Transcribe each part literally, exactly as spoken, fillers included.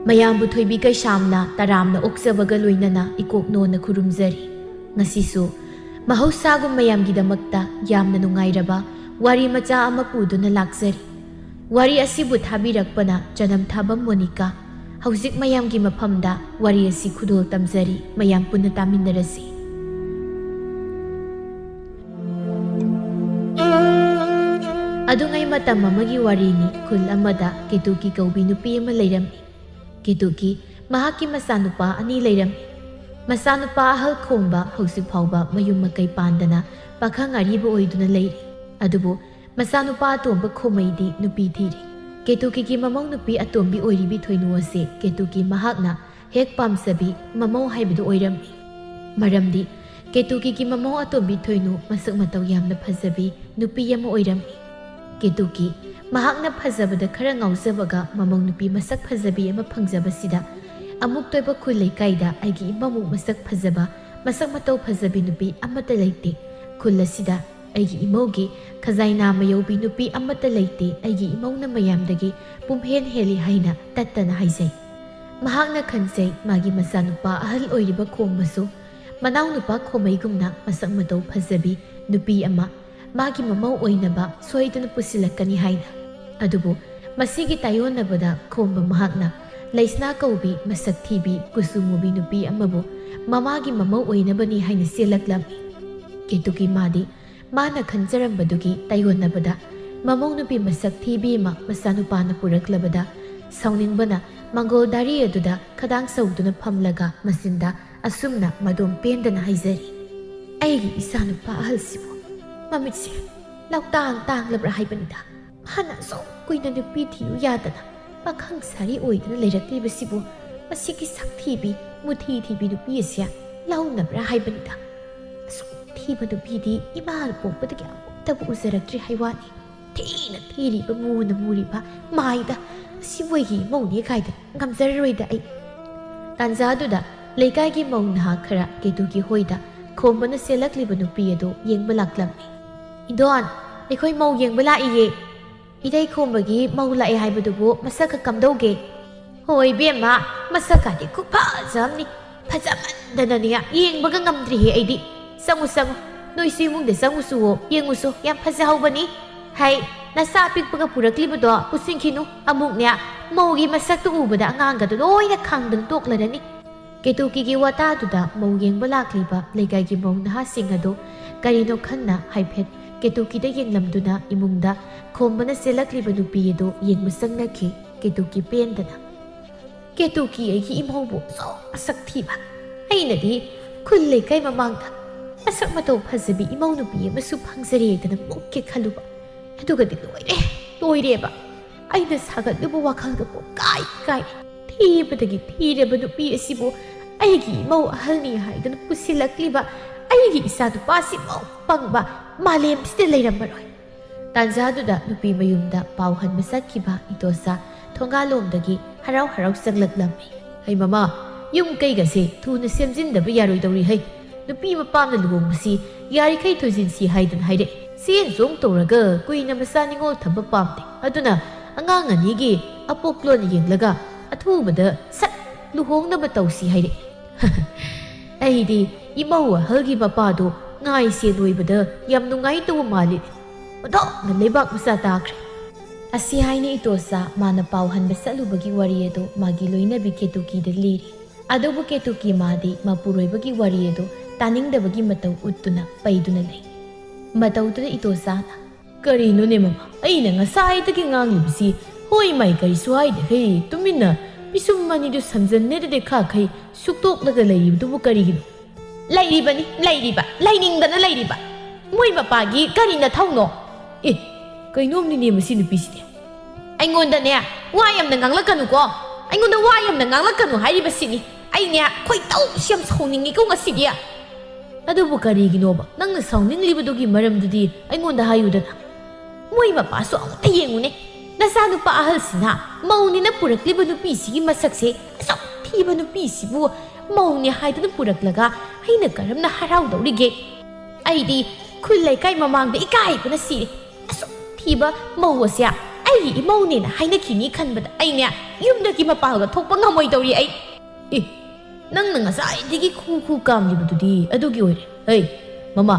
ꯃꯌꯥꯝꯕꯨ ꯊꯣꯏꯕꯤ ꯀꯩꯁꯥꯝꯅ ꯇꯔꯥꯝꯅ ꯑꯣꯛꯆꯕꯒ ꯂꯣꯏꯅꯅ ꯏꯀꯣꯛ ꯅꯣꯟꯅ ꯈꯨꯔꯨꯝꯖꯔꯤ꯫ ꯉꯁꯤꯁꯨ ꯃꯍꯧꯁꯥꯒꯨꯝ ꯃꯌꯥꯝꯒꯤꯗꯃꯛꯇ ꯌꯥꯝꯅ ꯅꯨꯡꯉꯥꯏꯔꯕ ꯋꯥꯔꯤ ꯃꯆꯥ ꯑꯃ ꯄꯨꯗꯨꯅ ꯂꯥꯛꯆꯔꯤ꯫ ꯋꯥꯔꯤ ꯑꯁꯤꯕꯨ ꯊꯥꯕꯤꯔꯛꯄꯅ ꯆꯅꯝ ꯊꯥꯕꯝ ꯃꯣꯅꯤꯀꯥ꯫ ꯍꯧꯖꯤꯛ ꯃꯌꯥꯝꯒꯤ ꯃꯐꯝꯗ ꯋꯥꯔꯤ ꯑꯁꯤ ꯈꯨꯗꯣꯜ ꯇꯝꯖꯔꯤ, ꯃꯌꯥꯝ ꯄꯨꯟꯅ ꯇꯥꯃꯤꯟꯅꯔꯁꯤ꯫ ꯑꯗꯨꯉꯩ ꯃꯇꯝ ꯑꯃꯒꯤ ꯋꯥꯔꯤꯅꯤ꯫ ꯈꯨꯜ ꯑꯃꯗ ꯀꯦꯇꯨꯀꯤ ꯀꯧꯕꯤ ꯅꯨꯄꯤ ꯑꯃ ꯂꯩꯔꯝꯃꯤ꯫ ꯀꯦꯇꯨꯀꯤ ꯃꯍꯥꯛꯀꯤ ꯃꯆꯥꯅꯨꯄꯥ ꯑꯅꯤ ꯂꯩꯔꯝꯃꯤ꯫ ꯃꯆꯥꯅꯨꯄꯥ ꯑꯍꯜ ꯈꯣꯝꯕ ꯍꯧꯖꯤꯛ ꯐꯥꯎꯕ ꯃꯌꯨꯝ ꯃꯀꯩ ꯄꯥꯟꯗꯅ ꯄꯥꯈꯪ ꯑꯔꯤꯕ ꯑꯣꯏꯗꯨꯅ ꯂꯩꯔꯤ꯫ ꯑꯗꯨꯕꯨ ꯃꯆꯥꯅꯨꯄꯥ ꯑꯇꯣꯝꯕ ꯈꯣꯃꯩꯗꯤ ꯅꯨꯄꯤ ꯊꯤꯔꯦ꯫ ꯀꯦꯇꯨꯀꯤꯒꯤ ꯃꯃꯧ ꯅꯨꯄꯤ ꯑꯇꯣꯝꯕꯤ ꯑꯣꯏꯔꯤꯕꯤ ꯊꯣꯏꯅꯨ ꯑꯁꯤ ꯀꯦꯇꯨꯀꯤ ꯃꯍꯥꯛꯅ ꯍꯦꯛ ꯄꯥꯝꯖꯕꯤ ꯃꯃꯧ ꯍꯥꯏꯕꯗꯨ ꯑꯣꯏꯔꯝꯃꯤ꯫ ꯃꯔꯝꯗꯤ ꯀꯦꯇꯨꯀꯤꯒꯤ ꯃꯃꯧ ꯑꯇꯣꯝꯕꯤ ꯊꯣꯏꯅꯨ ꯃꯁꯛ ꯃꯇꯧ ꯌꯥꯝꯅ ꯐꯖꯕꯤ ꯅꯨꯄꯤ ꯑꯃ ꯑꯣꯏꯔꯝꯃꯤ꯫ ꯀꯦꯇꯨꯀꯤ ꯃꯍꯥꯛꯅ ꯐꯖꯕꯗ ꯈꯔ ꯉꯥꯎꯖꯕꯒ ꯃꯃꯧ ꯅꯨꯄꯤ ꯃꯁꯛ ꯐꯖꯕꯤ ꯑꯃ ꯐꯪꯖꯕꯁꯤꯗ, "ꯑꯃꯨꯛ ꯇꯣꯏꯕ ꯈꯨꯜ ꯂꯩꯀꯥꯏꯗ ꯑꯩꯒꯤ ꯏꯃꯧꯃꯨꯛ ꯃꯁꯛ ꯐꯖꯕ, ꯃꯁꯛ ꯃꯇꯧ ꯐꯖꯕꯤ ꯅꯨꯄꯤ ꯑꯃꯠꯇ ꯂꯩꯇꯦ꯫ ꯈꯨꯜ ꯑꯁꯤꯗ ꯑꯩꯒꯤ ꯏꯃꯧꯒꯤ ꯈꯖꯥꯏꯅꯥ ꯃꯌꯧꯕꯤ ꯅꯨꯄꯤ ꯑꯃꯠꯇ ꯂꯩꯇꯦ, ꯑꯩꯒꯤ ꯏꯃꯧꯅ ꯃꯌꯥꯝꯗꯒꯤ ꯄꯨꯝꯍꯦꯟ ꯍꯦꯜꯂꯤ" ꯍꯥꯏꯅ ꯇꯠꯇꯅ ꯍꯥꯏꯖꯩ꯫ ꯃꯍꯥꯛꯅ ꯈꯟꯖꯩ, ꯃꯥꯒꯤ ꯃꯆꯥꯅꯨꯄꯥ ꯑꯍꯜ ꯑꯣꯏꯔꯤꯕ ꯈꯣꯝꯕꯁꯨ ꯃꯅꯥꯎꯅꯨꯄꯥ ꯈꯣꯃꯩꯒꯨꯝꯅ ꯃꯁꯛ ꯃꯇꯧ ꯐꯖꯕꯤ ꯅꯨꯄꯤ ꯑꯃ ꯃꯥꯒꯤ ꯃꯃꯧ ꯑꯣꯏꯅꯕ ꯁꯣꯏꯗꯅ ꯄꯨꯁꯤꯜꯂꯛꯀꯅꯤ ꯍꯥꯏꯅ꯫ ꯑꯗꯨꯕꯨ ꯃꯁꯤꯒꯤ ꯇꯥꯏꯌꯣꯟꯅꯕꯗ ꯈꯣꯝꯕ ꯃꯍꯥꯛꯅ ꯂꯩꯁꯅꯥ ꯀꯧꯕꯤ ꯃꯁꯛ ꯊꯤꯕꯤ ꯀꯨꯆꯨ ꯃꯨꯕꯤ ꯅꯨꯄꯤ ꯑꯃꯕꯨ ꯃꯃꯥꯒꯤ ꯃꯃꯧ ꯑꯣꯏꯅꯕꯅꯤ ꯍꯥꯏꯅ ꯆꯦꯜꯂꯛꯂꯝꯃꯤ꯫ ꯀꯦꯇꯨꯀꯤ ꯃꯥꯗꯤ ꯃꯥꯅ ꯈꯟꯖꯔꯝꯕꯗꯨꯒꯤ ꯇꯥꯏꯌꯣꯟꯅꯕꯗ ꯃꯃꯧ ꯅꯨꯄꯤ ꯃꯁꯛ ꯊꯤꯕꯤ ꯑꯃ ꯃꯆꯥꯅꯨꯄꯥꯅ ꯄꯨꯔꯛꯂꯕꯗ ꯁꯥꯎꯅꯤꯡꯕꯅ ꯃꯪꯒꯣꯜ ꯗꯥꯔꯤ ꯑꯗꯨꯗ ꯈꯗꯥꯡ ꯁꯧꯗꯨꯅ ꯐꯝꯂꯒ ꯃꯆꯤꯟꯗ ꯑꯁꯨꯝꯅ ꯃꯗꯣꯝ ꯄꯦꯟꯗꯅ ꯍꯥꯏꯖꯔꯤ, "ꯑꯩꯒꯤ ꯏꯆꯥꯅꯨꯄꯥ ꯑꯍꯜꯁꯤꯕꯨ ꯃꯃꯤꯠꯁꯦ ꯂꯧꯇꯥꯡ ꯇꯥꯡꯂꯕ꯭ꯔꯥ ꯍꯥꯏꯕꯅꯤꯗ꯫ ꯃꯥꯅ ꯑꯁꯨꯛ ꯀꯨꯏꯅ ꯅꯨꯄꯤ ꯊꯤꯌꯨ ꯌꯥꯗꯅ ꯄꯥꯈꯪ ꯁꯥꯔꯤ ꯑꯣꯏꯗꯨꯅ ꯂꯩꯔꯛꯂꯤꯕꯁꯤꯕꯨ ꯃꯁꯤꯒꯤ ꯁꯛꯊꯤꯕꯤ, ꯃꯨꯊꯤ ꯊꯤꯕꯤ ꯅꯨꯄꯤ ꯑꯁꯤ ꯂꯧꯅꯕ꯭ꯔꯥ ꯍꯥꯏꯕꯅꯤꯗ꯫ ꯑꯁꯨꯛ ꯊꯤꯕ ꯅꯨꯄꯤꯗꯤ ꯏꯃꯥꯅ ꯄꯣꯛꯄꯗꯒꯤ ꯑꯃꯨꯛꯇꯕꯨ ꯎꯖꯔꯛꯇ꯭ꯔꯤ ꯍꯥꯏ ꯋꯥꯅꯤ꯫ ꯊꯤꯅ ꯊꯤꯔꯤꯕ, ꯃꯨꯅ ꯃꯨꯔꯤꯕ ꯃꯥꯏꯗ ꯑꯁꯤꯕꯨ ꯑꯩꯒꯤ ꯏꯃꯧꯅꯦ ꯀꯥꯏꯗ ꯉꯝꯖꯔꯔꯣꯏꯗ ꯑꯩ"꯫ ꯇꯥꯟꯖꯥꯗꯨꯗ ꯂꯩꯀꯥꯏꯒꯤ ꯃꯧ ꯅꯍꯥ ꯈꯔ ꯀꯦꯇꯨꯀꯤ ꯍꯣꯏꯗ ꯈꯣꯝꯕꯅ ꯆꯦꯜꯂꯛꯂꯤꯕ ꯅꯨꯄꯤ ꯑꯗꯨ ꯌꯦꯡꯕ ꯂꯥꯛꯂꯝꯃꯤ꯫ "ꯏꯟꯗꯣꯟ, ꯑꯩꯈꯣꯏ ꯃꯧ ꯌꯦꯡꯕ ꯂꯥꯛꯏꯌꯦ꯫ ꯏꯇꯩ ꯈꯣꯝꯕꯒꯤ ꯃꯧ ꯂꯥꯛꯑꯦ ꯍꯥꯏꯕꯗꯨꯕꯨ ꯃꯁꯛ ꯈꯛ ꯀꯝꯗꯧꯒꯦ?" "ꯍꯣꯏ ꯏꯕꯦꯝꯃ, ꯃꯁꯛ ꯀꯥꯗꯤ ꯈꯨꯐꯖ ꯑꯃꯅꯤ꯫ ꯐꯖꯃꯟꯗꯅꯅꯦ, ꯌꯦꯡꯕꯒ ꯉꯝꯗ꯭ꯔꯤꯍꯦ ꯑꯩꯗꯤ꯫ ꯆꯪꯉꯨ ꯆꯪꯉꯨ, ꯅꯣꯏꯁꯨ ꯏꯃꯨꯡꯗ ꯆꯪꯉꯨꯆꯨꯋꯣ, ꯌꯦꯡꯉꯨꯆꯣ, ꯌꯥꯝ ꯐꯖꯍꯧꯕꯅꯤ꯫ ꯍꯥꯏ, ꯅꯆꯥ ꯑꯄꯤꯛꯄꯒ ꯄꯨꯔꯛꯂꯤꯕꯗꯣ ꯄꯨꯁꯤꯟꯈꯤꯅꯨ, ꯑꯃꯨꯛꯅꯦ ꯃꯧꯒꯤ ꯃꯁꯛꯇꯨ ꯎꯕꯗ ꯑꯉꯥꯡꯒꯗꯣ ꯂꯣꯏꯅ ꯈꯥꯡꯗꯅ ꯇꯣꯛꯂꯔꯅꯤ꯫" ꯀꯦꯇꯨꯀꯤꯒꯤ ꯋꯥꯇꯥꯗꯨꯗ ꯃꯧ ꯌꯦꯡꯕ ꯂꯥꯛꯂꯤꯕ ꯂꯩꯀꯥꯏꯒꯤ ꯃꯧ ꯅꯍꯥꯁꯤꯡ ꯑꯗꯨ ꯀꯔꯤꯅꯣ ꯈꯟꯅ ꯍꯥꯏꯐꯦꯠ ꯀꯦꯇꯨꯀꯤꯗ ꯌꯦꯡꯂꯝꯗꯨꯅ ꯏꯃꯨꯡꯗ ꯈꯣꯝꯕꯅ ꯆꯦꯜꯂꯛꯂꯤꯕ ꯅꯨꯄꯤ ꯑꯗꯨ ꯌꯦꯡꯕ ꯆꯪꯅꯈꯤ꯫ ꯀꯦꯇꯨꯀꯤ ꯄꯦꯟꯗꯅ, "ꯀꯦꯇꯨꯀꯤ, ꯑꯩꯒꯤ ꯏꯃꯧꯕꯨ ꯑꯁꯨꯛ ꯃꯁꯛ ꯊꯤꯕ! ꯑꯩꯅꯗꯤ ꯈꯨꯜ ꯂꯩꯀꯥꯏ ꯃꯃꯥꯡꯗ ꯃꯁꯛ ꯃꯇꯧ ꯐꯖꯕꯤ ꯏꯃꯧ ꯅꯨꯄꯤ ꯑꯃꯁꯨ ꯐꯪꯖꯔꯦꯗꯅ ꯃꯨꯛꯀꯦ ꯈꯜꯂꯨꯕ꯫ ꯑꯗꯨꯒꯗꯤ ꯂꯣꯏꯔꯦ, ꯂꯣꯏꯔꯦꯕ꯫ ꯑꯩꯅ ꯁꯥꯒꯠꯂꯨꯕ ꯋꯥꯈꯜꯒ ꯄꯨꯡꯀꯥꯏ ꯀꯥꯏꯔꯦ꯫ ꯊꯤꯕꯗꯒꯤ ꯊꯤꯔꯕ ꯅꯨꯄꯤ ꯑꯁꯤꯕꯨ ꯑꯩꯒꯤ ꯏꯃꯧ ꯑꯍꯜꯅꯤ ꯍꯥꯏꯗꯨꯅ ꯄꯨꯁꯤꯜꯂꯛꯂꯤꯕ ꯑꯩꯒꯤ ꯏꯆꯥ ꯅꯨꯄꯥꯁꯤꯃꯨꯛ ꯄꯪꯕ ꯃꯥꯂꯦꯝꯁꯤꯗ ꯂꯩꯔꯝꯃꯔꯣꯏ꯫" ꯇꯥꯟꯖꯥꯗꯨꯗ ꯅꯨꯄꯤ ꯃꯌꯨꯝꯗ ꯄꯥꯎ ꯍꯟꯕ ꯆꯠꯈꯤꯕ ꯏꯇꯣꯆꯥ ꯊꯣꯡꯒꯥꯜꯂꯣꯝꯗꯒꯤ ꯍꯔꯥꯎ ꯍꯔꯥꯎ ꯆꯪꯂꯛꯂꯝꯃꯤ꯫ "ꯍꯩ ꯃꯃꯥ, ꯌꯨꯝ ꯀꯩꯒꯁꯦ ꯊꯨꯅ ꯁꯦꯝꯖꯤꯟꯗꯕ ꯌꯥꯔꯣꯏꯗꯧꯔꯤ ꯍꯩ꯫ ꯅꯨꯄꯤ ꯃꯄꯥꯝꯅ ꯂꯨꯍꯣꯡꯕꯁꯤ ꯌꯥꯔꯤꯈꯩ ꯊꯨꯖꯤꯟꯁꯤ ꯍꯥꯏꯗꯅ ꯍꯥꯏꯔꯛꯑꯦ꯫ ꯆꯦꯟ ꯆꯣꯡ ꯇꯧꯔꯒ ꯀꯨꯏꯅ ꯃꯆꯥ ꯅꯤꯉꯣꯜ ꯊꯝꯕ ꯄꯥꯝꯗꯦ꯫ ꯑꯗꯨꯅ ꯑꯉꯥꯡ ꯑꯅꯤꯒꯤ ꯑꯄꯣꯛꯂꯣꯟ ꯌꯦꯡꯂꯒ ꯑꯊꯨꯕꯗ ꯁꯠ ꯂꯨꯍꯣꯡꯅꯕ ꯇꯧꯁꯤ ꯍꯥꯏꯔꯛꯑꯦ꯫" "ꯑꯩꯗꯤ ꯏꯃꯧ ꯑꯍꯜꯒꯤ ꯃꯄꯥꯗꯣ ꯉꯥꯏ ꯁꯦꯟ ꯑꯣꯏꯕꯗ ꯌꯥꯝ ꯅꯨꯡꯉꯥꯏꯇꯧꯕ ꯃꯥꯜꯂꯤ꯫ ꯑꯣꯟꯊꯣꯛꯅ ꯂꯩꯕꯥꯛ ꯃꯆꯥ ꯇꯥꯈ꯭ꯔꯦ꯫" ꯑꯁꯤ ꯍꯥꯏꯅ ꯏꯇꯣꯆꯥ ꯃꯥꯅ ꯄꯥꯎ ꯍꯟꯕ ꯆꯠꯂꯨꯕꯒꯤ ꯋꯥꯔꯤ ꯑꯗꯨ ꯃꯥꯒꯤ ꯂꯣꯏꯅꯕꯤ ꯀꯦꯇꯨꯀꯤꯗ ꯂꯤꯔꯤ꯫ ꯑꯗꯨꯕꯨ ꯀꯦꯇꯨꯀꯤ ꯃꯥꯗꯤ ꯃꯄꯨꯔꯣꯏꯕꯒꯤ ꯋꯥꯔꯤ ꯑꯗꯨ ꯇꯥꯅꯤꯡꯗꯕꯒꯤ ꯃꯇꯧ ꯎꯠꯇꯨꯅ ꯄꯩꯗꯨꯅ ꯂꯩ꯫ ꯃꯇꯧꯗꯨꯗ ꯏꯇꯣꯆꯥꯅ, "ꯀꯔꯤꯅꯣꯅꯦ ꯃꯃꯥ, ꯑꯩꯅ ꯉꯁꯥꯏꯗꯒꯤ ꯉꯥꯡꯂꯤꯕꯁꯤ ꯍꯣꯏ ꯃꯥꯏ ꯀꯔꯤꯁꯨ ꯍꯥꯏꯗꯦꯍꯦ, ꯇꯨꯃꯤꯟꯅ ꯄꯤꯁꯨꯝ ꯑꯅꯤꯗꯨ ꯁꯝꯖꯟꯅꯗꯦ ꯈꯥꯈꯩ ꯁꯨꯛꯇꯣꯛꯂꯒ ꯂꯩꯔꯤꯕꯗꯨꯕꯨ ꯀꯔꯤꯒꯤꯅꯣ?" "ꯂꯩꯔꯤꯕꯅꯤ, ꯂꯩꯔꯤꯕ, ꯂꯩꯅꯤꯡꯗꯅ ꯂꯩꯔꯤꯕ꯫ ꯃꯣꯏ ꯃꯄꯥꯒꯤ ꯀꯔꯤ ꯅꯊꯧꯅꯣ?" "ꯑꯦ, ꯀꯩꯅꯣꯝꯅꯤꯅꯦ ꯃꯁꯤ ꯅꯨꯄꯤꯁꯤꯗꯤ꯫ ꯑꯩꯉꯣꯟꯗꯅꯦ ꯋꯥ ꯌꯥꯝꯅ ꯉꯥꯡꯂꯛꯀꯅꯨꯀꯣ꯫ ꯑꯩꯉꯣꯟꯗ ꯋꯥ ꯌꯥꯝꯅ ꯉꯥꯡꯂꯛꯀꯅꯨ ꯍꯥꯏꯔꯤꯕꯁꯤꯅꯤ꯫ ꯑꯩꯅꯦ ꯈꯣꯏꯗꯧꯁꯤ ꯌꯥꯝ ꯁꯥꯎꯅꯤꯡꯉꯤꯀꯣ ꯉꯁꯤꯗꯤ꯫" "ꯑꯗꯨꯕꯨ ꯀꯔꯤꯒꯤꯅꯣꯕ ꯅꯪꯅ ꯁꯥꯎꯅꯤꯡꯂꯤꯕꯗꯨꯒꯤ ꯃꯔꯝꯗꯨꯗꯤ ꯑꯩꯉꯣꯟꯗ ꯍꯥꯏꯌꯨꯗꯅ?" "ꯃꯣꯏ ꯃꯄꯥꯁꯨ ꯑꯃꯨꯛꯇ ꯌꯦꯡꯉꯨꯅꯦ꯫ ꯅꯆꯥꯅꯨꯄꯥ ꯑꯍꯜꯁꯤꯅ ꯃꯧꯅꯦꯅ ꯄꯨꯔꯛꯂꯤꯕ ꯅꯨꯄꯤꯁꯤꯒꯤ ꯃꯁꯛꯁꯦ ꯑꯁꯨꯛ ꯊꯤꯕ ꯅꯨꯄꯤꯁꯤꯕꯨ ꯃꯧꯅꯦ ꯍꯥꯏꯗꯨꯅ ꯄꯨꯔꯛꯂꯒ ꯑꯩꯅ ꯀꯔꯝꯅ ꯍꯔꯥꯎꯗꯧꯔꯤꯒꯦ? ꯑꯩꯗꯤ ꯈꯨꯜ ꯂꯩꯀꯥꯏ ꯃꯃꯥꯡꯗ ꯏꯀꯥꯏꯕꯅ ꯁꯤꯔꯦ꯫ ꯑꯁꯨꯛ ꯊꯤꯕ ꯃꯧ ꯑꯁꯦ ꯑꯩꯒꯤ ꯏꯃꯧꯅꯦꯅ ꯍꯥꯏꯅꯈꯤꯅꯤ ꯈꯟꯕꯗ ꯑꯩꯅꯦ ꯌꯨꯝꯗꯒꯤ ꯃꯄꯥꯟꯒ ꯊꯣꯛꯄ ꯉꯝꯃꯣꯏꯗꯧꯔꯤ ꯑꯩ꯫ ꯑꯦ, ꯅꯪꯅ ꯉꯁꯥꯏꯗꯒꯤ ꯈꯨ ꯈꯨ ꯀꯥꯝꯂꯤꯕꯗꯨꯗꯤ ꯑꯗꯨꯒꯤ ꯑꯣꯏꯔꯦ꯫ ꯍꯩ, ꯃꯃꯥ,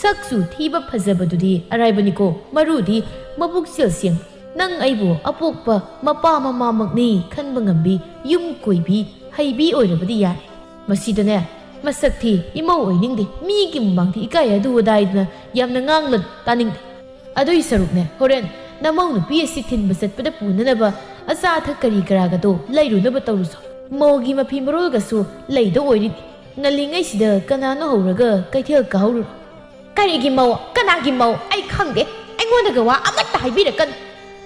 ꯁꯛꯁꯨ ꯊꯤꯕ ꯐꯖꯕꯗꯨꯗꯤ ꯑꯔꯥꯏꯕꯅꯤꯀꯣ, ꯃꯔꯨꯗꯤ ꯃꯕꯨꯛ ꯆꯦꯜ ꯁꯦꯡ꯫ ꯅꯪ ꯑꯩꯕꯨ ꯑꯄꯣꯛꯄ ꯃꯄꯥ ꯃꯃꯥꯃꯛꯅꯤ ꯈꯟꯕ ꯉꯝꯕꯤ, ꯌꯨꯝ ꯀꯣꯏꯕꯤ, ꯍꯩꯕꯤ ꯑꯣꯏꯔꯕꯗꯤ ꯌꯥꯔꯦ꯫ ꯃꯁꯤꯗꯅꯦ, ꯃꯁꯛ ꯊꯤ, ꯏꯃꯧ ꯑꯣꯏꯅꯤꯡꯗꯦ, ꯃꯤꯒꯤ ꯃꯃꯥꯡꯗ ꯏꯀꯥꯏ ꯑꯗꯨ ꯑꯗꯥꯏꯗꯅ ꯌꯥꯝꯅ ꯉꯥꯡꯂ ꯇꯥꯅꯤꯡꯗꯦ꯫ ꯑꯗꯨꯏ ꯁꯔꯨꯛꯅꯦ, ꯍꯣꯔꯦꯟ ꯅꯃꯧ ꯅꯨꯄꯤ ꯑꯁꯤ ꯊꯤꯟꯕ ꯆꯠꯄꯗ ꯄꯨꯅꯅꯕ ꯑꯆꯥ ꯑꯊꯛ ꯀꯔꯤ ꯀꯔꯥꯒꯗꯣ ꯂꯩꯔꯨꯅꯕ ꯇꯧꯔꯨꯁꯣ꯫ ꯃꯧꯒꯤ ꯃꯐꯤ ꯃꯔꯣꯜꯒꯁꯨ ꯂꯩꯗ ꯑꯣꯏꯔꯤꯅꯤ꯫ ꯉꯜꯂꯤꯉꯩꯁꯤꯗ ꯀꯅꯥꯅꯣ ꯍꯧꯔꯒ ꯀꯩꯊꯦꯜ ꯀꯥꯍꯧꯔꯨꯔꯣ꯫ ꯀꯔꯤꯒꯤ ꯃꯧ? ꯀꯅꯥꯒꯤ ꯃꯧ? ꯑꯩ ꯈꯪꯗꯦ꯫ ꯑꯩꯉꯣꯟꯗꯒ ꯋꯥ ꯑꯃꯠꯇ ꯍꯥꯏꯕꯤꯔꯛꯀꯅꯨ꯫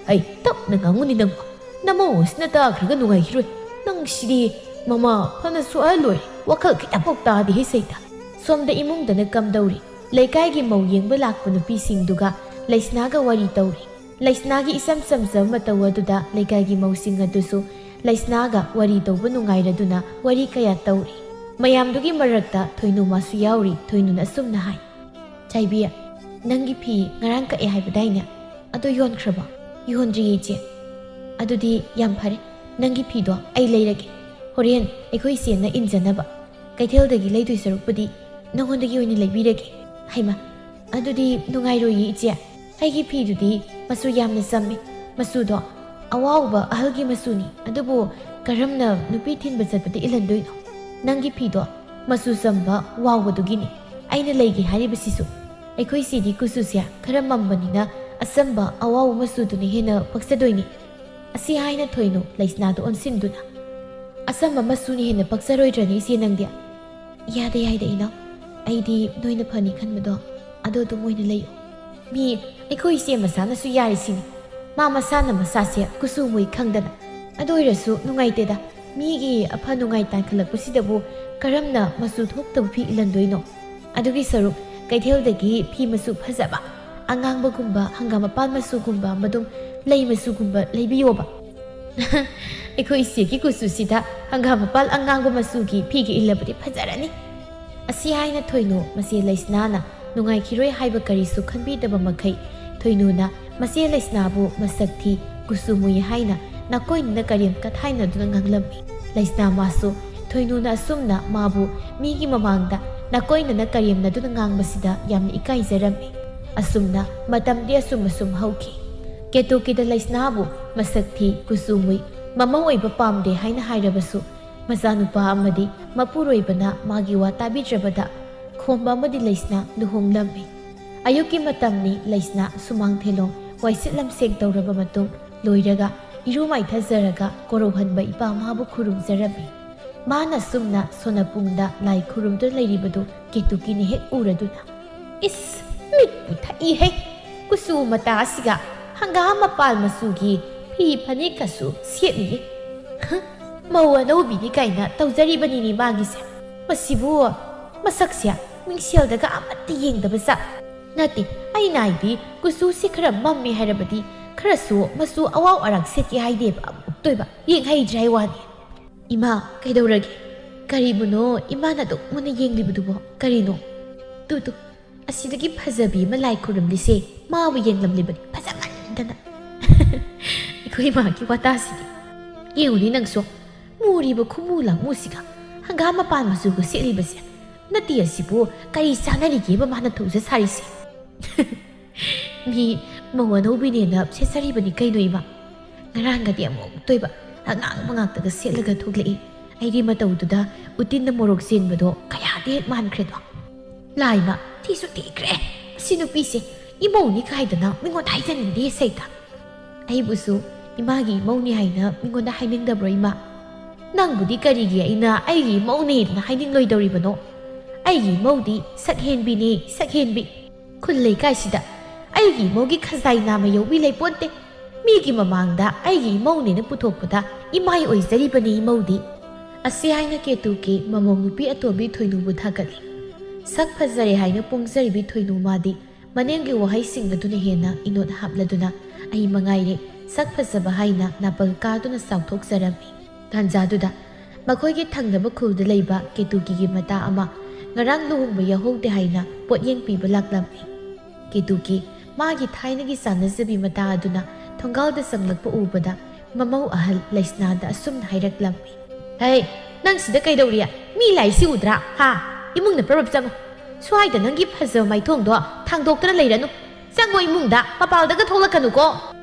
ꯑꯩ ꯇꯞꯅ ꯉꯥꯡꯉꯨꯅꯤ ꯅꯪꯕꯨ꯫ ꯅꯃꯧ ꯑꯁꯤꯅ ꯇꯥꯈ꯭ꯔꯒ ꯅꯨꯡꯉꯥꯏꯈꯤꯔꯣꯏ꯫ ꯅꯪ ꯁꯤꯗꯤ ꯃꯃꯥ ꯐꯅꯁꯨ ꯑꯍꯜ ꯑꯣꯏꯔꯦ꯫ ꯋꯥꯈꯜ ꯈꯤꯇꯪꯐꯥꯎ ꯇꯥꯗꯦꯍꯦ ꯁꯩꯇ꯫ ꯁꯣꯝꯗ ꯏꯃꯨꯡꯗꯅ ꯀꯝꯗꯧꯔꯤ? ꯂꯩꯀꯥꯏꯒꯤ ꯃꯧ ꯌꯦꯡꯕ ꯂꯥꯛꯄ ꯅꯨꯄꯤꯁꯤꯡꯗꯨꯒ ꯂꯩꯁꯅꯥꯒ ꯋꯥꯔꯤ ꯇꯧꯔꯤ꯫ ꯂꯩꯁꯅꯥꯒꯤ ꯏꯆꯝ ꯆꯝꯖꯕ ꯃꯇꯧ ꯑꯗꯨꯗ ꯂꯩꯀꯥꯏꯒꯤ ꯃꯧꯁꯤꯡ ꯑꯗꯨꯁꯨ ꯂꯩꯁꯅꯥꯒ ꯋꯥꯔꯤ ꯇꯧꯕ ꯅꯨꯡꯉꯥꯏꯔꯗꯨꯅ ꯋꯥꯔꯤ ꯀꯌꯥ ꯇꯧꯔꯤ꯫ ꯃꯌꯥꯝꯗꯨꯒꯤ ꯃꯔꯛꯇ ꯊꯣꯏꯅꯨ ꯃꯥꯁꯨ ꯌꯥꯎꯔꯤ꯫ ꯊꯣꯏꯅꯨꯅ ꯑꯁꯨꯝꯅ ꯍꯥꯏ, "ꯆꯥꯏꯕꯤ, ꯅꯪꯒꯤ ꯐꯤ ꯉꯔꯥꯡ ꯀꯛꯑꯦ ꯍꯥꯏꯕꯗꯥꯏꯅꯦ? ꯑꯗꯣ ꯌꯣꯟꯈ꯭ꯔꯕꯣ?" "ꯌꯣꯟꯗ꯭ꯔꯤꯌꯦ ꯏꯆꯦ꯫ ꯑꯗꯨꯗꯤ ꯌꯥꯝ ꯐꯔꯦ꯫ ꯅꯪꯒꯤ ꯐꯤꯗꯣ ꯑꯩ ꯂꯩꯔꯒꯦ꯫ ꯍꯣꯔꯦꯟ ꯑꯩꯈꯣꯏ ꯏꯆꯦꯅ ꯏꯟꯖꯅꯕ꯫ ꯀꯩꯊꯦꯜꯗꯒꯤ ꯂꯩꯗꯣꯏ ꯁꯔꯨꯛꯄꯨꯗꯤ ꯅꯉꯣꯟꯗꯒꯤ ꯑꯣꯏꯅ ꯂꯩꯕꯤꯔꯒꯦ꯫" "ꯍꯩꯃ, ꯑꯗꯨꯗꯤ ꯅꯨꯡꯉꯥꯏꯔꯣꯏꯌꯦ ꯏꯆꯦ꯫ ꯑꯩꯒꯤ ꯐꯤꯗꯨꯗꯤ ꯃꯆꯨ ꯌꯥꯝꯅ ꯆꯝꯃꯦ꯫ ꯃꯆꯨꯗꯣ ꯑꯋꯥꯎꯕ ꯑꯍꯜꯒꯤ ꯃꯆꯨꯅꯤ꯫ ꯑꯗꯨꯕꯨ ꯀꯔꯝꯅ ꯅꯨꯄꯤ ꯊꯤꯟꯕ ꯆꯠꯄꯗ ꯏꯜꯍꯟꯗꯣꯏꯅꯣ? ꯅꯪꯒꯤ ꯐꯤꯗꯣ ꯃꯆꯨ ꯆꯝꯕ ꯋꯥꯎꯕꯗꯨꯒꯤꯅꯤ ꯑꯩꯅ ꯂꯩꯒꯦ ꯍꯥꯏꯔꯤꯕꯁꯤꯁꯨ꯫ ꯑꯩꯈꯣꯏ ꯏꯆꯦꯗꯤ ꯀꯨꯆꯨꯁꯦ ꯈꯔ ꯃꯝꯕꯅꯤꯅ ꯑꯆꯝꯕ ꯑꯋꯥꯎꯕ ꯃꯆꯨꯗꯨꯅ ꯍꯦꯟꯅ ꯄꯛꯆꯗꯣꯏꯅꯤ꯫" ꯑꯁꯤ ꯍꯥꯏꯅ ꯊꯣꯏꯅꯨ ꯂꯩꯁꯅꯥꯗ ꯑꯣꯟꯁꯤꯟꯗꯨꯅ, "ꯑꯆꯝꯕ ꯃꯆꯨꯅ ꯍꯦꯟꯅ ꯄꯛꯆꯔꯣꯏꯗ꯭ꯔꯅꯦ ꯏꯆꯦ ꯅꯪꯗꯤ?" "ꯌꯥꯗꯦ, ꯌꯥꯗꯦ ꯏꯅꯥꯎ꯫ ꯑꯩꯗꯤ ꯅꯣꯏꯅ ꯐꯅꯤ ꯈꯟꯕꯗꯣ ꯑꯗꯨ ꯑꯗꯨꯝ ꯑꯣꯏꯅ ꯂꯩꯌꯨ꯫ ꯃꯤ ꯑꯩꯈꯣꯏ ꯏꯆꯦ ꯃꯁꯥꯅꯁꯨ ꯌꯥꯔꯤꯁꯤꯅꯤ꯫ ꯃꯥ ꯃꯁꯥꯅ ꯃꯁꯥꯁꯦ ꯀꯨꯆꯨ ꯃꯨꯏ ꯈꯪꯗꯅ꯫ ꯑꯗꯨ ꯑꯣꯏꯔꯁꯨ ꯅꯨꯡꯉꯥꯏꯇꯦꯗ꯫ ꯃꯤꯒꯤ ꯑꯐ ꯅꯨꯡꯉꯥꯏ ꯇꯥꯟꯈꯠꯂꯛꯄꯁꯤꯗꯕꯨ ꯀꯔꯝꯅ ꯃꯆꯨ ꯊꯣꯛꯇꯕ ꯐꯤ ꯏꯜꯍꯟꯗꯣꯏꯅꯣ? ꯑꯗꯨꯒꯤ ꯁꯔꯨꯛ ꯀꯩꯊꯦꯜꯗꯒꯤ ꯐꯤ ꯃꯆꯨ ꯐꯖꯕ, ꯑꯉꯥꯡꯕꯒꯨꯝꯕ, ꯍꯪꯒꯥꯝ ꯃꯄꯥꯟ ꯃꯆꯨꯒꯨꯝꯕ, ꯃꯗꯨꯝ ꯂꯩ ꯃꯆꯨꯒꯨꯝꯕ ꯂꯩꯕꯤꯌꯣꯕ꯫" "ꯑꯩꯈꯣꯏ ꯏꯆꯦꯒꯤ ꯀꯨꯆꯨꯁꯤꯗ ꯍꯪꯒꯥꯝ ꯃꯄꯥꯟ ꯑꯉꯥꯡꯕ ꯃꯆꯨꯒꯤ ꯐꯤꯒ ꯏꯜꯂꯕꯗꯤ ꯐꯖꯔꯅꯤ꯫" ꯑꯁꯤ ꯍꯥꯏꯅ ꯊꯣꯏꯅꯨ ꯃꯆꯦ ꯂꯩꯁꯅꯥꯅ ꯅꯨꯡꯉꯥꯏꯈꯤꯔꯣꯏ ꯍꯥꯏꯕ ꯀꯔꯤꯁꯨ ꯈꯟꯕꯤꯗꯕ ꯃꯈꯩ ꯊꯣꯏꯅꯨꯅ ꯃꯆꯦ ꯂꯩꯁꯅꯥꯕꯨ ꯃꯁꯛ ꯊꯤ, ꯀꯨꯆꯨ ꯃꯨꯏ ꯍꯥꯏꯅ ꯅꯥꯀꯣꯏꯅꯅ ꯀꯔꯦꯝ ꯀꯊꯥꯏꯅꯗꯨꯅ ꯉꯥꯡꯂꯝꯃꯤ꯫ ꯂꯩꯁꯅꯥ ꯃꯥꯁꯨ ꯊꯣꯏꯅꯨꯅ ꯑꯁꯨꯝꯅ ꯃꯥꯕꯨ ꯃꯤꯒꯤ ꯃꯃꯥꯡꯗ ꯅꯥꯀꯣꯏꯅꯅ ꯀꯔꯦꯝꯅꯗꯨꯅ ꯉꯥꯡꯕꯁꯤꯗ ꯌꯥꯝꯅ ꯏꯀꯥꯏꯖꯔꯝꯃꯤ꯫ ꯑꯁꯨꯝꯅ ꯃꯇꯝꯗꯤ ꯑꯁꯨꯝ ꯑꯁꯨꯝ ꯍꯧꯈꯤ꯫ ꯀꯦꯇꯨꯀꯤꯗ ꯂꯩꯁꯅꯥꯕꯨ ꯃꯁꯛ ꯊꯤ, ꯀꯨꯆꯨ ꯃꯨꯏ, ꯃꯃꯧ ꯑꯣꯏꯕ ꯄꯥꯝꯗꯦ ꯍꯥꯏꯅ ꯍꯥꯏꯔꯕꯁꯨ, ꯃꯆꯥꯅꯨꯄꯥ ꯑꯃꯗꯤ ꯃꯄꯨꯔꯣꯏꯕꯅ ꯃꯥꯒꯤ ꯋꯥ ꯇꯥꯕꯤꯗ꯭ꯔꯕꯗ ꯈꯣꯝꯕ ꯑꯃꯗꯤ ꯂꯩꯁꯅꯥ ꯂꯨꯍꯣꯡꯂꯝꯃꯤ꯫ ꯑꯌꯨꯛꯀꯤ ꯃꯇꯝꯅꯤ꯫ ꯂꯩꯁꯅꯥ ꯁꯨꯃꯥꯡ ꯊꯦꯂꯣꯡ ꯋꯥꯏꯁꯤꯠ ꯂꯝꯁꯦꯡ ꯇꯧꯔꯕ ꯃꯇꯨꯡ ꯂꯣꯏꯔꯒ ꯏꯔꯨ ꯃꯥꯏꯊꯖꯔꯒ ꯀꯣꯔꯧꯍꯟꯕ ꯏꯄꯥ ꯃꯥꯕꯨ ꯈꯨꯔꯨꯝꯖꯔꯝꯃꯤ꯫ ꯃꯥꯅ ꯁꯨꯝꯅ ꯁꯣꯅꯄꯨꯡꯗ ꯂꯥꯏ ꯈꯨꯔꯨꯝꯗꯨꯅ ꯂꯩꯔꯤꯕꯗꯨ ꯀꯦꯇꯨꯀꯤꯅ ꯍꯦꯛ ꯎꯔꯗꯨꯅ, "ꯏꯁ, ꯃꯤꯠꯄꯨ ꯊꯛꯏꯍꯦ! ꯀꯨꯆꯨ ꯃꯇꯥ ꯑꯁꯤꯒ ꯍꯪꯒꯥꯝ ꯃꯄꯥꯜ ꯃꯆꯨꯒꯤ ꯐꯤ ꯐꯅꯦꯛꯀꯁꯨ ꯁꯦꯠꯂꯤꯌꯦ꯫ ꯍ, ꯃꯧ ꯑꯅꯧꯕꯤꯅꯤ ꯀꯥꯏꯅ ꯇꯧꯖꯔꯤꯕꯅꯤꯅꯦ ꯃꯥꯒꯤꯁꯦ꯫ ꯃꯁꯤꯕꯨ ꯃꯁꯛꯁꯦ ꯃꯤꯡꯁꯦꯜꯗꯒ ꯑꯃꯠꯇ ꯌꯦꯡꯗꯕ ꯖꯥꯠ꯫ ꯅꯠꯇꯦ, ꯑꯩꯅ ꯍꯥꯏꯗꯤ ꯀꯨꯆꯨꯁꯤ ꯈꯔ ꯃꯝꯃꯤ ꯍꯥꯏꯔꯕꯗꯤ ꯈꯔꯁꯨ ꯃꯆꯨ ꯑꯋꯥꯎ ꯑꯔꯥꯛ ꯁꯦꯠꯀꯦ ꯍꯥꯏꯗꯦꯕ ꯑꯃꯨꯛꯇꯣꯏꯕ꯫ ꯌꯦꯡꯍꯩꯗ꯭ꯔꯦ ꯍꯥꯏ ꯋꯥꯅꯤ꯫" "ꯏꯃꯥ, ꯀꯩꯗꯧꯔꯒꯦ? ꯀꯔꯤꯕꯨꯅꯣ ꯏꯃꯥꯅ ꯑꯗꯨꯛ ꯃꯨꯟꯅ ꯌꯦꯡꯂꯤꯕꯗꯨꯕꯣ? ꯀꯔꯤꯅꯣ? ꯇꯨ, ꯇꯨ, ꯑꯁꯤꯗꯒꯤ ꯐꯖꯕꯤ ꯑꯃ ꯂꯥꯏ ꯈꯨꯔꯨꯝꯂꯤꯁꯦ ꯃꯥꯕꯨ ꯌꯦꯡꯂꯝꯂꯤꯕꯅꯤ, ꯐꯖꯃꯟꯗꯅ꯫" ꯑꯩꯈꯣꯏ ꯏꯃꯥꯒꯤ ꯋꯥꯇꯥꯁꯤꯗꯤ꯫ ꯌꯦꯡꯉꯨꯅꯦ ꯅꯪꯁꯨ, ꯃꯨꯔꯤꯕ ꯈꯨꯃꯨ ꯂꯥꯡꯃꯨꯁꯤꯒ ꯍꯪꯒꯥꯝ ꯃꯄꯥꯟ ꯃꯆꯨꯒ ꯁꯦꯠꯂꯤꯕꯁꯦ꯫ ꯅꯠꯇꯦ, ꯑꯁꯤꯕꯨ ꯀꯔꯤ ꯆꯥꯟꯅꯔꯤꯒꯦꯕ ꯃꯥꯅ ꯊꯧꯖ ꯁꯥꯔꯤꯁꯦ? ꯃꯤ ꯃꯧ ꯑꯅꯧꯕꯤꯅꯦꯅ ꯁꯦꯠꯆꯔꯤꯕꯅꯤ ꯀꯩꯅꯣ ꯏꯃꯥ꯫ ꯉꯔꯥꯡꯒꯗꯤ ꯑꯃꯨꯛꯇꯣꯏꯕ ꯑꯉꯥꯡꯕ ꯉꯥꯛꯇꯒ ꯁꯦꯠꯂꯒ ꯊꯣꯛꯂꯛꯏ꯫ ꯑꯩꯗꯤ ꯃꯇꯧꯗꯨꯗ ꯎꯇꯤꯟꯅ ꯃꯣꯔꯣꯛ ꯆꯦꯟꯕꯗꯣ ꯀꯌꯥꯗꯤ ꯍꯦꯛ ꯃꯥꯟꯈ꯭ꯔꯦꯗꯣ꯫ ꯂꯥꯏꯃ, ꯊꯤꯁꯨ ꯊꯤꯈ꯭ꯔꯦ꯫ ꯑꯁꯤ ꯅꯨꯄꯤꯁꯦ ꯏꯃꯧꯅꯤ ꯀꯥꯏꯗꯅ ꯃꯤꯉꯣꯟꯗ ꯍꯥꯏꯖꯅꯤꯡꯗꯦ ꯁꯩꯇ꯫ ꯑꯩꯕꯨꯁꯨ ꯏꯃꯥꯒꯤ ꯏꯃꯧꯅꯤ ꯍꯥꯏꯅ ꯃꯤꯉꯣꯟꯗ ꯍꯥꯏꯅꯤꯡꯗꯕ꯭ꯔꯣ ꯏꯃꯥ? ꯅꯪꯕꯨꯗꯤ ꯀꯔꯤꯒꯤ ꯑꯩꯅ ꯑꯩꯒꯤ ꯏꯃꯧꯅꯦꯅ ꯍꯥꯏꯅꯤꯡꯂꯣꯏꯗꯧꯔꯤꯕꯅꯣ? ꯑꯩꯒꯤ ꯏꯃꯧꯗꯤ ꯁꯛꯍꯦꯟꯕꯤꯅꯦ, ꯁꯛꯍꯦꯟꯕꯤ꯫ ꯈꯨꯜ ꯂꯩꯀꯥꯏꯁꯤꯗ ꯑꯩꯒꯤ ꯏꯃꯧꯒꯤ ꯈꯖꯥꯏ ꯅꯥꯝꯃ ꯌꯧꯕꯤ ꯂꯩꯄꯣꯟꯇꯦ꯫ ꯃꯤꯒꯤ ꯃꯃꯥꯡꯗ ꯑꯩꯒꯤ ꯏꯃꯧꯅꯦꯅ ꯄꯨꯊꯣꯛꯄꯗ ꯏꯃꯥꯏ ꯑꯣꯏꯖꯔꯤꯕꯅꯤ ꯏꯃꯧꯗꯤ꯫ ꯑꯁꯤ ꯍꯥꯏꯅ ꯀꯦꯇꯨꯀꯤ ꯃꯃꯧ ꯅꯨꯄꯤ ꯑꯇꯣꯝꯕꯤ ꯊꯣꯏꯅꯨꯕꯨ ꯊꯥꯒꯠꯂꯤ꯫ ꯁꯛ ꯐꯖꯔꯦ ꯍꯥꯏꯅ ꯄꯣꯡꯖꯔꯤꯕꯤ ꯊꯣꯏꯅꯨ ꯃꯥꯗꯤ ꯃꯅꯦꯝꯒꯤ ꯋꯥꯍꯩꯁꯤꯡ ꯑꯗꯨꯅ ꯍꯦꯟꯅ ꯏꯅꯣꯠ ꯍꯥꯞꯂꯗꯨꯅ ꯑꯩ ꯃꯉꯥꯏꯔꯦ ꯁꯛ ꯐꯖꯕ ꯍꯥꯏꯅ ꯅꯥꯄꯜ ꯀꯥꯗꯨꯅ ꯆꯥꯎꯊꯣꯛꯆꯔꯝꯃꯤ꯫ ꯇꯥꯟꯖꯥꯗꯨꯗ ꯃꯈꯣꯏꯒꯤ ꯊꯪꯅꯕ ꯈꯨꯜꯗ ꯂꯩꯕ ꯀꯦꯇꯨꯀꯤꯒꯤ ꯃꯇꯥ ꯑꯃ ꯉꯔꯥꯡ ꯂꯨꯍꯣꯡꯕ ꯌꯥꯎꯍꯧꯗꯦ ꯍꯥꯏꯅ ꯄꯣꯠꯌꯦꯡ ꯄꯤꯕ ꯂꯥꯛꯂꯝꯃꯤ꯫ ꯀꯦꯇꯨꯀꯤ ꯃꯥꯒꯤ ꯊꯥꯏꯅꯒꯤ ꯆꯥꯟꯅꯖꯕꯤ ꯃꯇꯥ ꯑꯗꯨꯅ ꯊꯣꯡꯒꯥꯜꯗ ꯆꯪꯂꯛꯄ ꯎꯕꯗ ꯃꯃꯧ ꯑꯍꯜ ꯂꯩꯁꯅꯥꯗ ꯑꯁꯨꯝꯅ ꯍꯥꯏꯔꯛꯂꯝꯃꯤ꯫ "ꯍꯩ, ꯅꯪ ꯁꯤꯗ ꯀꯩꯗꯧꯔꯤ? ꯃꯤ ꯂꯥꯛꯏꯁꯤ ꯎꯗ꯭ꯔꯥ? ꯍꯥ? ꯏꯃꯨꯡꯗ ꯄꯔꯞ ꯆꯪꯉꯨ꯫ ꯁ꯭ꯋꯥꯏꯗ ꯅꯪꯒꯤ ꯐꯖꯕ ꯃꯥꯏꯊꯣꯡꯗꯣ ꯊꯥꯡꯗꯣꯛꯇꯅ ꯂꯩꯔꯅꯨ꯫ ꯆꯪꯉꯣ ꯏꯃꯨꯡꯗ, ꯃꯄꯥꯜꯗꯒ ꯊꯣꯛꯂꯛꯀꯅꯨꯀꯣ!"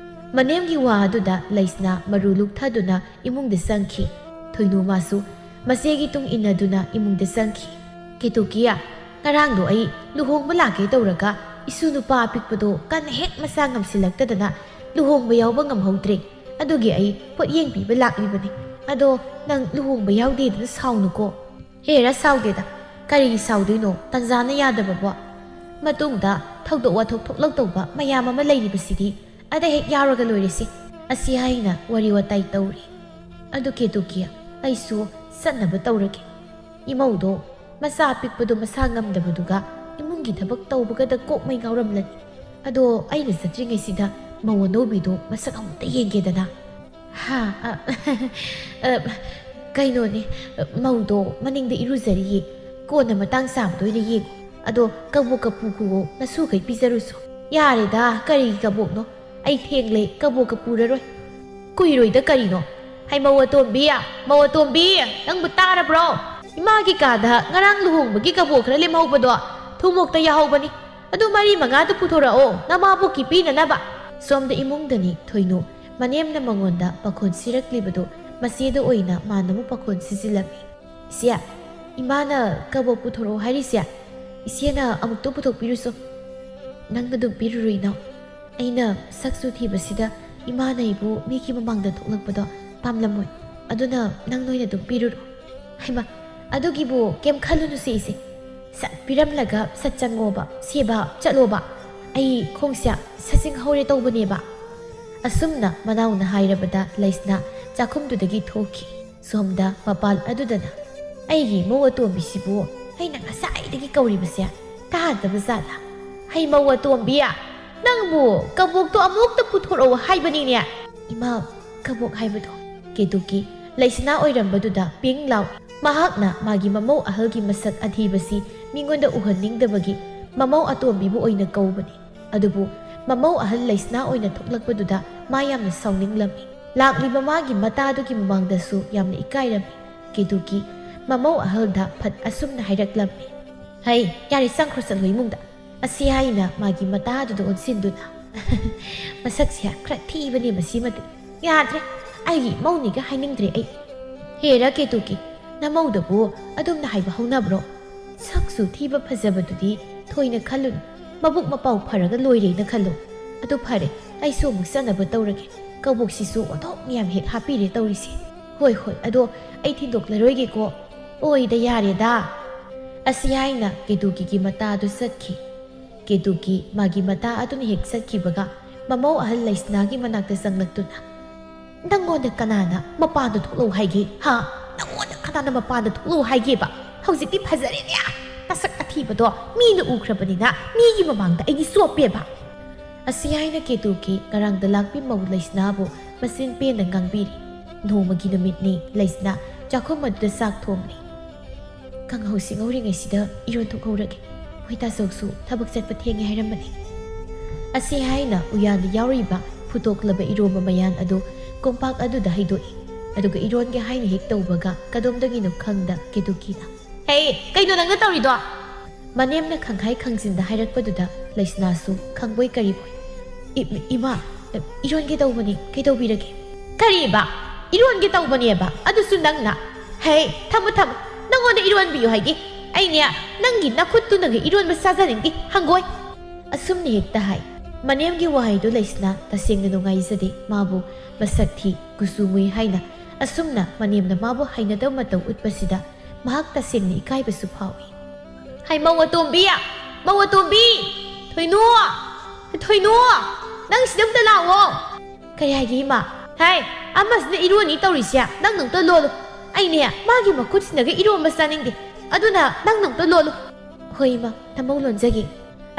ꯃꯅꯦꯝꯒꯤ ꯋꯥ ꯑꯗꯨꯗ ꯂꯩꯁꯅꯥ ꯃꯔꯨ ꯂꯨꯛꯊꯗꯨꯅ ꯏꯃꯨꯡꯗ ꯆꯪꯈꯤ꯫ ꯊꯣꯏꯅꯨ ꯃꯥꯁꯨ ꯃꯆꯦꯒꯤ ꯇꯨꯡ ꯏꯟꯅꯗꯨꯅ ꯏꯃꯨꯡꯗ ꯆꯪꯈꯤ꯫ "ꯀꯦꯇꯨꯀꯤ, ꯉꯔꯥꯡꯗꯣ ꯑꯩ ꯂꯨꯍꯣꯡꯕ ꯂꯥꯛꯀꯦ ꯇꯧꯔꯒ ꯏꯁꯨ ꯅꯨꯄꯥ ꯑꯄꯤꯛꯄꯗꯣ ꯀꯟꯅ ꯍꯦꯛ ꯃꯁꯥ ꯉꯝꯁꯤꯜꯂꯛꯇꯗꯅ ꯂꯨꯍꯣꯡꯕ ꯌꯥꯎꯕ ꯉꯝꯍꯧꯗ꯭ꯔꯦ꯫ ꯑꯗꯨꯒꯤ ꯑꯩ ꯄꯣꯠꯌꯦꯡ ꯄꯤꯕ ꯂꯥꯛꯂꯤꯕꯅꯤ꯫ ꯑꯗꯣ ꯅꯪ ꯂꯨꯍꯣꯡꯕ ꯌꯥꯎꯗꯦꯗꯅ ꯁꯥꯎꯅꯨꯀꯣ꯫" "ꯍꯦꯔꯥ, ꯁꯥꯎꯗꯦꯗ꯫ ꯀꯔꯤꯒꯤ ꯁꯥꯎꯗꯣꯏꯅꯣ? ꯇꯟꯖꯥꯅ ꯌꯥꯗꯕꯕꯣ꯫ ꯃꯇꯨꯡꯗ ꯊꯧꯗꯣꯛ ꯋꯥꯊꯣꯛ ꯊꯣꯛꯂꯛꯇꯧꯕ ꯃꯌꯥꯝ ꯑꯃ ꯂꯩꯔꯤꯕꯁꯤꯗꯤ꯫ ꯑꯗ ꯍꯦꯛ ꯌꯥꯎꯔꯒ ꯂꯣꯏꯔꯦꯁꯦ꯫" ꯑꯁꯤ ꯍꯥꯏꯅ ꯋꯥꯔꯤ ꯋꯥꯇꯥꯏ ꯇꯧꯔꯤ꯫ "ꯑꯗꯨ ꯀꯦꯇꯨꯀꯤ, ꯑꯩꯁꯨ ꯆꯠꯅꯕ ꯇꯧꯔꯒꯦ꯫ ꯏꯃꯧꯗꯣ ꯃꯆꯥ ꯑꯄꯤꯛꯄꯗꯣ ꯃꯁꯥ ꯉꯝꯗꯕꯗꯨꯒ ꯏꯃꯨꯡꯒꯤ ꯊꯕꯛ ꯇꯧꯕꯒꯗ ꯀꯣꯛꯃꯩ ꯉꯥꯎꯔꯝꯂꯅꯤ꯫ ꯑꯗꯣ ꯑꯩꯅ ꯆꯠꯇ꯭ꯔꯤꯉꯩꯁꯤꯗ ꯃꯧ ꯑꯅꯧꯕꯤꯗꯣ ꯃꯁꯛ ꯑꯃꯨꯛꯇ ꯌꯦꯡꯒꯦꯗꯅ꯫" "ꯍꯥ, ꯑ, ꯑ, ꯀꯩꯅꯣꯅꯦ, ꯃꯧꯗꯣ ꯃꯅꯤꯡꯗ ꯏꯔꯨꯖꯔꯤꯌꯦ꯫ ꯀꯣꯟꯅ ꯃꯇꯥꯡ ꯆꯥꯕꯗ ꯑꯣꯏꯅ ꯌꯦꯡꯉꯣ꯫ ꯑꯗꯣ ꯀꯕꯣꯛꯀ ꯄꯨꯈꯣ, ꯅꯁꯨꯈꯩ ꯄꯤꯖꯔꯨꯁꯣ꯫" "ꯌꯥꯔꯦꯗ, ꯀꯔꯤꯒꯤ ꯀꯕꯣꯛꯅꯣ? ꯑꯩ ꯊꯦꯡꯂꯦ, ꯀꯕꯣꯛꯀ ꯄꯨꯔꯔꯣꯏ꯫" "ꯀꯨꯏꯔꯣꯏꯗ ꯀꯔꯤꯅꯣ? ꯍꯩ, ꯃꯧ ꯑꯇꯣꯝꯕꯤ, ꯃꯧ ꯑꯇꯣꯝꯕꯤ, ꯅꯪꯕꯨ ꯇꯥꯔꯕ꯭ꯔꯣ? ꯏꯃꯥꯒꯤ ꯀꯥꯗ ꯉꯔꯥꯡ ꯂꯨꯍꯣꯡꯕꯒꯤ ꯀꯕꯣꯛ ꯈꯔ ꯂꯦꯝꯍꯧꯕꯗꯣ ꯊꯨꯝꯃꯣꯛꯇ ꯌꯥꯍꯧꯕꯅꯤ꯫ ꯑꯗꯨ ꯃꯔꯤ ꯃꯉꯥꯗꯨ ꯄꯨꯊꯣꯔꯛꯑꯣ, ꯅꯃꯥꯕꯣꯛꯀꯤ ꯄꯤꯅꯅꯕ꯫" ꯁꯣꯝꯗ ꯏꯃꯨꯡꯗꯅꯤ ꯊꯣꯏꯅꯨ ꯃꯅꯦꯝꯅ ꯃꯉꯣꯟꯗ ꯄꯥꯈꯣꯟ ꯁꯤꯔꯛꯂꯤꯕꯗꯨ ꯃꯆꯦꯗ ꯑꯣꯏꯅ ꯃꯥꯅ ꯑꯃꯨꯛ ꯄꯥꯈꯣꯟ ꯁꯤꯖꯤꯜꯂꯝꯃꯤ꯫ "ꯏꯆꯦ, ꯏꯃꯥꯅ ꯀꯕꯣꯛ ꯄꯨꯊꯣꯔꯛꯑꯣ ꯍꯥꯏꯔꯤꯁꯦ, ꯏꯆꯦꯅ ꯑꯃꯨꯛꯇ ꯄꯨꯊꯣꯛꯄꯤꯔꯨꯁꯣ꯫" "ꯅꯪꯅ ꯑꯗꯨꯝ ꯄꯤꯔꯨꯔꯣ ꯏꯅꯥꯎ꯫ ꯑꯩꯅ ꯁꯛꯁꯨ ꯊꯤꯕꯁꯤꯗ ꯏꯃꯥꯅ ꯑꯩꯕꯨ ꯃꯤꯒꯤ ꯃꯃꯥꯡꯗ ꯊꯣꯛꯂꯛꯄꯗꯣ ꯄꯥꯝꯂꯝꯃꯣꯏ꯫ ꯑꯗꯨꯅ ꯅꯪ ꯅꯣꯏꯅ ꯑꯗꯨꯝ ꯄꯤꯔꯨꯔꯣ꯫" "ꯍꯩꯃꯥ, ꯑꯗꯨꯒꯤꯕꯨ ꯀꯩꯝ ꯈꯜꯂꯨꯅꯨꯁꯦ ꯏꯆꯦ꯫ ꯁꯠ ꯄꯤꯔꯝꯂꯒ ꯁꯠ ꯆꯪꯉꯣꯕ, ꯁꯦꯕꯥ ꯆꯠꯂꯣꯕ꯫ ꯑꯩ ꯈꯣꯡꯁꯦ ꯁꯠꯆꯤꯡ ꯍꯧꯔꯦ ꯇꯧꯕꯅꯦꯕ꯫" ꯑꯁꯨꯝꯅ ꯃꯅꯥꯎꯅ ꯍꯥꯏꯔꯕꯗ ꯂꯩꯁꯅꯥ ꯆꯥꯛꯈꯨꯝꯗꯨꯗꯒꯤ ꯊꯣꯛꯈꯤ꯫ ꯁꯣꯝꯗ ꯃꯄꯥꯜ ꯑꯗꯨꯗꯅ, "ꯑꯩꯒꯤ ꯏꯃꯧ ꯑꯇꯣꯝꯕꯤꯁꯤꯕꯨ ꯑꯩꯅ ꯉꯁꯥꯏꯗꯒꯤ ꯀꯧꯔꯤꯕꯁꯦ ꯇꯥꯗꯕ ꯖꯥꯠꯂꯥ? ꯍꯩ, ꯃꯧ ꯑꯇꯣꯝꯕꯤ, ꯅꯪꯕꯨ ꯀꯕꯣꯛꯇꯣ ꯑꯃꯨꯛꯇ ꯄꯨꯊꯣꯔꯛꯑꯣ ꯍꯥꯏꯕꯅꯤꯅꯦ꯫" "ꯏꯃꯥ, ꯀꯕꯣꯛ ꯍꯥꯏꯕꯗꯣ?" ꯀꯦꯇꯨꯀꯤ ꯂꯩꯁꯅꯥ ꯑꯣꯏꯔꯝꯕꯗꯨꯗ ꯄꯤꯡ ꯂꯥꯎꯏ꯫ ꯃꯍꯥꯛꯅ ꯃꯥꯒꯤ ꯃꯃꯧ ꯑꯍꯜꯒꯤ ꯃꯁꯛ ꯑꯊꯤꯕꯁꯤ ꯃꯤꯉꯣꯟꯗ ꯎꯍꯟꯅꯤꯡꯗꯕꯒꯤ ꯃꯃꯧ ꯑꯇꯣꯝꯕꯤꯕꯨ ꯑꯣꯏꯅ ꯀꯧꯕꯅꯤ꯫ ꯑꯗꯨꯕꯨ ꯃꯃꯧ ꯑꯍꯜ ꯂꯩꯁꯅꯥ ꯑꯣꯏꯅ ꯊꯣꯛꯂꯛꯄꯗꯨꯗ ꯃꯥ ꯌꯥꯝꯅ ꯁꯥꯎꯅꯤꯡꯂꯝꯃꯤ꯫ ꯂꯥꯛꯂꯤꯕ ꯃꯥꯒꯤ ꯃꯇꯥꯗꯨꯒꯤ ꯃꯃꯥꯡꯗꯁꯨ ꯌꯥꯝꯅ ꯏꯀꯥꯏꯔꯝꯃꯤ꯫ ꯀꯦꯇꯨꯀꯤ ꯃꯃꯧ ꯑꯍꯜꯗ ꯐꯠ ꯑꯁꯨꯝꯅ ꯍꯥꯏꯔꯛꯂꯝꯃꯤ꯫ "ꯍꯩ, ꯌꯥꯔꯦ, ꯆꯪꯈ꯭ꯔꯣ, ꯆꯠꯂꯣ ꯏꯃꯨꯡꯗ"꯫ ꯑꯁꯤ ꯍꯥꯏꯅ ꯃꯥꯒꯤ ꯃꯇꯥꯗꯨꯗ ꯑꯣꯟꯁꯤꯟꯗꯨꯅ, "ꯃꯁꯛꯁꯦ ꯈꯔ ꯊꯤꯕꯅꯦ ꯃꯁꯤꯃꯗꯤ꯫ ꯌꯥꯗ꯭ꯔꯦ, ꯑꯩꯒꯤ ꯏꯃꯧꯅꯤꯒ ꯍꯥꯏꯅꯤꯡꯗ꯭ꯔꯦ ꯑꯩ"꯫ "ꯍꯦꯔꯥ ꯀꯦꯇꯨꯀꯤ, ꯅꯃꯧꯗꯕꯨ ꯑꯗꯨꯝꯅ ꯍꯥꯏꯕ ꯍꯧꯅꯕ꯭ꯔꯣ? ꯁꯛꯁꯨ ꯊꯤꯕ ꯐꯖꯕꯗꯨꯗꯤ ꯊꯣꯏꯅ ꯈꯜꯂꯨꯅꯨ, ꯃꯕꯨꯛ ꯃꯄꯥꯎ ꯐꯔꯒ ꯂꯣꯏꯔꯦꯅ ꯈꯜꯂꯨ꯫ ꯑꯗꯨ ꯐꯔꯦ, ꯑꯩꯁꯨ ꯑꯃꯨꯛ ꯆꯠꯅꯕ ꯇꯧꯔꯒꯦ꯫ ꯀꯕꯣꯛꯁꯤꯁꯨ ꯑꯣꯟꯊꯣꯛ ꯃꯌꯥꯝ ꯍꯦꯛ ꯍꯥꯞꯄꯤꯔꯦ ꯇꯧꯔꯤꯁꯦ꯫ ꯍꯣꯏ, ꯍꯣꯏ, ꯑꯗꯣ ꯑꯩ ꯊꯤꯟꯗꯣꯛꯂꯔꯣꯏꯒꯦꯀꯣ"꯫ "ꯑꯣꯏꯗ ꯌꯥꯔꯦꯗ"꯫ ꯑꯁꯤ ꯍꯥꯏꯅ ꯀꯦꯇꯨꯀꯤꯒꯤ ꯃꯇꯥ ꯑꯗꯨ ꯆꯠꯈꯤ꯫ ꯀꯦꯇꯨꯀꯤ ꯃꯥꯒꯤ ꯃꯇꯥ ꯑꯗꯨꯅ ꯍꯦꯛ ꯆꯠꯈꯤꯕꯒ ꯃꯃꯧ ꯑꯍꯜ ꯂꯩꯁꯅꯥꯒꯤ ꯃꯅꯥꯛꯇ ꯆꯪꯂꯛꯇꯨꯅ, "ꯅꯪꯉꯣꯟꯗ ꯀꯅꯥꯅ ꯃꯄꯥꯟꯗ ꯊꯣꯛꯂꯛꯎ ꯍꯥꯏꯒꯦ? ꯍꯥ? ꯅꯪꯉꯣꯟꯗ ꯀꯅꯥꯅ ꯃꯄꯥꯟꯗ ꯊꯣꯛꯂꯛꯎ ꯍꯥꯏꯒꯦꯕ? ꯍꯧꯖꯤꯛꯇꯤ ꯐꯖꯔꯦꯅꯦ! ꯅꯁꯛ ꯑꯊꯤꯕꯗꯣ ꯃꯤꯅ ꯎꯈ꯭ꯔꯕꯅꯤꯅ ꯃꯤꯒꯤ ꯃꯃꯥꯡꯗ ꯑꯩꯗꯤ ꯆꯣꯞꯄꯦꯕ"꯫ ꯑꯁꯤ ꯍꯥꯏꯅ ꯀꯦꯇꯨꯀꯤ ꯉꯔꯥꯡꯗ ꯂꯥꯛꯄꯤ ꯃꯧ ꯂꯩꯁꯅꯥꯕꯨ ꯃꯆꯤꯟ ꯄꯦꯟꯅ ꯉꯥꯡꯕꯤꯔꯤ꯫ ꯅꯣꯡꯃꯒꯤ ꯅꯨꯃꯤꯠꯅꯤ꯫ ꯂꯩꯁꯅꯥ ꯆꯥꯛꯈꯨꯝ ꯑꯗꯨꯗ ꯆꯥꯛ ꯊꯣꯡꯂꯤ꯫ "ꯀꯥꯡꯍꯧꯁꯤ ꯉꯧꯔꯤꯉꯩꯁꯤꯗ ꯏꯔꯣꯟ ꯊꯣꯛꯍꯧꯔꯒꯦ꯫ ꯍꯣꯏ, ꯇꯥꯆꯧꯁꯨ ꯊꯕꯛ ꯆꯠꯄ ꯊꯦꯡꯉꯦ ꯍꯥꯏꯔꯝꯕꯅꯤ"꯫ ꯑꯁꯤ ꯍꯥꯏꯅ ꯎꯌꯥꯟꯗ ꯌꯥꯎꯔꯤꯕ ꯐꯨꯠꯇꯣꯛꯂꯕ ꯏꯔꯣꯝꯕ ꯃꯌꯥꯟ ꯑꯗꯨ ꯀꯣꯝꯄꯥꯛ ꯑꯗꯨꯗ ꯍꯩꯗꯣꯛꯏ꯫ ꯑꯗꯨꯒ ꯏꯔꯣꯟꯒꯦ ꯍꯥꯏꯅ ꯍꯦꯛ ꯇꯧꯕꯒ ꯀꯗꯣꯝꯗꯒꯤꯅꯣ ꯈꯪꯗ ꯀꯦꯇꯨꯀꯤꯅ, "ꯍꯦ, ꯀꯩꯅꯣ ꯅꯪꯅ ꯇꯧꯔꯤꯗꯣ?" ꯃꯅꯦꯝꯅ ꯈꯪꯈꯥꯏ ꯈꯪꯖꯤꯟꯗ ꯍꯥꯏꯔꯛꯄꯗꯨꯗ ꯂꯩꯁꯅꯥꯁꯨ ꯈꯪꯕꯣꯏ ꯀꯔꯤꯕꯣꯏ, "ꯏ-, ꯏ-, ꯏꯃꯥ, ꯏꯔꯣꯟꯒꯦ ꯇꯧꯕꯅꯤ, ꯀꯩꯗꯧꯕꯤꯔꯒꯦ?" "ꯀꯔꯤꯕ? ꯏꯔꯣꯟꯒꯦ ꯇꯧꯕꯅꯦꯕ? ꯑꯗꯨꯁꯨ ꯅꯪꯅ? ꯍꯦ, ꯊꯝꯃꯨ, ꯊꯝꯃꯨ, ꯅꯪꯉꯣꯟꯗ ꯏꯔꯣꯟꯕꯤꯌꯨ ꯍꯥꯏꯗꯤ? ꯑꯩꯅꯦ, ꯅꯪꯒꯤ ꯅꯈꯨꯠꯇꯨꯅꯒ ꯏꯔꯣꯟꯕ ꯆꯥꯖꯅꯤꯡꯗꯦ, ꯍꯪꯒꯣꯏ!" ꯑꯁꯨꯝꯅ ꯍꯦꯛꯇ ꯍꯥꯏ꯫ ꯃꯅꯦꯝꯒꯤ ꯋꯥꯍꯩꯗꯨ ꯂꯩꯁꯅꯥ ꯇꯁꯦꯡꯅ ꯅꯨꯡꯉꯥꯏꯖꯗꯦ꯫ ꯃꯥꯕꯨ ꯃꯁꯛ ꯊꯤ, ꯀꯨꯆꯨ ꯃꯨꯏ ꯍꯥꯏꯅ ꯑꯁꯨꯝꯅ ꯃꯅꯦꯝꯅ ꯃꯥꯕꯨ ꯍꯩꯅꯗꯕ ꯃꯇꯧ ꯎꯠꯄꯁꯤꯗ ꯃꯍꯥꯛ ꯇꯁꯦꯡꯅ ꯏꯀꯥꯏꯕꯁꯨ ꯐꯥꯎꯏ꯫ "ꯍꯩ, ꯃꯧ ꯑꯇꯣꯝꯕꯤ! ꯃꯧ ꯑꯇꯣꯝꯕꯤ! ꯊꯣꯏꯅꯨ! ꯊꯣꯏꯅꯨ! ꯅꯪ ꯁꯤꯗ ꯑꯝꯇ ꯂꯥꯛꯑꯣ!" "ꯀꯔꯤ ꯍꯥꯏꯒꯦ, ꯏꯃꯥ?" "ꯍꯥꯏ, ꯑꯃꯁꯤꯅ ꯏꯔꯣꯟꯅꯤ ꯇꯧꯔꯤꯁꯦ, ꯅꯪ ꯑꯝꯇ ꯂꯣꯜꯂꯨ꯫ ꯑꯩꯅꯦ, ꯃꯥꯒꯤ ꯃꯈꯨꯠꯁꯤꯅꯒ ꯏꯔꯣꯟꯕ ꯆꯥꯅꯤꯡꯗꯦ꯫ ꯑꯗꯨꯅ ꯅꯪ ꯑꯝꯇ ꯂꯣꯜꯂꯨ"꯫ "ꯍꯣꯏ, ꯏꯃꯥ, ꯅꯃꯧ ꯂꯣꯟꯖꯒꯦ"꯫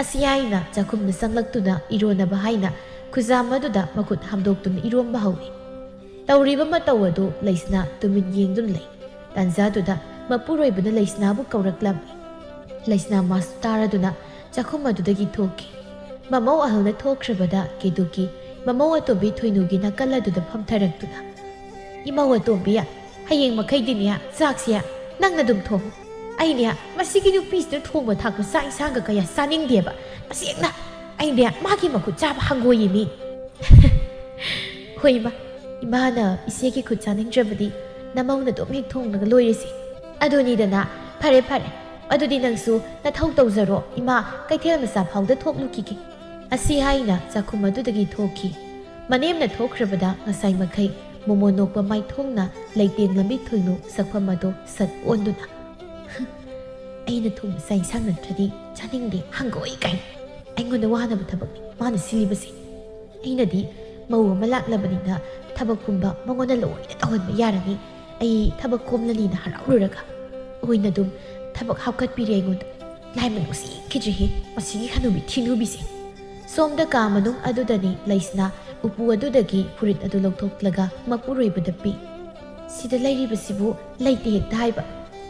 ꯑꯁꯤ ꯍꯥꯏꯅ ꯆꯥꯛꯈꯨꯝꯗ ꯆꯪꯂꯛꯇꯨꯅ ꯏꯔꯣꯟꯅꯕ ꯍꯥꯏꯅ ꯈꯨꯖꯥꯝ ꯑꯗꯨꯗ ꯃꯈꯨꯠ ꯍꯥꯝꯗꯣꯛꯇꯨꯅ ꯏꯔꯣꯟꯕ ꯍꯧꯏ꯫ ꯇꯧꯔꯤꯕ ꯃꯇꯧ ꯑꯗꯨ ꯂꯩꯁꯅꯥ ꯇꯨꯃꯤꯟ ꯌꯦꯡꯗꯨꯅ ꯂꯩ꯫ ꯇꯥꯟꯖꯥꯗꯨꯗ ꯃꯄꯨꯔꯣꯏꯕꯅ ꯂꯩꯁꯅꯥꯕꯨ ꯀꯧꯔꯛꯂꯝꯃꯤ꯫ ꯂꯩꯁꯅꯥ ꯃꯥꯁꯨ ꯇꯥꯔꯗꯨꯅ ꯆꯥꯛꯈꯨꯝ ꯑꯗꯨꯗꯒꯤ ꯊꯣꯛꯈꯤ꯫ ꯃꯃꯧ ꯑꯍꯜꯅ ꯊꯣꯛꯈ꯭ꯔꯕꯗ ꯀꯦꯇꯨꯀꯤ ꯃꯃꯧ ꯑꯇꯣꯝꯕꯤ ꯊꯣꯏꯅꯨꯒꯤ ꯅꯥꯀꯜ ꯑꯗꯨꯗ ꯐꯝꯊꯔꯛꯇꯨꯅ, "ꯏꯃꯧ ꯑꯇꯣꯝꯕꯤ, ꯍꯌꯦꯡ ꯃꯈꯩꯗꯤꯅꯦ ꯆꯥꯛꯁꯦ ꯅꯪꯅ ꯑꯗꯨꯝ ꯊꯣꯡꯉꯨ꯫ ꯑꯩꯅꯦ ꯃꯁꯤꯒꯤ ꯅꯨꯄꯤꯁꯤꯅ ꯊꯣꯡꯕ ꯊꯥꯛꯄ ꯆꯥꯛ ꯏꯟꯁꯥꯡꯒ ꯀꯌꯥ ꯆꯥꯅꯤꯡꯗꯦꯕ꯫ ꯇꯁꯦꯡꯅ ꯑꯩꯅꯦ ꯃꯥꯒꯤ ꯃꯈꯨꯠ ꯆꯥꯕ ꯍꯪꯒꯣꯏꯌꯦ ꯃꯤ꯫" "ꯍꯣꯏ ꯏꯃꯥ, ꯏꯃꯥꯅ ꯏꯆꯦꯒꯤ ꯈꯨꯠ ꯆꯥꯅꯤꯡꯗ꯭ꯔꯕꯗꯤ ꯅꯃꯧꯅ ꯑꯗꯨꯝ ꯍꯦꯛ ꯊꯣꯡꯂꯒ ꯂꯣꯏꯔꯁꯤ꯫ ꯑꯗꯨꯅꯤꯗꯅ, ꯐꯔꯦ ꯐꯔꯦ, ꯑꯗꯨꯗꯤ ꯅꯪꯁꯨ ꯅꯊꯧ ꯇꯧꯖꯔꯣ ꯏꯃꯥ, ꯀꯩꯊꯦꯜ ꯃꯆꯥ ꯐꯥꯎꯗ ꯊꯣꯛꯂꯨꯈꯤꯒꯦ꯫" ꯑꯁꯤ ꯍꯥꯏꯅ ꯆꯥꯛꯈꯨꯝ ꯑꯗꯨꯗꯒꯤ ꯊꯣꯛꯈꯤ꯫ ꯃꯅꯦꯝꯅ ꯊꯣꯛꯈ꯭ꯔꯕꯗ ꯉꯁꯥꯏ ꯃꯈꯩ ꯃꯣꯃꯣꯟ ꯅꯣꯛꯄ ꯃꯥꯏꯊꯣꯡꯅ ꯂꯩꯇꯦꯡꯂꯝꯃꯤ ꯊꯣꯏꯅꯨ ꯁꯛꯐꯝ ꯑꯗꯨ ꯁꯠ ꯑꯣꯟꯗꯨꯅ, "ꯑꯩꯅ ꯊꯣꯡꯕ ꯆꯥꯛ ꯏꯟꯁꯥꯡ ꯅꯠꯇ꯭ꯔꯗꯤ ꯆꯥꯅꯤꯡꯗꯦ, ꯍꯪꯒꯣꯏ ꯀꯥꯏꯅ꯫ ꯑꯩꯉꯣꯟꯗ ꯋꯥꯅꯕ ꯊꯕꯛꯅꯤ ꯃꯥꯅ ꯁꯤꯜꯂꯤꯕꯁꯦ꯫ ꯑꯩꯅꯗꯤ ꯃꯧ ꯑꯃ ꯂꯥꯛꯂꯕꯅꯤꯅ ꯊꯕꯛ ꯄꯨꯝꯕ ꯃꯉꯣꯟꯗ ꯂꯣꯏꯅ ꯇꯧꯍꯟꯕ ꯌꯥꯔꯅꯤ꯫ ꯑꯩ ꯊꯕꯛ ꯀꯣꯝꯂꯅꯤꯅ ꯍꯔꯥꯎꯔꯨꯔꯒ ꯑꯣꯏꯅ ꯑꯗꯨꯝ ꯊꯕꯛ ꯍꯥꯞꯀꯠꯄꯤꯔꯦ ꯑꯩꯉꯣꯟꯗ꯫ ꯂꯥꯏꯃꯟ ꯅꯨꯡꯁꯤꯈꯤꯗ꯭ꯔꯤꯍꯦ ꯃꯁꯤꯒꯤ ꯍꯅꯨꯕꯤ ꯊꯤꯅꯨꯕꯤꯁꯦ꯫" ꯁꯣꯝꯗ ꯀꯥ ꯃꯅꯨꯡ ꯑꯗꯨꯗꯅꯤ ꯂꯩꯁꯅꯥ ꯎꯄꯨ ꯑꯗꯨꯗꯒꯤ ꯐꯨꯔꯤꯠ ꯑꯗꯨ ꯂꯧꯊꯣꯛꯂꯒ ꯃꯄꯨꯔꯣꯏꯕꯗ ꯄꯤ꯫ "ꯁꯤꯗ ꯂꯩꯔꯤꯕꯁꯤꯕꯨ ꯂꯩꯇꯦ ꯍꯦꯛꯇ ꯍꯥꯏꯕ꯫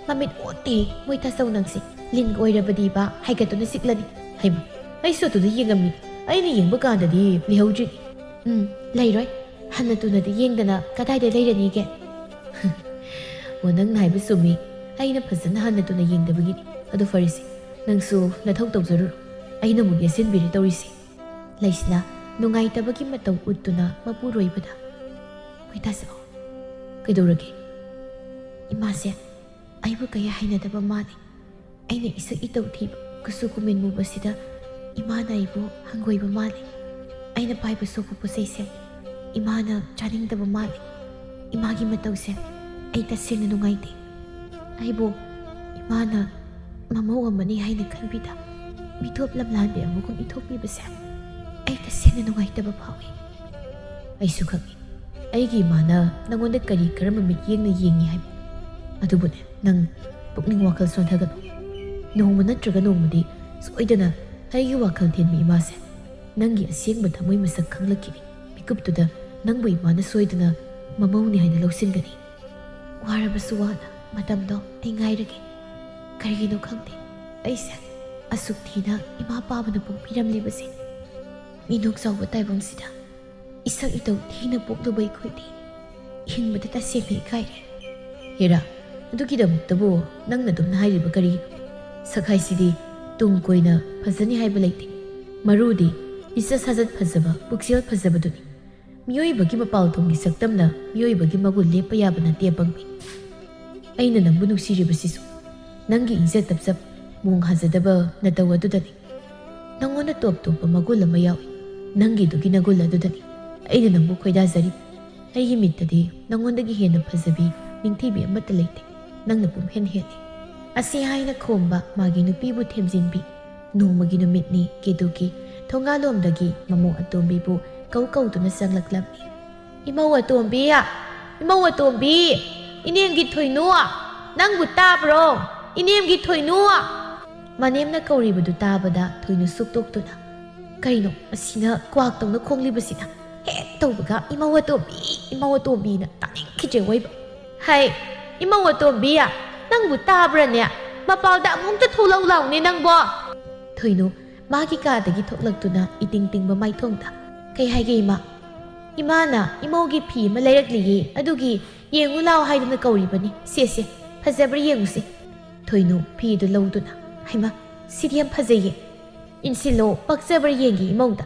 ꯃꯃꯤꯠ ꯑꯣꯠꯇꯦ ꯃꯣꯏ ꯇꯥꯆꯧ ꯅꯪꯁꯦ꯫ ꯂꯤꯟ ꯑꯣꯏꯔꯕꯗꯤꯕ ꯍꯥꯏꯒꯠꯇꯨꯅ ꯆꯤꯛꯂꯅꯤ꯫" "ꯍꯩꯃ, ꯑꯩꯁꯨ ꯑꯗꯨꯗ ꯌꯦꯡꯉꯝꯃꯤ꯫ ꯑꯩꯅ ꯌꯦꯡꯕ ꯀꯥꯟꯗꯗꯤ ꯂꯩꯍꯧꯗ꯭ꯔꯤꯅꯤ꯫" "ꯎꯝ, ꯂꯩꯔꯣꯏ꯫ ꯍꯟꯅ ꯇꯨꯅꯗꯤ ꯌꯦꯡꯗꯅ ꯀꯗꯥꯏꯗ ꯂꯩꯔꯅꯤꯒꯦ?" "ꯑꯣ, ꯅꯪꯅ ꯍꯥꯏꯕ ꯆꯨꯝꯃꯤ꯫ ꯑꯩꯅ ꯐꯖꯅ ꯍꯟꯅ ꯇꯨꯅ ꯌꯦꯡꯗꯕꯒꯤꯅꯤ꯫ ꯑꯗꯨ ꯐꯔꯦꯁꯦ, ꯅꯪꯁꯨ ꯅꯊꯧ ꯇꯧꯖꯔꯨꯔꯣ꯫ ꯑꯩꯅ ꯑꯃꯨꯛ ꯌꯦꯠꯁꯤꯟꯕꯤꯔꯦ ꯇꯧꯔꯤꯁꯦ꯫" ꯂꯩꯁꯅꯥ ꯅꯨꯡꯉꯥꯏꯇꯕꯒꯤ ꯃꯇꯧ ꯎꯠꯇꯨꯅ ꯃꯄꯨꯔꯣꯏꯕꯗ, "ꯃꯣꯏ ꯇꯥꯆꯧ꯫" "ꯀꯩꯗꯧꯔꯒꯦ?" "ꯏꯃꯥꯁꯦ ꯑꯩꯕꯨ ꯀꯌꯥ ꯍꯩꯅꯗꯕ ꯃꯥꯜꯂꯤ꯫ ꯑꯩꯅ ꯏꯁꯛ ꯏꯇꯧ ꯊꯤꯕ, ꯀꯨꯆꯨ ꯀꯨꯃꯦꯟ ꯃꯨꯕꯁꯤꯗ ꯏꯃꯥꯅ ꯑꯩꯕꯨ ꯍꯪꯒꯣꯏꯕ ꯃꯥꯜꯂꯤ꯫ ꯑꯩꯅ ꯄꯥꯏꯕ ꯁꯣꯛꯄ ꯄꯣꯠ ꯆꯩꯁꯦ ꯏꯃꯥꯅ ꯆꯥꯅꯤꯡꯗꯕ ꯃꯥꯜꯂꯤ꯫ ꯏꯃꯥꯒꯤ ꯃꯇꯧꯁꯦ ꯑꯩ ꯇꯁꯦꯡꯅ ꯅꯨꯡꯉꯥꯏꯇꯦ꯫ ꯑꯩꯕꯨ ꯏꯃꯥꯅ ꯃꯃꯧ ꯑꯃꯅꯤ ꯍꯥꯏꯅ ꯈꯟꯕꯤꯗ ꯃꯤꯊꯣꯞ ꯂꯝꯂꯥꯟꯕꯤ ꯑꯃꯒꯨꯝ ꯏꯊꯣꯛꯄꯤꯕꯁꯦ ꯑꯩ ꯇꯁꯦꯡꯅ ꯅꯨꯡꯉꯥꯏꯇꯕ ꯐꯥꯎꯏ꯫" "ꯑꯩꯁꯨ ꯈꯪꯏ꯫ ꯑꯩꯒꯤ ꯏꯃꯥꯅ ꯅꯪꯉꯣꯟꯗ ꯀꯔꯤ ꯀꯔꯝꯕ ꯃꯤꯠꯌꯦꯡꯅ ꯌꯦꯡꯉꯤ ꯍꯥꯏꯕ꯫ ꯑꯗꯨꯕꯨꯅꯦ, ꯅꯪ ꯄꯨꯛꯅꯤꯡ ꯋꯥꯈꯜ ꯁꯣꯟꯊꯒꯅꯨ꯫ ꯅꯣꯡꯃ ꯅꯠꯇ꯭ꯔꯒ ꯅꯣꯡꯃꯗꯤ ꯁꯣꯏꯗꯅ ꯑꯩꯒꯤ ꯋꯥꯈꯜ ꯊꯦꯟꯕꯤ ꯏꯃꯥꯁꯦ ꯅꯪꯒꯤ ꯑꯁꯦꯡꯕ ꯊꯃꯣꯏ ꯃꯁꯛ ꯈꯪꯂꯛꯈꯤꯅꯤ꯫ ꯃꯤꯀꯨꯞꯇꯨꯗ ꯅꯪꯕꯨ ꯏꯃꯥꯅ ꯁꯣꯏꯗꯅ ꯃꯃꯧꯅꯤ ꯍꯥꯏꯅ ꯂꯧꯁꯤꯟꯒꯅꯤ꯫ ꯋꯥꯔꯕꯁꯨ ꯋꯥꯅ ꯃꯇꯝꯗꯣ ꯑꯩ ꯉꯥꯏꯔꯒꯦ꯫ ꯀꯔꯤꯒꯤꯅꯣ ꯈꯪꯗꯦ, ꯑꯩꯁꯦ ꯑꯁꯨꯛ ꯊꯤꯅ ꯏꯃꯥ ꯄꯥꯕꯅ ꯄꯣꯛꯄꯤꯔꯝꯂꯤꯕꯁꯦ꯫ ꯃꯤꯅꯣꯛ ꯆꯥꯎꯕ ꯇꯥꯏꯕꯪꯁꯤꯗ ꯏꯁꯛ ꯏꯇꯧ ꯊꯤꯅ ꯄꯣꯛꯂꯨꯕ ꯑꯩꯈꯣꯏꯗꯤ ꯍꯤꯡꯕꯗ ꯇꯁꯦꯡꯅ ꯏꯀꯥꯏꯔꯦ꯫ ꯍꯦꯔꯥ, ꯑꯗꯨꯒꯤꯗꯃꯛꯇꯕꯨ ꯅꯪꯅ ꯑꯗꯨꯝꯅ ꯍꯥꯏꯔꯤꯕ ꯀꯔꯤꯒꯤꯅꯣ? ꯁꯛ ꯍꯥꯏꯁꯤꯗꯤ ꯇꯨꯡ ꯀꯣꯏꯅ ꯐꯖꯅꯤ ꯍꯥꯏꯕ ꯂꯩꯇꯦ꯫ ꯃꯔꯨꯗꯤ ꯂꯤꯆꯠ ꯁꯥꯖꯠ ꯐꯖꯕ, ꯄꯨꯛꯆꯦꯜ ꯐꯖꯕꯗꯨꯅꯤ꯫ ꯃꯤꯑꯣꯏꯕꯒꯤ ꯃꯄꯥꯜ ꯊꯣꯡꯒꯤ ꯁꯛꯇꯝꯅ ꯃꯤꯑꯣꯏꯕꯒꯤ ꯃꯒꯨꯟ ꯂꯦꯞꯄ ꯌꯥꯕ ꯅꯠꯇꯦ, ꯑꯄꯪꯕꯤ꯫ ꯑꯩꯅ ꯅꯪꯕꯨ ꯅꯨꯡꯁꯤꯔꯤꯕꯁꯤꯁꯨ ꯅꯪꯒꯤ ꯏꯪꯖ ꯇꯞꯆꯞ, ꯃꯣꯡ ꯍꯥꯖꯗꯕ ꯅꯇꯧ ꯑꯗꯨꯗꯅꯤ꯫ ꯅꯪꯉꯣꯟꯗ ꯇꯣꯞ ꯇꯣꯞꯄ ꯃꯒꯨꯟ ꯑꯃ ꯌꯥꯎꯏ꯫ ꯅꯪꯒꯤꯗꯨꯒꯤ ꯅꯒꯨꯟ ꯑꯗꯨꯗꯅꯤ ꯑꯩꯅ ꯅꯪꯕꯨ ꯈꯣꯏꯗꯥꯖꯔꯤ꯫ ꯑꯩꯒꯤ ꯃꯤꯠꯇꯗꯤ ꯅꯪꯉꯣꯟꯗꯒꯤ ꯍꯦꯟꯅ ꯐꯖꯕꯤ, ꯅꯤꯡꯊꯤꯕꯤ ꯑꯃꯠꯇ ꯂꯩꯇꯦ꯫ ꯅꯪꯅ ꯄꯨꯝꯍꯦꯟ ꯍꯦꯜꯂꯤ꯫ ꯑꯁꯤ ꯍꯥꯏꯅ ꯈꯣꯝꯕ ꯃꯥꯒꯤ ꯅꯨꯄꯤꯕꯨ ꯊꯦꯝꯖꯤꯟꯕꯤ꯫ ꯅꯣꯡꯃꯒꯤ ꯅꯨꯃꯤꯠꯅꯤ꯫ ꯀꯦꯇꯨꯀꯤ ꯊꯣꯡꯒꯥꯜꯂꯣꯝꯗꯒꯤ ꯃꯃꯧ ꯑꯇꯣꯝꯕꯤꯕꯨ ꯀꯧ ꯀꯧꯗꯨꯅ ꯆꯪꯂꯛꯂꯝꯃꯤ꯫ "ꯏꯃꯧ ꯑꯇꯣꯝꯕꯤ! ꯏꯃꯧ ꯑꯇꯣꯝꯕꯤ! ꯏꯅꯦꯝꯒꯤ ꯊꯣꯏꯅꯨ! ꯅꯪꯕꯨ ꯇꯥꯕ꯭ꯔꯣ? ꯏꯅꯦꯝꯒꯤ ꯊꯣꯏꯅꯨ!" ꯃꯅꯦꯝꯅ ꯀꯧꯔꯤꯕꯗꯨ ꯇꯥꯕꯗ ꯊꯣꯏꯅꯨ ꯁꯨꯛꯇꯣꯛꯇꯨꯅ, "ꯀꯩꯅꯣ ꯑꯁꯤꯅ ꯀ꯭ꯋꯥꯛꯇꯧꯅ ꯈꯣꯡꯂꯤꯕꯁꯤꯅ?" ꯍꯦꯛ ꯇꯧꯕꯒ "ꯏꯃꯧ ꯑꯇꯣꯝꯕꯤ, ꯏꯃꯧ ꯑꯇꯣꯝꯕꯤꯅ" ꯇꯥꯅꯤꯡꯈꯤꯗ꯭ꯔꯦ ꯑꯣꯏꯕ꯫ "ꯍꯩ, ꯏꯃꯧ ꯑꯇꯣꯝꯕꯤ, ꯅꯪꯕꯨ ꯇꯥꯕ꯭ꯔꯅꯦ? ꯃꯄꯥꯜꯗ ꯑꯃꯨꯛꯇ ꯊꯣꯛꯂꯛꯎ ꯂꯥꯎꯅꯦ ꯅꯪꯕꯣ!" ꯊꯣꯏꯅꯨ ꯃꯥꯒꯤ ꯀꯥꯗꯒꯤ ꯊꯣꯛꯂꯛꯇꯨꯅ ꯏꯇꯤꯡ ꯇꯤꯡꯕ ꯃꯥꯏꯊꯣꯡꯗ, "ꯀꯩ ꯍꯥꯏꯒꯦ ꯏꯃꯥ?" "ꯏꯃꯥꯅ ꯏꯃꯧꯒꯤ ꯐꯤ ꯑꯃ ꯂꯩꯔꯛꯂꯤꯌꯦ, ꯑꯗꯨꯒꯤ ꯌꯦꯡꯉꯨ ꯂꯥꯎ ꯍꯥꯏꯗꯨꯅ ꯀꯧꯔꯤꯕꯅꯤ꯫ ꯁꯦ ꯁꯦ, ꯐꯖꯕ꯭ꯔꯥ ꯌꯦꯡꯉꯨꯁꯦ꯫" ꯊꯣꯏꯅꯨ ꯐꯤꯗꯨ ꯂꯧꯗꯨꯅ, "ꯍꯩꯃꯥ, ꯁꯤꯗꯤ ꯌꯥꯝ ꯐꯖꯩꯌꯦ꯫ ꯏꯟꯁꯤꯜꯂꯣ, ꯄꯛꯆꯕ꯭ꯔꯥ ꯌꯦꯡꯒꯦ ꯏꯃꯧꯗ꯫"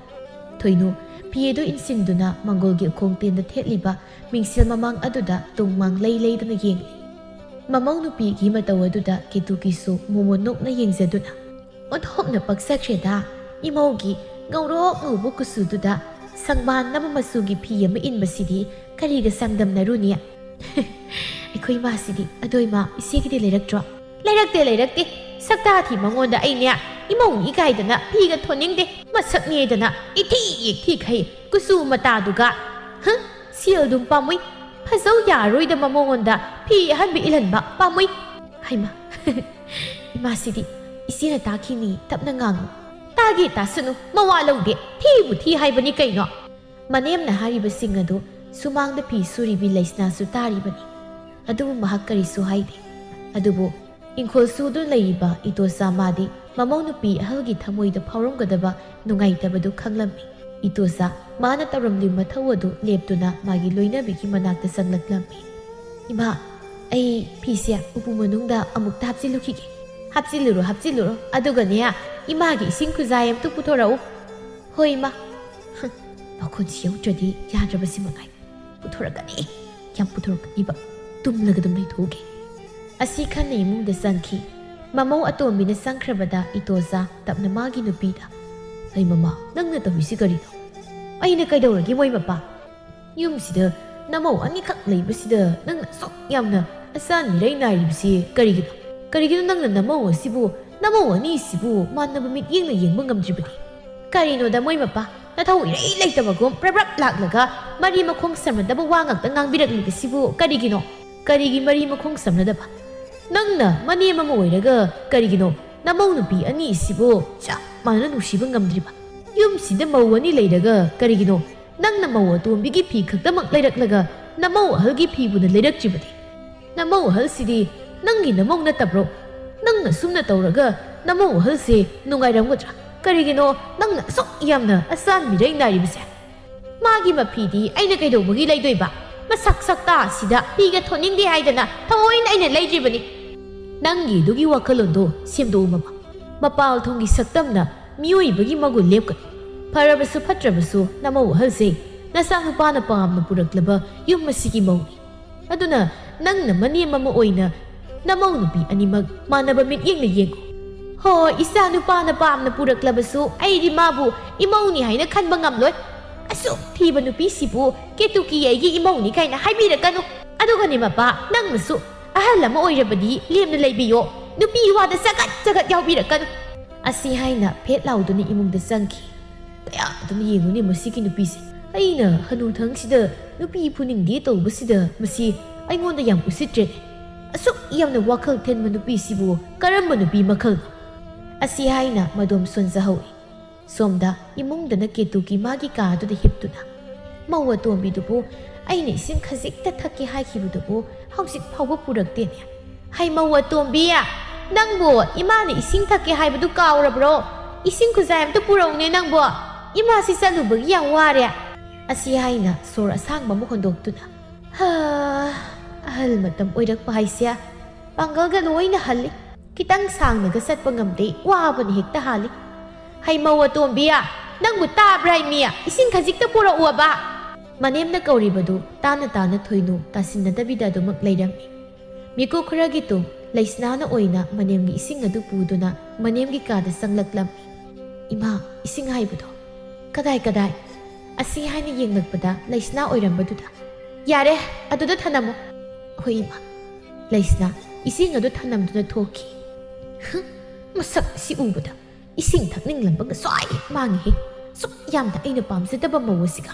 ꯊꯣꯏꯅꯨ ꯐꯤ ꯑꯗꯨ ꯏꯟꯁꯤꯟꯗꯨꯅ ꯃꯪꯒꯣꯜꯒꯤ ꯎꯈꯣꯡ ꯇꯦꯟꯗ ꯊꯦꯠꯂꯤꯕ ꯃꯤꯡꯁꯦꯜ ꯃꯃꯥꯡ ꯑꯗꯨꯗ ꯇꯨꯡ ꯃꯥꯡ ꯂꯩ ꯂꯩꯗꯨꯅ ꯌꯦꯡꯂꯤ꯫ ꯃꯃꯧ ꯅꯨꯄꯤꯒꯤ ꯃꯇꯧ ꯑꯗꯨꯗ ꯀꯦꯇꯨꯀꯤꯁꯨ ꯃꯣꯃꯣꯟ ꯅꯣꯛꯅ ꯌꯦꯡꯖꯗꯨꯅ, "ꯑꯣꯟꯊꯣꯛꯅ ꯄꯛꯆꯈ꯭ꯔꯦꯗ, ꯏꯃꯧꯒꯤ ꯉꯧꯔꯣꯛ ꯉꯧꯕ ꯀꯨꯆꯨꯗꯨꯗ ꯁꯪꯕꯥꯟ ꯅꯝꯕ ꯃꯆꯨꯒꯤ ꯐꯤ ꯑꯃ ꯏꯟꯕꯁꯤꯗꯤ ꯀꯔꯤꯒ ꯆꯥꯡꯗꯝꯅꯔꯨꯅꯤ?" "ꯑꯩꯈꯣꯏ ꯏꯃꯥꯁꯤꯗꯤ꯫ ꯑꯗꯣ ꯏꯃꯥ, ꯏꯆꯦꯒꯤꯗꯤ ꯂꯩꯔꯛꯇ꯭ꯔꯣ?" "ꯂꯩꯔꯛꯇꯦ, ꯂꯩꯔꯛꯇꯦ꯫ ꯁꯛꯇꯥ ꯊꯤ ꯃꯉꯣꯟꯗ ꯑꯩꯅꯦ ꯏꯃꯧꯅꯤ ꯀꯥꯏꯗꯅ ꯐꯤꯒ ꯊꯣꯟꯅꯤꯡꯗꯦ꯫ ꯃꯁꯛ ꯅꯦꯗꯅ ꯏꯊꯤ ꯏꯊꯤꯈꯩ ꯀꯨꯆꯨ ꯃꯇꯥꯗꯨꯒ꯫ ꯍꯪ, ꯁꯦꯜꯗꯨꯝ ꯄꯥꯝꯃꯨꯏ꯫ ꯐꯖꯧ ꯌꯥꯔꯣꯏꯗꯕ ꯃꯉꯣꯟꯗ ꯐꯤ ꯑꯍꯟꯕ ꯏꯜꯍꯟꯕ ꯄꯥꯝꯃꯨꯏ꯫" ꯍꯩꯃꯥ, ꯏꯃꯥꯁꯤꯗꯤ꯫ "ꯏꯆꯦꯅ ꯇꯥꯈꯤꯅꯤ, ꯇꯞꯅ ꯉꯥꯡꯉꯨ꯫" "ꯇꯥꯒꯦ ꯇꯥꯁꯅꯨ, ꯃꯋꯥ ꯂꯧꯗꯦ꯫ ꯊꯤꯕꯨ ꯊꯤ ꯍꯥꯏꯕꯅꯤ ꯀꯩꯅꯣ?" ꯃꯅꯦꯝꯅ ꯍꯥꯏꯔꯤꯕꯁꯤꯡ ꯑꯗꯨ ꯁꯨꯃꯥꯡꯗ ꯐꯤ ꯁꯨꯔꯤꯕꯤ ꯂꯩꯁꯅꯥꯁꯨ ꯇꯥꯔꯤꯕꯅꯤ꯫ ꯑꯗꯨꯕꯨ ꯃꯍꯥꯛ ꯀꯔꯤꯁꯨ ꯍꯥꯏꯗꯦ꯫ ꯑꯗꯨꯕꯨ ꯏꯪꯈꯣꯜ ꯁꯨꯗꯨꯅ ꯂꯩꯔꯤꯕ ꯏꯇꯣꯆꯥ ꯃꯥꯗꯤ ꯃꯃꯧ ꯅꯨꯄꯤ ꯑꯍꯜꯒꯤ ꯊꯃꯣꯏꯗ ꯐꯥꯎꯔꯝꯒꯗꯕ ꯅꯨꯡꯉꯥꯏꯇꯕꯗꯨ ꯈꯪꯂꯝꯃꯤ꯫ ꯏꯇꯣꯆꯥ ꯃꯥꯅ ꯇꯧꯔꯝꯂꯤꯕ ꯃꯊꯧ ꯑꯗꯨ ꯂꯦꯞꯇꯨꯅ ꯃꯥꯒꯤ ꯂꯣꯏꯅꯕꯤꯒꯤ ꯃꯅꯥꯛꯇ ꯆꯪꯂꯛꯂꯝꯃꯤ꯫ "ꯏꯃꯥ, ꯑꯩ ꯐꯤꯁꯦ ꯎꯄꯨ ꯃꯅꯨꯡꯗ ꯑꯃꯨꯛꯇ ꯍꯥꯞꯆꯤꯜꯂꯨꯈꯤꯒꯦ꯫" "ꯍꯥꯞꯆꯤꯜꯂꯨꯔꯣ, ꯍꯥꯞꯆꯤꯜꯂꯨꯔꯣ꯫ ꯑꯗꯨꯒꯅꯦ, ꯏꯃꯥꯒꯤ ꯏꯁꯤꯡ ꯈꯨꯖꯥꯏ ꯑꯝꯇ ꯄꯨꯊꯣꯔꯛꯎ꯫" "ꯍꯣꯏ, ꯏꯃꯥ꯫" ꯍꯝ, ꯃꯈꯨꯠꯁꯤ ꯌꯧꯗ꯭ꯔꯗꯤ ꯌꯥꯗ꯭ꯔꯕꯁꯤ ꯃꯉꯥꯏ꯫ "ꯄꯨꯊꯣꯔꯛꯀꯅꯤ, ꯌꯥꯝ ꯄꯨꯊꯣꯔꯛꯀꯅꯤꯕ꯫ ꯇꯨꯝꯂꯒ ꯑꯗꯨꯝ ꯂꯩꯊꯣꯛꯎꯒꯦ꯫" ꯑꯁꯤ ꯈꯟꯅ ꯏꯃꯨꯡꯗ ꯆꯪꯈꯤ꯫ ꯃꯃꯧ ꯑꯇꯣꯝꯕꯤꯅ ꯆꯪꯈ꯭ꯔꯕꯗ ꯏꯇꯣꯆꯥ ꯇꯞꯅ ꯃꯥꯒꯤ ꯅꯨꯄꯤꯗ, "ꯑꯩ ꯃꯃꯥ, ꯅꯪꯅ ꯇꯧꯔꯤꯁꯤ ꯀꯔꯤꯅꯣ?" "ꯑꯩꯅ ꯀꯩꯗꯧꯔꯒꯦ, ꯃꯣꯏ ꯃꯄꯥ? ꯌꯨꯝꯁꯤꯗ ꯅꯃꯧ ꯑꯅꯤꯈꯛ ꯂꯩꯕꯁꯤꯗ ꯅꯪꯅ ꯑꯁꯨꯛ ꯌꯥꯝꯅ ꯑꯆꯥꯟ ꯃꯤꯔꯩ ꯅꯥꯏꯔꯤꯕꯁꯤ ꯀꯔꯤꯒꯤꯅꯣ? ꯀꯔꯤꯒꯤꯅꯣ ꯅꯪꯅ ꯅꯃꯧ ꯑꯁꯤꯕꯨ, ꯅꯃꯧ ꯑꯅꯤꯁꯤꯕꯨ ꯃꯥꯟꯅꯕ ꯃꯤꯠꯌꯦꯡꯅ ꯌꯦꯡꯕ ꯉꯝꯗ꯭ꯔꯤꯕꯗꯤ?" "ꯀꯔꯤꯅꯣꯗ, ꯃꯣꯏ ꯃꯄꯥ, ꯅꯊꯧ ꯏꯔꯩ ꯂꯩꯇꯕꯒꯨꯝ ꯄ꯭ꯔꯞ ꯄ꯭ꯔꯞ ꯂꯥꯛꯂꯒ ꯃꯔꯤ ꯃꯈꯣꯡ ꯁꯝꯅꯗꯕ ꯋꯥ ꯉꯥꯛꯇ ꯉꯥꯡꯕꯤꯔꯛꯂꯤꯕꯁꯤꯕꯨ ꯀꯔꯤꯒꯤꯅꯣ?" "ꯀꯔꯤꯒꯤ ꯃꯔꯤ ꯃꯈꯣꯡ ꯁꯝꯅꯗꯕ? ꯅꯪꯅ ꯃꯅꯦꯝ ꯑꯃ ꯑꯣꯏꯔꯒ ꯀꯔꯤꯒꯤꯅꯣ ꯅꯃꯧ ꯅꯨꯄꯤ ꯑꯅꯤꯁꯤꯕꯨ ꯆꯞ ꯃꯥꯟꯅꯅ ꯅꯨꯡꯁꯤꯕ ꯉꯝꯗ꯭ꯔꯤꯕ? ꯌꯨꯝꯁꯤꯗ ꯃꯧ ꯑꯅꯤ ꯂꯩꯔꯒ ꯀꯔꯤꯒꯤꯅꯣ ꯅꯪꯅ ꯃꯧ ꯑꯇꯣꯝꯕꯤꯒꯤ ꯐꯤ ꯈꯛꯇꯃꯛ ꯂꯩꯔꯛꯂꯒ ꯅꯃꯧ ꯑꯍꯜꯒꯤ ꯐꯤꯕꯨꯅ ꯂꯩꯔꯛꯇ꯭ꯔꯤꯕꯗꯤ? ꯅꯃꯧ ꯑꯍꯜꯁꯤꯗꯤ ꯅꯪꯒꯤ ꯅꯃꯧ ꯅꯠꯇꯕ꯭ꯔꯣ? ꯅꯪꯅ ꯁꯨꯝꯅ ꯇꯧꯔꯒ ꯅꯃꯧ ꯑꯍꯜꯁꯦ ꯅꯨꯡꯉꯥꯏꯔꯝꯒꯗ꯭ꯔꯥ? ꯀꯔꯤꯒꯤꯅꯣ ꯅꯪꯅ ꯑꯁꯨꯛ ꯌꯥꯝꯅ ꯑꯆꯥꯟ ꯃꯤꯔꯩ ꯅꯥꯏꯔꯤꯕꯁꯦ?" "ꯃꯥꯒꯤ ꯃꯐꯤꯗꯤ ꯑꯩꯅ ꯀꯩꯗꯧꯕꯒꯤ ꯂꯩꯗꯣꯏꯕ? ꯃꯁꯛ ꯁꯛꯇꯥ ꯑꯁꯤꯗ ꯐꯤꯒ ꯊꯣꯠꯅꯤꯡꯗꯦ ꯍꯥꯏꯗꯅ ꯊꯑꯣꯏꯅ ꯑꯩꯅ ꯂꯩꯗ꯭ꯔꯤꯕꯅꯤ꯫" "ꯅꯪꯒꯤ ꯑꯗꯨꯒꯤ ꯋꯥꯈꯜꯂꯣꯟꯗꯣ ꯁꯦꯝꯗꯣꯛꯎ, ꯃꯃꯥ꯫ ꯃꯄꯥꯜ ꯊꯣꯡꯒꯤ ꯁꯛꯇꯝꯅ ꯃꯤꯑꯣꯏꯕꯒꯤ ꯃꯒꯨꯟ ꯂꯦꯞꯀꯅꯤ꯫ ꯐꯔꯕꯁꯨ ꯐꯠꯇ꯭ꯔꯕꯁꯨ ꯅꯃꯧ ꯑꯍꯜꯁꯦ ꯅꯆꯥꯅꯨꯄꯥꯅ ꯄꯥꯝꯅ ꯄꯨꯔꯛꯂꯕ ꯌꯨꯝ ꯑꯁꯤꯒꯤ ꯃꯧꯅꯤ꯫ ꯑꯗꯨꯅ ꯅꯪꯅ ꯃꯅꯦꯝ ꯑꯃ ꯑꯣꯏꯅ ꯅꯃꯧ ꯅꯨꯄꯤ ꯑꯅꯤꯃꯛ ꯃꯥꯟꯅꯕ ꯃꯤꯠꯌꯦꯡꯅ ꯌꯦꯡꯉꯨ꯫" "ꯍꯣꯏ, ꯏꯆꯥ ꯅꯨꯄꯥꯅ ꯄꯥꯝꯅ ꯄꯨꯔꯛꯂꯕꯁꯨ ꯑꯩꯗꯤ ꯃꯥꯕꯨ ꯏꯃꯧꯅꯤ ꯍꯥꯏꯅ ꯈꯟꯕ ꯉꯝꯂꯣꯏ꯫ ꯑꯁꯨꯛ ꯊꯤꯕ ꯅꯨꯄꯤꯁꯤꯕꯨ ꯀꯦꯇꯨꯀꯤ ꯑꯩꯒꯤ ꯏꯃꯧꯅꯤ ꯀꯥꯏꯅ ꯍꯥꯏꯕꯤꯔꯛꯀꯅꯨ꯫ ꯑꯗꯨꯒꯅꯦ ꯃꯄꯥ, ꯅꯪꯅꯁꯨ ꯑꯍꯜ ꯑꯃ ꯑꯣꯏꯔꯕꯗꯤ ꯂꯦꯝꯅ ꯂꯩꯕꯤꯌꯣ꯫ ꯅꯨꯄꯤ ꯋꯥꯗ ꯆꯒꯠ ꯆꯒꯠ ꯌꯥꯎꯕꯤꯔꯛꯀꯅꯨ꯫" ꯑꯁꯤ ꯍꯥꯏꯅ ꯐꯦꯠ ꯂꯥꯎꯗꯨꯅ ꯏꯃꯨꯡꯗ ꯆꯪꯈꯤ꯫ "ꯀꯌꯥꯗꯅ ꯌꯦꯡꯉꯨꯅꯦ ꯃꯁꯤꯒꯤ ꯅꯨꯄꯤꯁꯦ꯫ ꯑꯩꯅ ꯍꯅꯨꯊꯪꯁꯤꯗ ꯅꯨꯄꯤ ꯐꯨꯅꯤꯡꯗꯦ ꯇꯧꯕꯁꯤꯗ ꯃꯁꯤ ꯑꯩꯉꯣꯟꯗ ꯌꯥꯝ ꯎꯁꯤꯠꯇ꯭ꯔꯦꯅꯦ꯫ ꯑꯁꯨꯛ ꯌꯥꯝꯅ ꯋꯥꯈꯜ ꯊꯦꯟꯕ ꯅꯨꯄꯤꯁꯤꯕꯨ ꯀꯔꯝꯕ ꯅꯨꯄꯤ ꯃꯈꯜꯅꯣ?" ꯑꯁꯤ ꯍꯥꯏꯅ ꯃꯗꯣꯝ ꯁꯣꯟꯖꯍꯧꯏ꯫ ꯁꯣꯝꯗ ꯏꯃꯨꯡꯗꯅ ꯀꯦꯇꯨꯀꯤ ꯃꯥꯒꯤ ꯀꯥ ꯑꯗꯨꯗ ꯍꯤꯞꯇꯨꯅ, "ꯃꯧ ꯑꯇꯣꯝꯕꯤꯗꯨꯕꯨ ꯑꯩꯅ ꯏꯁꯤꯡ ꯈꯖꯤꯛꯇ ꯊꯛꯀꯦ ꯍꯥꯏꯈꯤꯕꯗꯨꯕꯨ ꯍꯧꯖꯤꯛ ꯐꯥꯎꯕ ꯄꯨꯔꯛꯇꯦꯅꯦ꯫ ꯍꯩ, ꯃꯧ ꯑꯇꯣꯝꯕꯤ, ꯅꯪꯕꯨ ꯏꯃꯥꯅ ꯏꯁꯤꯡ ꯊꯛꯀꯦ ꯍꯥꯏꯕꯗꯨ ꯀꯥꯎꯔꯕ꯭ꯔꯣ? ꯏꯁꯤꯡ ꯈꯨꯖꯥꯏ ꯑꯝꯇ ꯄꯨꯔꯛꯎꯅꯦ ꯅꯪꯕꯨ꯫ ꯏꯃꯥꯁꯤ ꯆꯠꯂꯨꯕꯒꯤ ꯌꯥꯝ ꯋꯥꯔꯦ"꯫ ꯑꯁꯤ ꯍꯥꯏꯅ ꯁꯣꯔ ꯑꯁꯥꯡꯕ ꯑꯃ ꯍꯣꯟꯗꯣꯛꯇꯨꯅ, "ꯍꯥ, ꯑꯍꯜ ꯃꯇꯝ ꯑꯣꯏꯔꯛꯄ ꯍꯥꯏꯁꯦ ꯄꯥꯡꯒꯜꯒ ꯂꯣꯏꯅ ꯍꯜꯂꯤ꯫ ꯈꯤꯇꯪ ꯁꯥꯡꯅꯒ ꯆꯠꯄ ꯉꯝꯗꯦ, ꯋꯥꯕꯅ ꯍꯦꯛꯇ ꯍꯥꯜꯂꯤ꯫ ꯍꯩ, ꯃꯧ ꯑꯇꯣꯝꯕꯤ, ꯅꯪꯕꯨ ꯇꯥꯕ꯭ꯔꯥ ꯃꯤ? ꯏꯁꯤꯡ ꯈꯖꯤꯛꯇ ꯄꯨꯔꯛꯑꯣꯕ"꯫ ꯃꯅꯦꯝꯅ ꯀꯧꯔꯤꯕꯗꯨ ꯇꯥꯅ ꯇꯥꯅ ꯊꯣꯏꯅꯨ ꯇꯥꯁꯤꯟꯅꯗꯕꯤꯗ ꯑꯗꯨꯃꯛ ꯂꯩꯔꯝꯃꯤ꯫ ꯃꯤꯀꯨꯞ ꯈꯔꯒꯤ ꯇꯨꯡ ꯂꯩꯁꯅꯥꯅ ꯑꯣꯏꯅ ꯃꯅꯦꯝꯒꯤ ꯏꯁꯤꯡ ꯑꯗꯨ ꯄꯨꯗꯨꯅ ꯃꯅꯦꯝꯒꯤ ꯀꯥꯗ ꯆꯪꯂꯛꯂꯝꯃꯤ꯫ "ꯏꯃꯥ, ꯏꯁꯤꯡ ꯍꯥꯏꯕꯗꯣ ꯀꯗꯥꯏ ꯀꯗꯥꯏ?" ꯑꯁꯤ ꯍꯥꯏꯅ ꯌꯦꯡꯂꯛꯄꯗ ꯂꯩꯁꯅꯥ ꯑꯣꯏꯔꯝꯕꯗꯨꯗ, "ꯌꯥꯔꯦ, ꯑꯗꯨꯗ ꯊꯅꯝꯃꯣ"꯫ "ꯍꯣꯏ ꯏꯃꯥ"꯫ ꯂꯩꯁꯅꯥ ꯏꯁꯤꯡ ꯑꯗꯨ ꯊꯅꯝꯗꯨꯅ ꯊꯣꯛꯈꯤ꯫ ꯍꯨꯝ, ꯃꯁꯛ ꯑꯁꯤ ꯎꯕꯗ ꯏꯁꯤꯡ ꯊꯛꯅꯤꯡꯂꯝꯕꯒ ꯁ꯭ꯋꯥꯏ ꯃꯥꯡꯉꯤꯍꯦ꯫ ꯁꯨꯛ ꯌꯥꯝꯅ ꯑꯩꯅ ꯄꯥꯝꯖꯗꯕ ꯃꯧ ꯑꯁꯤꯒ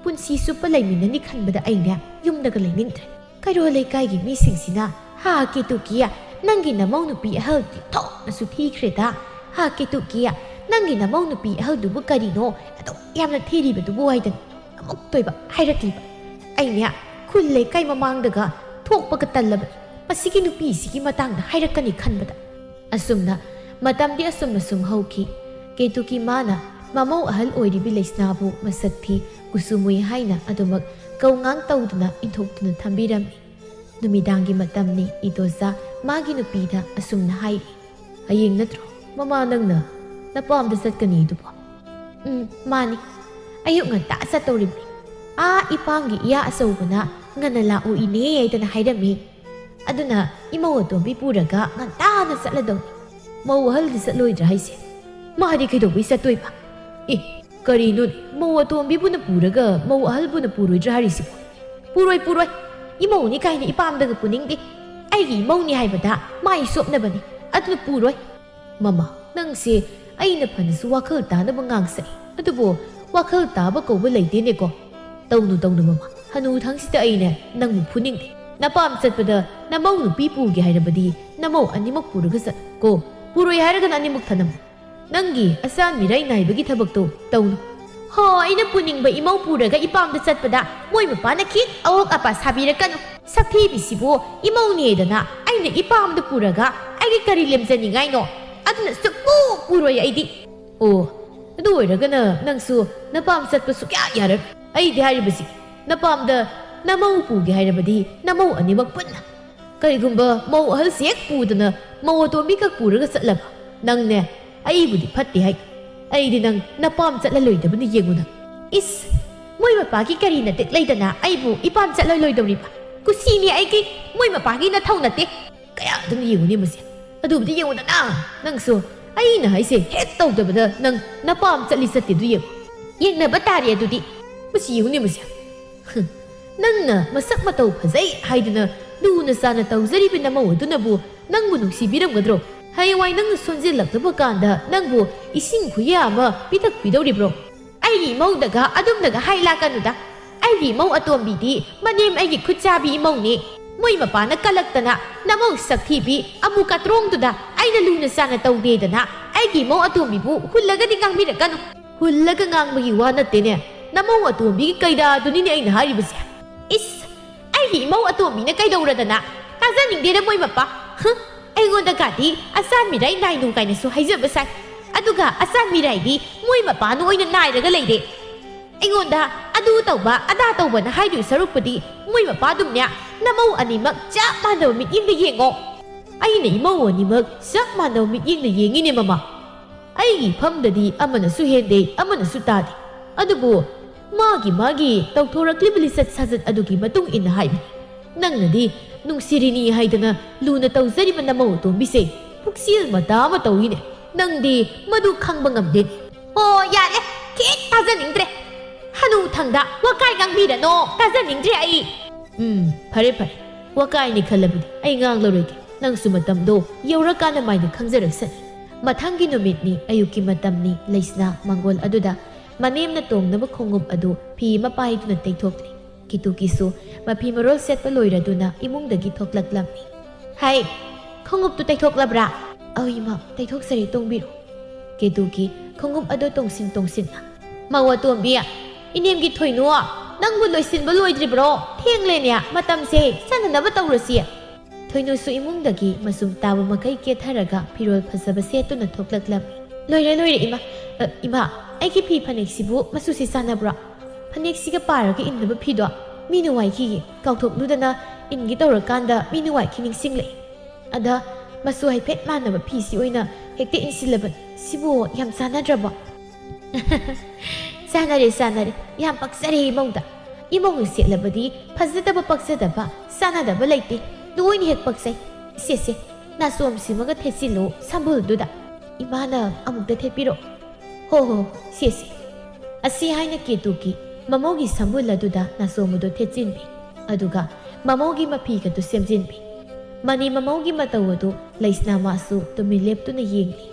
ꯄꯨꯟꯁꯤ ꯆꯨꯞꯄ ꯂꯩꯃꯤꯟꯅꯅꯤ ꯈꯟꯕꯗ ꯑꯩꯅꯦ ꯌꯨꯝꯗꯒ ꯂꯩꯅꯤꯡꯗ꯭ꯔꯦ꯫ ꯀꯩꯔꯣꯜ ꯂꯩꯀꯥꯏꯒꯤ ꯃꯤꯁꯤꯡꯁꯤꯅ, "ꯍꯥ ꯀꯦꯇꯨꯀꯤ, ꯅꯪꯒꯤ ꯅꯃꯧ ꯅꯨꯄꯤ ꯑꯍꯜꯗꯤ ꯊꯣꯛꯅꯁꯨ ꯊꯤꯈ꯭ꯔꯦꯗ꯫ ꯍꯥ ꯀꯦꯇꯨꯀꯤ, ꯅꯪꯒꯤ ꯅꯃꯧ ꯅꯨꯄꯤ ꯑꯍꯜꯗꯨꯕꯨ ꯀꯔꯤꯅꯣ ꯑꯗꯨꯛ ꯌꯥꯝꯅ ꯊꯤꯔꯤꯕꯗꯨꯕꯨ?" ꯍꯥꯏꯗꯅ ꯑꯃꯨꯛꯇꯣꯏꯕ ꯍꯥꯏꯔꯛꯂꯤꯕ꯫ ꯑꯩꯅꯦ ꯈꯨꯜ ꯂꯩꯀꯥꯏ ꯃꯃꯥꯡꯗꯒ ꯊꯣꯛꯄꯒ ꯇꯜꯂꯕꯅꯤ꯫ ꯃꯁꯤꯒꯤ ꯅꯨꯄꯤꯁꯤꯒꯤ ꯃꯇꯥꯡꯗ ꯍꯥꯏꯔꯛꯀꯅꯤ ꯈꯟꯕꯗ꯫ ꯑꯁꯨꯝꯅ ꯃꯇꯝꯗꯤ ꯑꯁꯨꯝꯅ ꯁꯨꯝ ꯍꯧꯈꯤ꯫ ꯀꯦꯇꯨꯀꯤ ꯃꯥꯅ ꯃꯃꯧ ꯑꯍꯜ ꯑꯣꯏꯔꯤꯕꯤ ꯂꯩꯁꯅꯥꯕꯨ ꯃꯁꯛ ꯊꯤ, ꯀꯨꯆꯨ ꯃꯨꯏ ꯍꯥꯏꯅ ꯑꯗꯨꯃꯛ ꯀꯧꯉꯥꯡ ꯇꯧꯗꯨꯅ ꯏꯟꯊꯣꯛꯇꯨꯅ ꯊꯝꯕꯤꯔꯝꯃꯤ꯫ ꯅꯨꯃꯤꯗꯥꯡꯒꯤ ꯃꯇꯝꯅꯤ꯫ ꯏꯗꯣꯆꯥ ꯃꯥꯒꯤ ꯅꯨꯄꯤꯗ ꯑꯁꯨꯝꯅ ꯍꯥꯏꯔꯤ, "ꯍꯌꯦꯡ ꯅꯠꯇ꯭ꯔꯣ, ꯃꯃꯥ, ꯅꯪꯅ ꯅꯄꯥꯝꯗ ꯆꯠꯀꯅꯤ ꯑꯗꯨꯕꯣ?" "ꯎꯝ, ꯃꯥꯅꯤ꯫ ꯑꯌꯨꯛ ꯉꯟꯇꯥ ꯆꯠꯇꯧꯔꯤꯕꯅꯤ꯫ ꯑꯥ ꯏꯄꯥꯝꯒꯤ ꯏꯌꯥ ꯑꯆꯧꯕꯅ ꯉꯟꯅ ꯂꯥꯛꯑꯣ ꯏꯅꯦ ꯍꯥꯏꯗꯅ ꯍꯥꯏꯔꯝꯃꯤ꯫ ꯑꯗꯨꯅ ꯏꯃꯧ ꯑꯇꯣꯝꯕꯤ ꯄꯨꯔꯒ ꯉꯟꯇꯥꯅ ꯆꯠꯂꯗꯧꯅꯤ"꯫ "ꯃꯧ ꯑꯍꯜꯗꯤ ꯆꯠꯂꯣꯏꯗ꯭ꯔꯥ ꯍꯥꯏꯁꯦ? ꯃꯥꯗꯤ ꯀꯩꯗꯧꯕꯩ ꯆꯠꯇꯣꯏꯕ? ꯑꯦ, ꯀꯔꯤꯅꯣꯅꯦ? ꯃꯧ ꯑꯇꯣꯝꯕꯤꯕꯨꯅ ꯄꯨꯔꯒ ꯃꯧ ꯑꯍꯜꯕꯨꯅ ꯄꯨꯔꯣꯏꯗ꯭ꯔꯥ ꯍꯥꯏꯔꯤꯁꯤꯕꯣ?" "ꯄꯨꯔꯣꯏ, ꯄꯨꯔꯣꯏ꯫ ꯏꯃꯧꯅꯤ ꯀꯥꯏꯅ ꯏꯄꯥꯝꯗꯒ ꯄꯨꯅꯤꯡꯗꯦ꯫ ꯑꯩꯒꯤ ꯏꯃꯧꯅꯤ ꯍꯥꯏꯕꯗ ꯃꯥꯏ ꯆꯣꯞꯅꯕꯅꯤ꯫ ꯑꯗꯨꯅ ꯄꯨꯔꯣꯏ"꯫ "ꯃꯃꯥ, ꯅꯪꯁꯦ ꯑꯩꯅ ꯐꯅꯁꯨ ꯋꯥꯈꯜ ꯇꯥꯅꯕ ꯉꯥꯡꯁꯛꯏ, ꯑꯗꯨꯕꯨ ꯋꯥꯈꯜ ꯇꯥꯕ ꯀꯧꯕ ꯂꯩꯇꯦꯅꯦꯀꯣ꯫ ꯇꯧꯅꯨ, ꯇꯧꯅꯨ ꯃꯃꯥ, ꯍꯅꯨꯊꯪꯁꯤꯗ ꯑꯩꯅ ꯅꯪꯕꯨ ꯐꯨꯅꯤꯡꯗꯦ꯫ ꯅꯄꯥꯝ ꯆꯠꯄꯗ ꯅꯃꯧ ꯅꯨꯄꯤ ꯄꯨꯒꯦ ꯍꯥꯏꯔꯕꯗꯤ ꯅꯃꯧ ꯑꯅꯤꯃꯛ ꯄꯨꯔꯒ ꯆꯠꯂꯨ ꯀꯣ꯫ ꯄꯨꯔꯣꯏ ꯍꯥꯏꯔꯒꯅ ꯑꯅꯤꯃꯛ ꯊꯅꯝꯃꯨ꯫ ꯅꯪꯒꯤ ꯑꯆꯥꯟ ꯃꯤꯔꯥꯏ ꯅꯥꯏꯕꯒꯤ ꯊꯕꯛꯇꯣ ꯇꯧꯅꯨ"꯫ ꯍꯣ, ꯑꯩꯅ ꯄꯨꯅꯤꯡꯕ ꯏꯃꯧ ꯄꯨꯔꯒ ꯏꯄꯥꯝꯗ ꯆꯠꯄꯗ ꯃꯣꯏ ꯃꯄꯥꯅ ꯈꯤꯠ ꯑꯋꯣꯛ ꯑꯄꯥ ꯁꯥꯕꯤꯔꯛꯀꯅꯨ꯫ ꯁꯛꯊꯤꯕꯤꯁꯤꯕꯨ ꯏꯃꯧꯅꯦꯗꯅ ꯑꯩꯅ ꯏꯄꯥꯝꯗ ꯄꯨꯔꯒ ꯑꯩꯒꯤ ꯀꯔꯤ ꯂꯦꯝꯖꯅꯤꯡꯉꯥꯏꯅꯣ? ꯑꯗꯨꯅ ꯁꯨꯛꯄꯨ ꯄꯨꯔꯣꯏ ꯑꯩꯗꯤ꯫ ꯑꯣ, ꯑꯗꯨ ꯑꯣꯏꯔꯒꯅ ꯅꯪꯁꯨ ꯅꯄꯥꯝ ꯆꯠꯄ ꯁꯨꯛꯌꯥ ꯌꯥꯔꯔꯣꯏ꯫ ꯑꯩꯗꯤ ꯍꯥꯏꯔꯤꯕꯁꯤ, ꯅꯄꯥꯝꯗ ꯅꯃꯧ ꯄꯨꯒꯦ ꯍꯥꯏꯔꯕꯗꯤ ꯅꯃꯧ ꯑꯅꯤꯃꯛ ꯄꯨꯟꯅ꯫ ꯀꯔꯤꯒꯨꯝꯕ ꯃꯧ ꯑꯍꯜꯁꯤ ꯍꯦꯛ ꯄꯨꯗꯅ ꯃꯧ ꯑꯇꯣꯝꯕꯤꯈꯛ ꯄꯨꯔꯒ ꯆꯠꯂꯕ, ꯅꯪꯅꯦ, ꯑꯩꯕꯨꯗꯤ ꯐꯠꯇꯦ ꯍꯥꯏ꯫ ꯑꯩꯗꯤ ꯅꯪ ꯅꯄꯥꯝ ꯆꯠꯍꯜꯂꯣꯏꯗꯕꯅꯤ ꯌꯦꯡꯉꯨꯅ꯫ ꯏꯁ, ꯃꯣꯏ ꯃꯄꯥꯒꯤ ꯀꯔꯤ ꯅꯇꯤꯛ ꯂꯩꯗꯅ ꯑꯩꯕꯨ ꯏꯄꯥꯝ ꯆꯠꯍꯜꯂꯣꯏꯗꯧꯔꯤꯕ? ꯀꯨꯁꯤꯅꯤ ꯑꯩꯒꯤ, ꯃꯣꯏ ꯃꯄꯥꯒꯤ ꯅꯊꯧ ꯅꯠꯇꯦ꯫ ꯀꯌꯥꯗꯪ ꯌꯦꯡꯉꯨꯅꯦ ꯃꯁꯦ꯫ ꯑꯗꯨꯕꯨꯗꯤ ꯌꯦꯡꯉꯨꯗꯅ, ꯅꯪꯁꯨ꯫ ꯑꯩꯅ ꯍꯥꯏꯁꯦ ꯍꯦꯛ ꯇꯧꯗꯕꯗ ꯅꯪ ꯅꯄꯥꯝ ꯆꯠꯂꯤ ꯆꯠꯇꯦꯗꯨ ꯌꯦꯡꯉꯨ꯫ ꯌꯦꯡꯅꯕ ꯇꯥꯔꯦ ꯑꯗꯨꯗꯤ꯫ ꯃꯁꯤ ꯌꯦꯡꯉꯨꯅꯦ ꯃꯁꯦ꯫ ꯍꯨꯝ, ꯅꯪꯅ ꯃꯁꯛ ꯃꯇꯧ ꯐꯖꯩ ꯍꯥꯏꯗꯨꯅ ꯂꯨꯅ ꯆꯥꯅ ꯇꯧꯖꯔꯤꯕ ꯅꯃꯧ ꯑꯗꯨꯅꯕꯨ ꯅꯪꯕꯨ ꯅꯨꯡꯁꯤꯕꯤꯔꯝꯒꯗ꯭ꯔꯣ? ꯍꯌꯦꯡꯋꯥꯏ ꯅꯪꯅ ꯁꯣꯟꯖꯤꯜꯂꯛꯂꯕ ꯀꯥꯟꯗ ꯅꯪꯕꯨ ꯏꯁꯤꯡ ꯈꯨꯌꯥ ꯑꯃ ꯄꯤꯊꯛꯄꯤꯗꯧꯔꯤꯕ꯭ꯔꯣ? ꯑꯩꯒꯤ ꯏꯃꯧꯗꯒ ꯑꯗꯨꯝꯅꯒ ꯍꯥꯏ ꯂꯥꯛꯀꯅꯨꯗ꯫ ꯑꯩꯒꯤ ꯏꯃꯧ ꯑꯇꯣꯝꯕꯤꯗꯤ ꯃꯅꯦꯝ ꯑꯩꯒꯤ ꯈꯨꯠꯆꯥꯕꯤ ꯏꯃꯧꯅꯦ꯫ ꯃꯣꯏ ꯃꯄꯥꯅ ꯀꯜꯂꯛꯇꯅ ꯅꯃꯧ ꯁꯛꯊꯤꯕꯤ ꯑꯃꯨ ꯀꯇ꯭ꯔꯣꯡꯗꯨꯗ ꯑꯩꯅ ꯂꯨꯅ ꯆꯥꯅ ꯇꯧꯗꯦꯗꯅ ꯑꯩꯒꯤ ꯏꯃꯧ ꯑꯇꯣꯝꯕꯤꯕꯨ ꯍꯨꯜꯂꯒꯗꯤ ꯉꯥꯡꯕꯤꯔꯛꯀꯅꯨ꯫ ꯍꯨꯜꯂꯒ ꯉꯥꯡꯕꯒꯤ ꯋꯥ ꯅꯠꯇꯦꯅꯦ, ꯅꯃꯧ ꯑꯇꯣꯝꯕꯤꯒꯤ ꯀꯩꯗꯥꯗꯨꯅꯤꯅꯦ ꯑꯩꯅ ꯍꯥꯏꯔꯤꯕꯁꯦ꯫ ꯏꯁ, ꯑꯩꯒꯤ ꯏꯃꯧ ꯑꯇꯣꯝꯕꯤꯅ ꯀꯩꯗꯧꯔꯗꯅ? ꯇꯥꯖꯅꯤꯡꯗꯦꯗ ꯃꯣꯏ ꯃꯄꯥ꯫ ꯍꯨꯝ, ꯑꯩꯉꯣꯟꯗꯒꯗꯤ ꯑꯆꯥꯟ ꯃꯤꯔꯥꯏ ꯅꯥꯏꯅꯨ ꯀꯥꯏꯅꯁꯨ ꯍꯥꯏꯖꯕ ꯁꯥꯏ꯫ ꯑꯗꯨꯒ ꯑꯆꯥꯟ ꯃꯤꯔꯥꯏꯗꯤ ꯃꯣꯏ ꯃꯄꯥꯅ ꯑꯣꯏꯅ ꯅꯥꯏꯔꯒ ꯂꯩꯔꯦ꯫ ꯑꯩꯉꯣꯟꯗ ꯑꯗꯨ ꯇꯧꯕ, ꯑꯗꯥ ꯇꯧꯕꯅ ꯍꯥꯏꯗꯣꯏ ꯁꯔꯨꯛꯄꯨꯗꯤ ꯃꯣꯏ ꯃꯄꯥꯗꯨꯝꯅꯦ ꯅꯃꯧ ꯑꯅꯤꯃꯛ ꯆꯞ ꯃꯥꯟꯅꯕ ꯃꯤꯠꯌꯦꯡꯗ ꯌꯦꯡꯉꯣ꯫ ꯑꯩꯅ ꯏꯃꯧ ꯑꯅꯤꯃꯛ ꯆꯞ ꯃꯥꯟꯅꯕ ꯃꯤꯠꯌꯦꯡꯗ ꯌꯦꯡꯉꯤꯅꯦ ꯃꯃꯥ꯫ ꯑꯩꯒꯤ ꯏꯐꯝꯗꯗꯤ ꯑꯃꯅꯁꯨ ꯍꯦꯟꯗꯦ, ꯑꯃꯅꯁꯨ ꯇꯥꯗꯦ꯫ ꯑꯗꯨꯕꯨ ꯃꯥꯒꯤ ꯃꯥꯒꯤ ꯇꯧꯊꯣꯔꯛꯂꯤꯕ ꯂꯤꯆꯠ ꯁꯥꯖꯠ ꯑꯗꯨꯒꯤ ꯃꯇꯨꯡ ꯏꯟꯅ ꯍꯥꯏꯕꯅꯤ꯫ ꯅꯪꯅꯗꯤ ꯅꯨꯡꯁꯤꯔꯤꯅꯤ ꯍꯥꯏꯗꯅ ꯂꯨꯅ ꯇꯧꯖꯔꯤꯕ ꯅꯃꯧ ꯑꯇꯣꯝꯕꯤꯁꯦ ꯄꯨꯛꯆꯦꯜ ꯃꯇꯥ ꯑꯃ ꯇꯧꯏꯅꯦ꯫ ꯅꯪꯗꯤ ꯃꯗꯨ ꯈꯪꯕ ꯉꯝꯗꯦꯅꯦ꯫ ꯑꯣ, ꯌꯥꯔꯦ, ꯈꯤꯠ ꯇꯥꯖꯅꯤꯡꯗ꯭ꯔꯦ꯫ ꯍꯅꯨ ꯊꯪꯗ ꯋꯥꯀꯥꯏ ꯉꯥꯡꯕꯤꯔꯅꯣ, ꯇꯥꯖꯅꯤꯡꯗ꯭ꯔꯦ ꯑꯩ꯫ ꯎꯝ, ꯐꯔꯦ ꯐꯔꯦ, ꯋꯥꯀꯥꯏꯅꯤ ꯈꯜꯂꯕꯗꯤ ꯑꯩ ꯉꯥꯡꯂꯔꯣꯏꯒꯦ꯫ ꯅꯪꯁꯨ ꯃꯇꯝꯗꯣ ꯌꯧꯔꯀꯥꯟꯗ ꯃꯥꯏꯅ ꯈꯪꯖꯔꯛꯁꯅꯤ꯫ ꯃꯊꯪꯒꯤ ꯅꯨꯃꯤꯠꯅꯤ, ꯑꯌꯨꯛꯀꯤ ꯃꯇꯝꯅꯤ꯫ ꯂꯩꯁꯅꯥ ꯃꯪꯒꯣꯜ ꯑꯗꯨꯗ ꯃꯅꯦꯝꯅ ꯇꯣꯡꯅꯕ ꯈꯣꯡꯎꯞ ꯑꯗꯨ ꯐꯤ ꯑꯃ ꯄꯥꯏꯗꯨꯅ ꯇꯩꯊꯣꯛꯂꯤ꯫ ꯀꯦꯇꯨꯀꯤꯁꯨ ꯃꯐꯤ ꯃꯔꯣꯜ ꯁꯦꯠꯄ ꯂꯣꯏꯔꯗꯨꯅ ꯏꯃꯨꯡꯗꯒꯤ ꯊꯣꯛꯂꯛꯂꯝꯃꯤ꯫ ꯍꯥꯏ, ꯈꯣꯡꯎꯞꯇꯨ ꯇꯩꯊꯣꯛꯂꯕ꯭ꯔꯥ? ꯑꯧ ꯏꯃꯥ, ꯇꯩꯊꯣꯛꯆꯔꯦ, ꯇꯣꯡꯕꯤꯔꯣ꯫ ꯀꯦꯇꯨꯀꯤ ꯈꯣꯡꯎꯞ ꯑꯗꯨ ꯇꯣꯡꯁꯤꯟ ꯇꯣꯡꯁꯤꯟꯅ ꯃꯧ ꯑꯇꯣꯝꯕꯤ, ꯏꯅꯦꯝꯒꯤ ꯊꯣꯏꯅꯨ, ꯅꯪꯕꯨ ꯂꯣꯏꯁꯤꯟꯕ ꯂꯣꯏꯗ꯭ꯔꯤꯕ꯭ꯔꯣ? ꯊꯦꯡꯂꯦꯅꯦ, ꯃꯇꯝꯁꯦ ꯆꯥꯟꯅꯅꯕ ꯇꯧꯔꯁꯤ꯫ ꯊꯣꯏꯅꯨꯁꯨ ꯏꯃꯨꯡꯗꯒꯤ ꯃꯆꯨꯝ ꯇꯥꯕ ꯃꯈꯩ ꯀꯦꯊꯔꯒ ꯐꯤꯔꯣꯜ ꯐꯖꯕ ꯁꯦꯠꯇꯨꯅ ꯊꯣꯛꯂꯛꯂꯝꯃꯤ꯫ "ꯂꯣꯏꯔꯦ, ꯂꯣꯏꯔꯦ, ꯏꯃꯥ꯫ ꯑ, ꯏꯃꯥ, ꯑꯩꯒꯤ ꯐꯤ ꯐꯅꯦꯛꯁꯤꯕꯨ ꯃꯆꯨꯁꯤ ꯆꯥꯟꯅꯕ꯭ꯔꯣ? ꯐꯅꯦꯛꯁꯤꯒ ꯄꯥꯔꯒ ꯏꯟꯅꯕ ꯐꯤꯗꯣ ꯃꯤ ꯅꯨꯡꯉꯥꯏꯈꯤꯌꯦ꯫ ꯀꯥꯎꯊꯣꯛꯂꯨꯗꯅ ꯏꯟꯒꯦ ꯇꯧꯔꯀꯥꯟꯗ ꯃꯤ ꯅꯨꯡꯉꯥꯏꯈꯤ ꯅꯤꯡꯁꯤꯡꯂꯛꯑꯦ꯫ ꯑꯗ ꯃꯆꯨ ꯍꯥꯏꯐꯦꯠ ꯃꯥꯟꯅꯕ ꯐꯤꯁꯤ ꯑꯣꯏꯅ ꯍꯦꯛꯇ ꯏꯟꯁꯤꯜꯂꯕꯅꯤ꯫ ꯁꯤꯕꯨ ꯌꯥꯝ ꯆꯥꯟꯅꯗ꯭ꯔꯕꯣ?" "ꯆꯥꯟꯅꯔꯦ, ꯆꯥꯟꯅꯔꯦ꯫ ꯌꯥꯝ ꯄꯛꯆꯔꯦ ꯏꯃꯧꯗ꯫ ꯏꯃꯧꯅ ꯁꯦꯠꯂꯕꯗꯤ ꯐꯖꯗꯕ, ꯄꯛꯆꯗꯕ, ꯆꯥꯟꯅꯗꯕ ꯂꯩꯇꯦ꯫ ꯂꯣꯏꯅ ꯍꯦꯛ ꯄꯛꯆꯩ꯫ ꯁꯦ, ꯁꯦ, ꯅꯥꯆꯣꯝꯁꯤꯃꯒ ꯊꯦꯠꯆꯤꯜꯂꯣ ꯁꯝꯕꯨꯜꯗꯨꯗ꯫ ꯏꯃꯥꯅ ꯑꯃꯨꯛꯇ ꯊꯦꯠꯄꯤꯔꯛꯑꯣ꯫ ꯍꯣ, ꯍꯣ, ꯁꯦ, ꯁꯦ꯫" ꯑꯁꯤ ꯍꯥꯏꯅ ꯀꯦꯇꯨꯀꯤ ꯃꯃꯧꯒꯤ ꯁꯝꯕꯨꯜ ꯑꯗꯨꯗ ꯅꯥꯆꯣꯝ ꯑꯗꯨ ꯊꯦꯠꯆꯤꯟꯕꯤ꯫ ꯑꯗꯨꯒ ꯃꯃꯧꯒꯤ ꯃꯐꯤꯒꯗꯨ ꯁꯦꯝꯖꯤꯟꯕꯤ꯫ ꯃꯅꯦꯝ ꯃꯃꯧꯒꯤ ꯃꯇꯧ ꯑꯗꯨ ꯂꯩꯁꯅꯥ ꯃꯥꯁꯨ ꯇꯨꯃꯤꯟ ꯂꯦꯞꯇꯨꯅ ꯌꯦꯡꯂꯤ꯫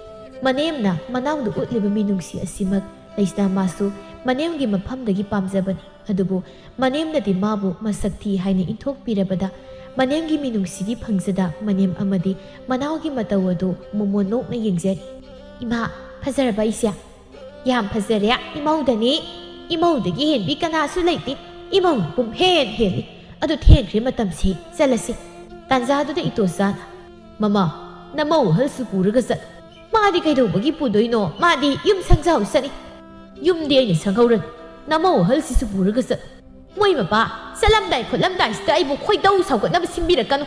ꯃꯅꯦꯝꯅ ꯃꯅꯥꯎꯗ ꯎꯠꯂꯤꯕ ꯃꯤꯅꯨꯡꯁꯤ ꯑꯁꯤꯃꯛ ꯂꯩꯁꯅꯥ ꯃꯥꯁꯨ ꯃꯅꯦꯝꯒꯤ ꯃꯐꯝꯗꯒꯤ ꯄꯥꯝꯖꯕꯅꯤ꯫ ꯑꯗꯨꯕꯨ ꯃꯅꯦꯝꯅꯗꯤ ꯃꯥꯕꯨ ꯃꯁꯛ ꯊꯤ ꯍꯥꯏꯅ ꯏꯟꯊꯣꯛꯄꯤꯔꯕꯗ, ꯃꯅꯦꯝꯒꯤ ꯃꯤꯅꯨꯡꯁꯤꯗꯤ ꯐꯪꯖꯗ, ꯃꯅꯦꯝ ꯑꯃꯗꯤ ꯃꯅꯥꯎꯒꯤ ꯃꯇꯧ ꯑꯗꯨ ꯃꯣꯃꯣꯟ ꯅꯣꯛꯅ ꯌꯦꯡꯖꯔꯤ꯫ "ꯏꯃꯥ, ꯐꯖꯔꯕ ꯑꯩꯁꯦ?" "ꯌꯥꯝ ꯐꯖꯔꯦ, ꯏꯃꯧꯗꯅꯤ꯫ ꯏꯃꯧꯗꯒꯤ ꯍꯦꯟꯕꯤ ꯀꯅꯥꯁꯨ ꯂꯩꯇꯦ꯫ ꯏꯃꯧꯅ ꯄꯨꯝꯍꯦꯟ ꯍꯦꯜꯂꯤ꯫ ꯑꯗꯨ ꯊꯦꯡꯈ꯭ꯔꯦ, ꯃꯇꯝꯁꯤ, ꯆꯠꯂꯁꯤ꯫" ꯇꯥꯟꯖꯥꯗꯨꯗ ꯏꯇꯣꯆꯥꯅ, "ꯃꯃꯥ, ꯅꯃꯧ ꯑꯍꯜꯁꯨ ꯄꯨꯔꯒ ꯆꯠ꯫ ꯃꯥꯗꯤ ꯀꯩꯗꯧꯕꯒꯤ ꯄꯨꯗꯣꯏꯅꯣ? ꯃꯥꯗꯤ ꯌꯨꯝ ꯁꯪꯖꯥꯎ ꯆꯠꯅꯤ꯫" "ꯌꯨꯝꯗꯤ ꯑꯩꯅ ꯁꯪꯍꯧꯔꯅꯤ꯫ ꯅꯃꯧ ꯑꯍꯜꯁꯤꯁꯨ ꯄꯨꯔꯒ ꯆꯠ꯫" "ꯃꯣꯏ ꯃꯄꯥ, ꯆꯠꯂꯝꯗꯥꯏ ꯈꯣꯠꯂꯝꯗꯥꯏꯁꯤꯗ ꯑꯩꯕꯨ ꯈꯣꯏꯗꯧ ꯁꯥꯎꯒꯠꯅꯕ ꯁꯤꯟꯕꯤꯔꯛꯀꯅꯨ꯫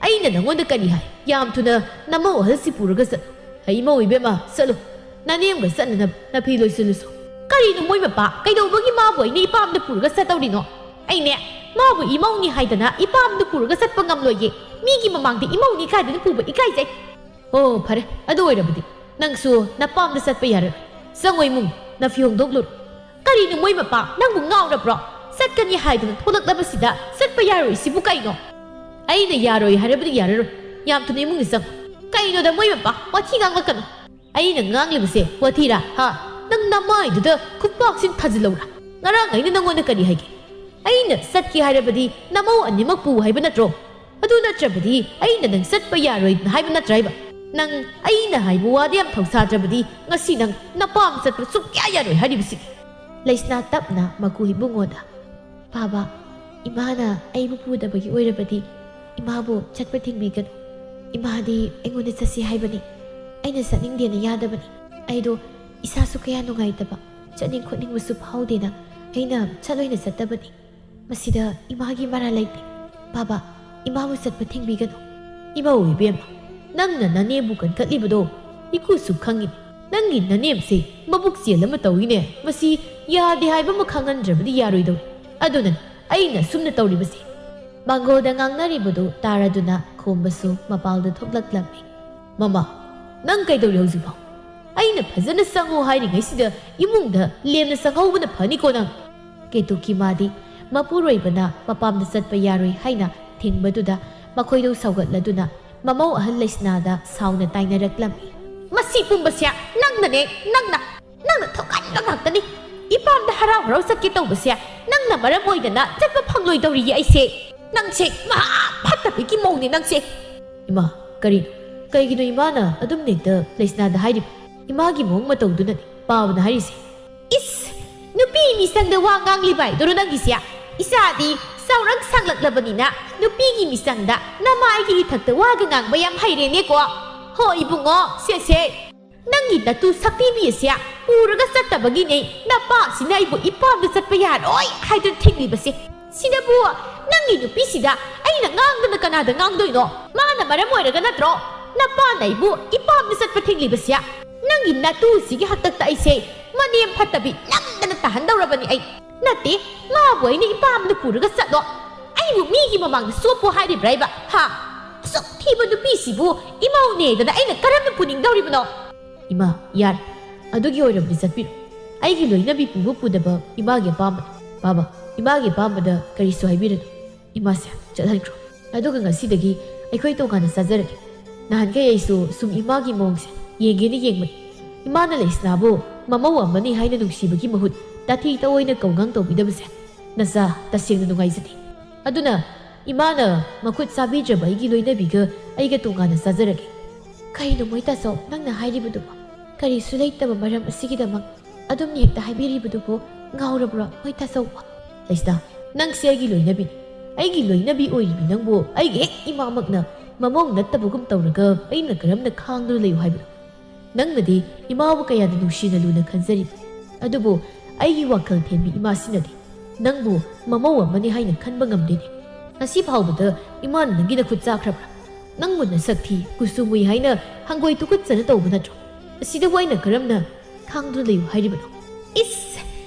ꯑꯩꯅ ꯅꯉꯣꯟꯗ ꯀꯔꯤ ꯍꯥꯏ? ꯌꯥꯝ ꯊꯨꯅ ꯅꯃꯧ ꯑꯍꯜꯁꯤ ꯄꯨꯔꯒ ꯆꯠ꯫" "ꯍꯩ, ꯏꯃꯧ ꯏꯕꯦꯝꯃ, ꯆꯠꯂꯨ꯫ ꯅꯅꯦꯝꯒ ꯆꯠꯅꯅꯕ ꯅꯐꯤ ꯂꯣꯏꯁꯤꯜꯂꯨꯁꯨ꯫" "ꯀꯔꯤꯅꯣ ꯃꯣꯏ ꯃꯄꯥ? ꯀꯩꯗꯧꯕꯒꯤ ꯃꯥꯕꯨ ꯑꯩꯅ ꯏꯄꯥꯝꯗ ꯄꯨꯔꯒ ꯆꯠꯇꯧꯔꯤꯅꯣ? ꯑꯩꯅꯦ, ꯃꯥꯕꯨ ꯏꯃꯧꯅꯤ ꯍꯥꯏꯗꯅ ꯏꯄꯥꯝꯗ ꯄꯨꯔꯒ ꯆꯠꯄ ꯉꯝꯂꯣꯏꯌꯦ꯫ ꯃꯤꯒꯤ ꯃꯃꯥꯡꯗ ꯏꯃꯧꯅꯤ ꯀꯥꯏꯗꯅ ꯄꯨꯕ ꯏꯀꯥꯏꯖꯩ꯫" "ꯑꯣ, ꯐꯔꯦ, ꯑꯗꯨ ꯑꯣꯏꯔꯕꯗꯤ ꯅꯪꯁꯨ ꯅꯄꯥꯝꯗ ꯆꯠꯄ ꯌꯥꯔꯣꯏ꯫ ꯆꯪꯉꯣ ꯏꯃꯨꯡ, ꯅꯐꯤ ꯍꯣꯡꯗꯣꯛꯂꯨꯔꯣ꯫" "ꯀꯔꯤꯅꯣ ꯃꯣꯏ ꯃꯄꯥ? ꯅꯪꯕꯨ ꯉꯥꯎꯔꯕ꯭ꯔꯣ? ꯆꯠꯀꯅꯤ ꯍꯥꯏꯗꯨꯅ ꯊꯣꯛꯂꯛꯂꯕꯁꯤꯗ ꯆꯠꯄ ꯌꯥꯔꯣꯏꯁꯤꯕꯨ ꯀꯩꯅꯣ?" "ꯑꯩꯅ ꯌꯥꯔꯣꯏ ꯍꯥꯏꯔꯕꯗꯤ ꯌꯥꯔꯔꯣꯏ꯫ ꯌꯥꯝ ꯊꯨꯅ ꯏꯃꯨꯡꯗ ꯆꯪꯉꯣ꯫" "ꯀꯩꯅꯣꯗ ꯃꯣꯏ ꯃꯄꯥ, ꯋꯥꯊꯤ ꯉꯥꯡꯂꯛꯀꯅꯨ꯫" "ꯑꯩꯅ ꯉꯥꯡꯂꯤꯕꯁꯦ ꯋꯥꯊꯤꯔꯥ, ꯍꯥ? ꯅꯪ ꯅꯃꯥꯏꯗꯨꯗ ꯈꯨꯄꯥꯛꯁꯤꯡ ꯊꯥꯖꯤꯜꯂꯧꯔꯥ? ꯉꯔꯥꯡ ꯑꯩꯅ ꯅꯪꯉꯣꯟꯗ ꯀꯔꯤ ꯍꯥꯏꯒꯦ? ꯑꯩꯅ ꯆꯠꯀꯦ ꯍꯥꯏꯔꯕꯗꯤ ꯅꯃꯧ ꯑꯅꯤꯃꯛ ꯄꯨ ꯍꯥꯏꯕ ꯅꯠꯇ꯭ꯔꯣ? ꯑꯗꯨ ꯅꯠꯇ꯭ꯔꯕꯗꯤ ꯑꯩꯅ ꯅꯪ ꯆꯠꯄ ꯌꯥꯔꯣꯏꯅ ꯍꯥꯏꯕ ꯅꯠꯇ꯭ꯔꯥ ꯍꯥꯏꯕ? ꯅꯪ ꯑꯩꯅ ꯍꯥꯏꯕ ꯋꯥꯗ ꯌꯥꯝ ꯊꯧꯁꯥꯗ꯭ꯔꯕꯗꯤ ꯉꯁꯤ ꯅꯪ ꯅꯄꯥꯝ ꯆꯠꯄ ꯁꯨꯛꯌꯥ ꯌꯥꯔꯣꯏ ꯍꯥꯏꯔꯤꯕꯁꯤꯅꯤ꯫" ꯂꯩꯁꯅꯥ ꯇꯞꯅ ꯃꯀꯨ ꯏꯕꯨꯡꯉꯣꯗ, "ꯄꯥꯕ, ꯏꯃꯥꯅ ꯑꯩꯕꯨ ꯄꯨꯗꯕꯒꯤ ꯑꯣꯏꯔꯕꯗꯤ ꯏꯃꯥꯕꯨ ꯆꯠꯄ ꯊꯤꯡꯕꯤꯒꯅꯨ꯫ ꯏꯃꯥꯗꯤ ꯑꯩꯉꯣꯟꯗ ꯆꯠꯁꯤ ꯍꯥꯏꯕꯅꯤ꯫ ꯑꯩꯅ ꯆꯠꯅꯤꯡꯗꯦꯅ ꯌꯥꯗꯕꯅꯤ꯫ ꯑꯩꯗꯣ ꯏꯁꯥꯁꯨ ꯀꯌꯥ ꯅꯨꯡꯉꯥꯏꯇꯕ, ꯆꯠꯅꯤꯡ ꯈꯣꯠꯅꯤꯡꯕꯁꯨ ꯐꯥꯎꯗꯦꯅ ꯑꯩꯅ ꯆꯠꯂꯣꯏꯅ ꯆꯠꯇꯕꯅꯤ꯫ ꯃꯁꯤꯗ ꯏꯃꯥꯒꯤ ꯃꯔꯥꯜ ꯂꯩꯇꯦ꯫ ꯄꯥꯕ, ꯏꯃꯥꯕꯨ ꯆꯠꯄ ꯊꯤꯡꯕꯤꯒꯅꯨ꯫" "ꯏꯃꯧ ꯏꯕꯦꯝꯃ, ꯅꯪꯅ ꯅꯅꯦꯕꯨ ꯀꯟꯈꯠꯂꯤꯕꯗꯣ ꯏꯀꯨꯁꯨ ꯈꯪꯉꯤ꯫ ꯅꯪꯒꯤ ꯅꯅꯦꯝꯁꯦ ꯃꯕꯨꯛ ꯆꯦꯜ ꯑꯃ ꯇꯧꯏꯅꯦ꯫ ꯃꯁꯤ ꯌꯥꯗꯦ ꯍꯥꯏꯕ ꯑꯃ ꯈꯪꯍꯟꯗ꯭ꯔꯕꯗꯤ ꯌꯥꯔꯣꯏꯗꯧꯔꯤ꯫ ꯑꯗꯨꯅꯅꯤ ꯑꯩꯅ ꯁꯨꯝꯅ ꯇꯧꯔꯤꯕꯁꯦ꯫" ꯃꯥꯡꯒꯣꯜꯗ ꯉꯥꯡꯅꯔꯤꯕꯗꯨ ꯇꯥꯔꯗꯨꯅ ꯈꯣꯝꯕꯁꯨ ꯃꯄꯥꯜꯗ ꯊꯣꯛꯂꯛꯂꯝꯃꯤ꯫ "ꯃꯃꯥ, ꯅꯪ ꯀꯩꯗꯧꯔꯤ ꯍꯧꯖꯤꯛꯐꯥꯎ? ꯑꯩꯅ ꯐꯖꯅ ꯆꯪꯉꯨ ꯍꯥꯏꯔꯤꯉꯩꯁꯤꯗ ꯏꯃꯨꯡꯗ ꯂꯦꯝꯅ ꯆꯪꯍꯧꯕꯅ ꯐꯅꯤꯀꯣ ꯅꯪ꯫" ꯀꯦꯇꯨꯀꯤꯃꯥꯗꯤ ꯃꯄꯨꯔꯣꯏꯕꯅ ꯃꯄꯥꯝꯗ ꯆꯠꯄ ꯌꯥꯔꯣꯏ ꯍꯥꯏꯅ ꯊꯤꯡꯕꯗꯨꯗ ꯃꯈꯣꯏꯗꯣ ꯁꯧꯒꯠꯂꯗꯨꯅ ꯃꯃꯧ ꯑꯍꯜ ꯂꯩꯁꯅꯥꯗ ꯁꯥꯎꯅ ꯇꯥꯏꯅꯔꯛꯂꯝꯃꯤ꯫ "ꯃꯁꯤ ꯄꯨꯝꯕꯁꯦ ꯅꯪꯅꯅꯦ, ꯅꯪꯅ, ꯅꯪꯅ ꯊꯣꯛꯍꯟꯕ ꯉꯥꯛꯇꯅꯤ꯫ ꯏꯄꯥꯝꯗ ꯍꯔꯥꯎ ꯍꯔꯥꯎ ꯆꯠꯀꯦ ꯇꯧꯕꯁꯦ ꯅꯪꯅ ꯃꯔꯝ ꯑꯣꯏꯗꯅ ꯆꯠꯄ ꯐꯪꯂꯣꯏꯗꯧꯔꯤꯌꯦ ꯑꯩꯁꯦ꯫ ꯅꯪꯁꯦ ꯃꯍꯥ ꯐꯠꯇꯕꯒꯤ ꯃꯧꯅꯦ ꯅꯪꯁꯦ꯫" "ꯏꯃꯥ, ꯀꯔꯤꯅꯣ? ꯀꯩꯒꯤꯅꯣ ꯏꯃꯥꯅ ꯑꯗꯨꯝ ꯍꯦꯛꯇ ꯂꯩꯁꯅꯥꯗ ꯍꯥꯏꯔꯤꯕ? ꯏꯃꯥꯒꯤ ꯃꯑꯣꯡ ꯃꯇꯧꯗꯨꯅꯅꯤ ꯄꯥꯕꯅ ꯍꯥꯏꯔꯤꯁꯦ꯫" "ꯏꯁ! ꯅꯨꯄꯤ ꯃꯤꯆꯪꯗ ꯋꯥ ꯉꯥꯡꯂꯤꯕ ꯍꯥꯏꯗꯨꯔꯣ ꯅꯪꯒꯤꯁꯦ? ꯏꯆꯥꯗꯤ ꯆꯥꯎꯔꯛ ꯁꯥꯡꯂꯛꯂꯕꯅꯤꯅ ꯅꯨꯄꯤꯒꯤ ꯃꯤꯆꯪꯗ ꯅꯃꯥꯏꯒꯤ ꯏꯊꯛꯇ ꯋꯥꯒ ꯉꯥꯡꯕ ꯌꯥꯝ ꯍꯩꯔꯦꯅꯦꯀꯣ꯫ ꯍꯣ ꯏꯕꯨꯡꯉꯣ, ꯁꯦ ꯁꯦ, ꯅꯪꯒꯤ ꯅꯇꯨ ꯁꯛꯇꯤꯕꯤ ꯑꯁꯦ ꯄꯨꯔꯒ ꯆꯠꯇꯕꯒꯤꯅꯦ ꯅꯄꯥꯁꯤꯅ ꯑꯩꯕꯨ ꯏꯄꯥꯝꯗ ꯆꯠꯄ ꯌꯥꯔꯣꯏ ꯍꯥꯏꯗꯨꯅ ꯊꯤꯡꯂꯤꯕꯁꯦ꯫ ꯁꯤꯗꯕꯨ ꯅꯪꯒꯤ ꯅꯨꯄꯤꯁꯤꯗ ꯑꯩꯅ ꯉꯥꯡꯗꯅ ꯀꯅꯥꯗ ꯉꯥꯡꯗꯣꯏꯅꯣ? ꯃꯥꯅ ꯃꯔꯝ ꯑꯣꯏꯔꯒ ꯅꯠꯇ꯭ꯔꯣ ꯅꯄꯥꯅ ꯑꯩꯕꯨ ꯏꯄꯥꯝꯗ ꯆꯠꯄ ꯊꯤꯡꯂꯤꯕꯁꯦ? ꯅꯪꯒꯤ ꯅꯇꯨꯁꯤꯒꯤ ꯍꯥꯛꯇꯛꯇ ꯑꯩꯁꯦ ꯃꯅꯦꯝ ꯐꯠꯇꯕꯤ ꯅꯝꯗꯅ ꯇꯥꯍꯟꯗꯧꯔꯕꯅꯤ ꯑꯩ꯫ ꯅꯠꯇꯦ, ꯃꯥꯕꯨ ꯑꯩꯅ ꯏꯄꯥꯝꯗ ꯄꯨꯔꯒ ꯆꯠꯂꯣ, ꯑꯩꯕꯨ ꯃꯤꯒꯤ ꯃꯃꯥꯡꯗ ꯆꯣꯞꯄꯣ ꯍꯥꯏꯔꯤꯕ꯭ꯔꯥ ꯍꯥꯏꯕ? ꯍꯥ? ꯑꯁꯨꯛ ꯊꯤꯕ ꯅꯨꯄꯤꯁꯤꯕꯨ ꯏꯃꯧꯅꯦꯗꯅ ꯑꯩꯅ ꯀꯔꯝꯅ ꯄꯨꯅꯤꯡꯗꯧꯔꯤꯕꯅꯣ?" "ꯏꯃꯥ, ꯌꯥꯔꯦ꯫ ꯑꯗꯨꯒꯤ ꯑꯣꯏꯔꯕꯗꯤ ꯆꯠꯄꯤꯔꯣ꯫ ꯑꯩꯒꯤ ꯂꯣꯏꯅꯕꯤ ꯄꯨꯕ ꯄꯨꯗꯕ ꯏꯃꯥꯒꯤ ꯑꯄꯥꯝꯕꯅꯤ꯫ ꯄꯥꯕ, ꯏꯃꯥꯒꯤ ꯑꯄꯥꯝꯕꯗ ꯀꯔꯤꯁꯨ ꯍꯥꯏꯕꯤꯔꯅꯨ꯫ ꯏꯃꯥꯁꯦ ꯆꯠꯍꯟꯈ꯭ꯔꯣ꯫ ꯑꯗꯨꯒ ꯉꯁꯤꯗꯒꯤ ꯑꯩꯈꯣꯏ ꯇꯣꯉꯥꯟꯅ ꯆꯥꯖꯔꯒꯦ꯫ ꯅꯍꯥꯟꯈꯩ ꯑꯩꯁꯨ ꯁꯨꯝ ꯏꯃꯥꯒꯤ ꯃꯑꯣꯡꯁꯦ ꯌꯦꯡꯒꯦꯅ ꯌꯦꯡꯕꯅꯤ꯫ ꯏꯃꯥꯅ ꯂꯩꯁꯅꯥꯕꯨ ꯃꯃꯧ ꯑꯃꯅꯤ ꯍꯥꯏꯅ ꯅꯨꯡꯁꯤꯕꯒꯤ ꯃꯍꯨꯠ ꯇꯥꯊꯤ ꯇꯑꯣꯏꯅ ꯀꯧꯉꯥꯡ ꯇꯧꯕꯤꯗꯕꯁꯦ ꯅꯆꯥ ꯇꯁꯦꯡꯅ ꯅꯨꯡꯉꯥꯏꯖꯗꯦ꯫ ꯑꯗꯨꯅ ꯏꯃꯥꯅ ꯃꯈꯨꯠ ꯆꯥꯕꯤꯗ꯭ꯔꯕ ꯑꯩꯒꯤ ꯂꯣꯏꯅꯕꯤꯒ ꯑꯩꯒ ꯇꯣꯉꯥꯟꯅ ꯆꯥꯖꯔꯒꯦ꯫" "ꯀꯩꯅꯣ ꯃꯣꯏ ꯇꯥꯆꯧ ꯅꯪꯅ ꯍꯥꯏꯔꯤꯕꯗꯨꯕꯣ? ꯀꯔꯤꯁꯨ ꯂꯩꯇꯕ ꯃꯔꯝ ꯑꯁꯤꯒꯤꯗꯃꯛ ꯑꯗꯨꯝꯅ ꯍꯦꯛꯇ ꯍꯥꯏꯕꯤꯔꯤꯕꯗꯨꯕꯨ ꯉꯥꯎꯔꯕ꯭ꯔꯣ? ꯍꯣꯏ ꯇꯥꯆꯧꯕ꯫ ꯂꯩꯁꯅꯥ, ꯅꯪꯁꯦ ꯑꯩꯒꯤ ꯂꯣꯏꯅꯕꯤꯅꯤ꯫ ꯑꯩꯒꯤ ꯂꯣꯏꯅꯕꯤ ꯑꯣꯏꯔꯤꯕꯤ ꯅꯪꯕꯨ ꯑꯩꯒꯤ ꯍꯦꯛ ꯏꯃꯥꯃꯛꯅ ꯃꯃꯧ ꯅꯠꯇꯕꯒꯨꯝ ꯇꯧꯔꯒ ꯑꯩꯅ ꯀꯔꯝꯅ ꯈꯥꯡꯗꯨꯅ ꯂꯩꯌꯨ ꯍꯥꯏꯕꯅꯣ? ꯅꯪꯅꯗꯤ ꯏꯃꯥꯕꯨ ꯀꯌꯥꯗ ꯅꯨꯡꯁꯤꯅ ꯂꯨꯅ ꯈꯟꯖꯔꯤꯕ, ꯑꯗꯨꯕꯨ ꯑꯩꯒꯤ ꯋꯥꯈꯜ ꯊꯦꯟꯕꯤ ꯏꯃꯥꯁꯤꯅꯗꯤ ꯅꯪꯕꯨ ꯃꯃꯧ ꯑꯃꯅꯤ ꯍꯥꯏꯅ ꯈꯟꯕ ꯉꯝꯗꯦꯅꯦ꯫ ꯉꯁꯤ ꯐꯥꯎꯕꯗ ꯏꯃꯥꯅ ꯅꯪꯒꯤ ꯅꯈꯨꯠ ꯆꯥꯈ꯭ꯔꯕ꯭ꯔꯥ? ꯅꯪꯕꯨ ꯅꯁꯛ ꯊꯤ, ꯀꯨꯆꯨ ꯃꯨꯏ ꯍꯥꯏꯅ ꯍꯪꯒꯣꯏ ꯇꯨꯀꯠꯆꯅ ꯇꯧꯕ ꯅꯠꯇ꯭ꯔꯣ? ꯑꯁꯤꯗꯕꯨ ꯑꯩꯅ ꯀꯔꯝꯅ ꯈꯥꯡꯗꯨꯅ ꯂꯩꯌꯨ ꯍꯥꯏꯔꯤꯕꯅꯣ? ꯏꯁ,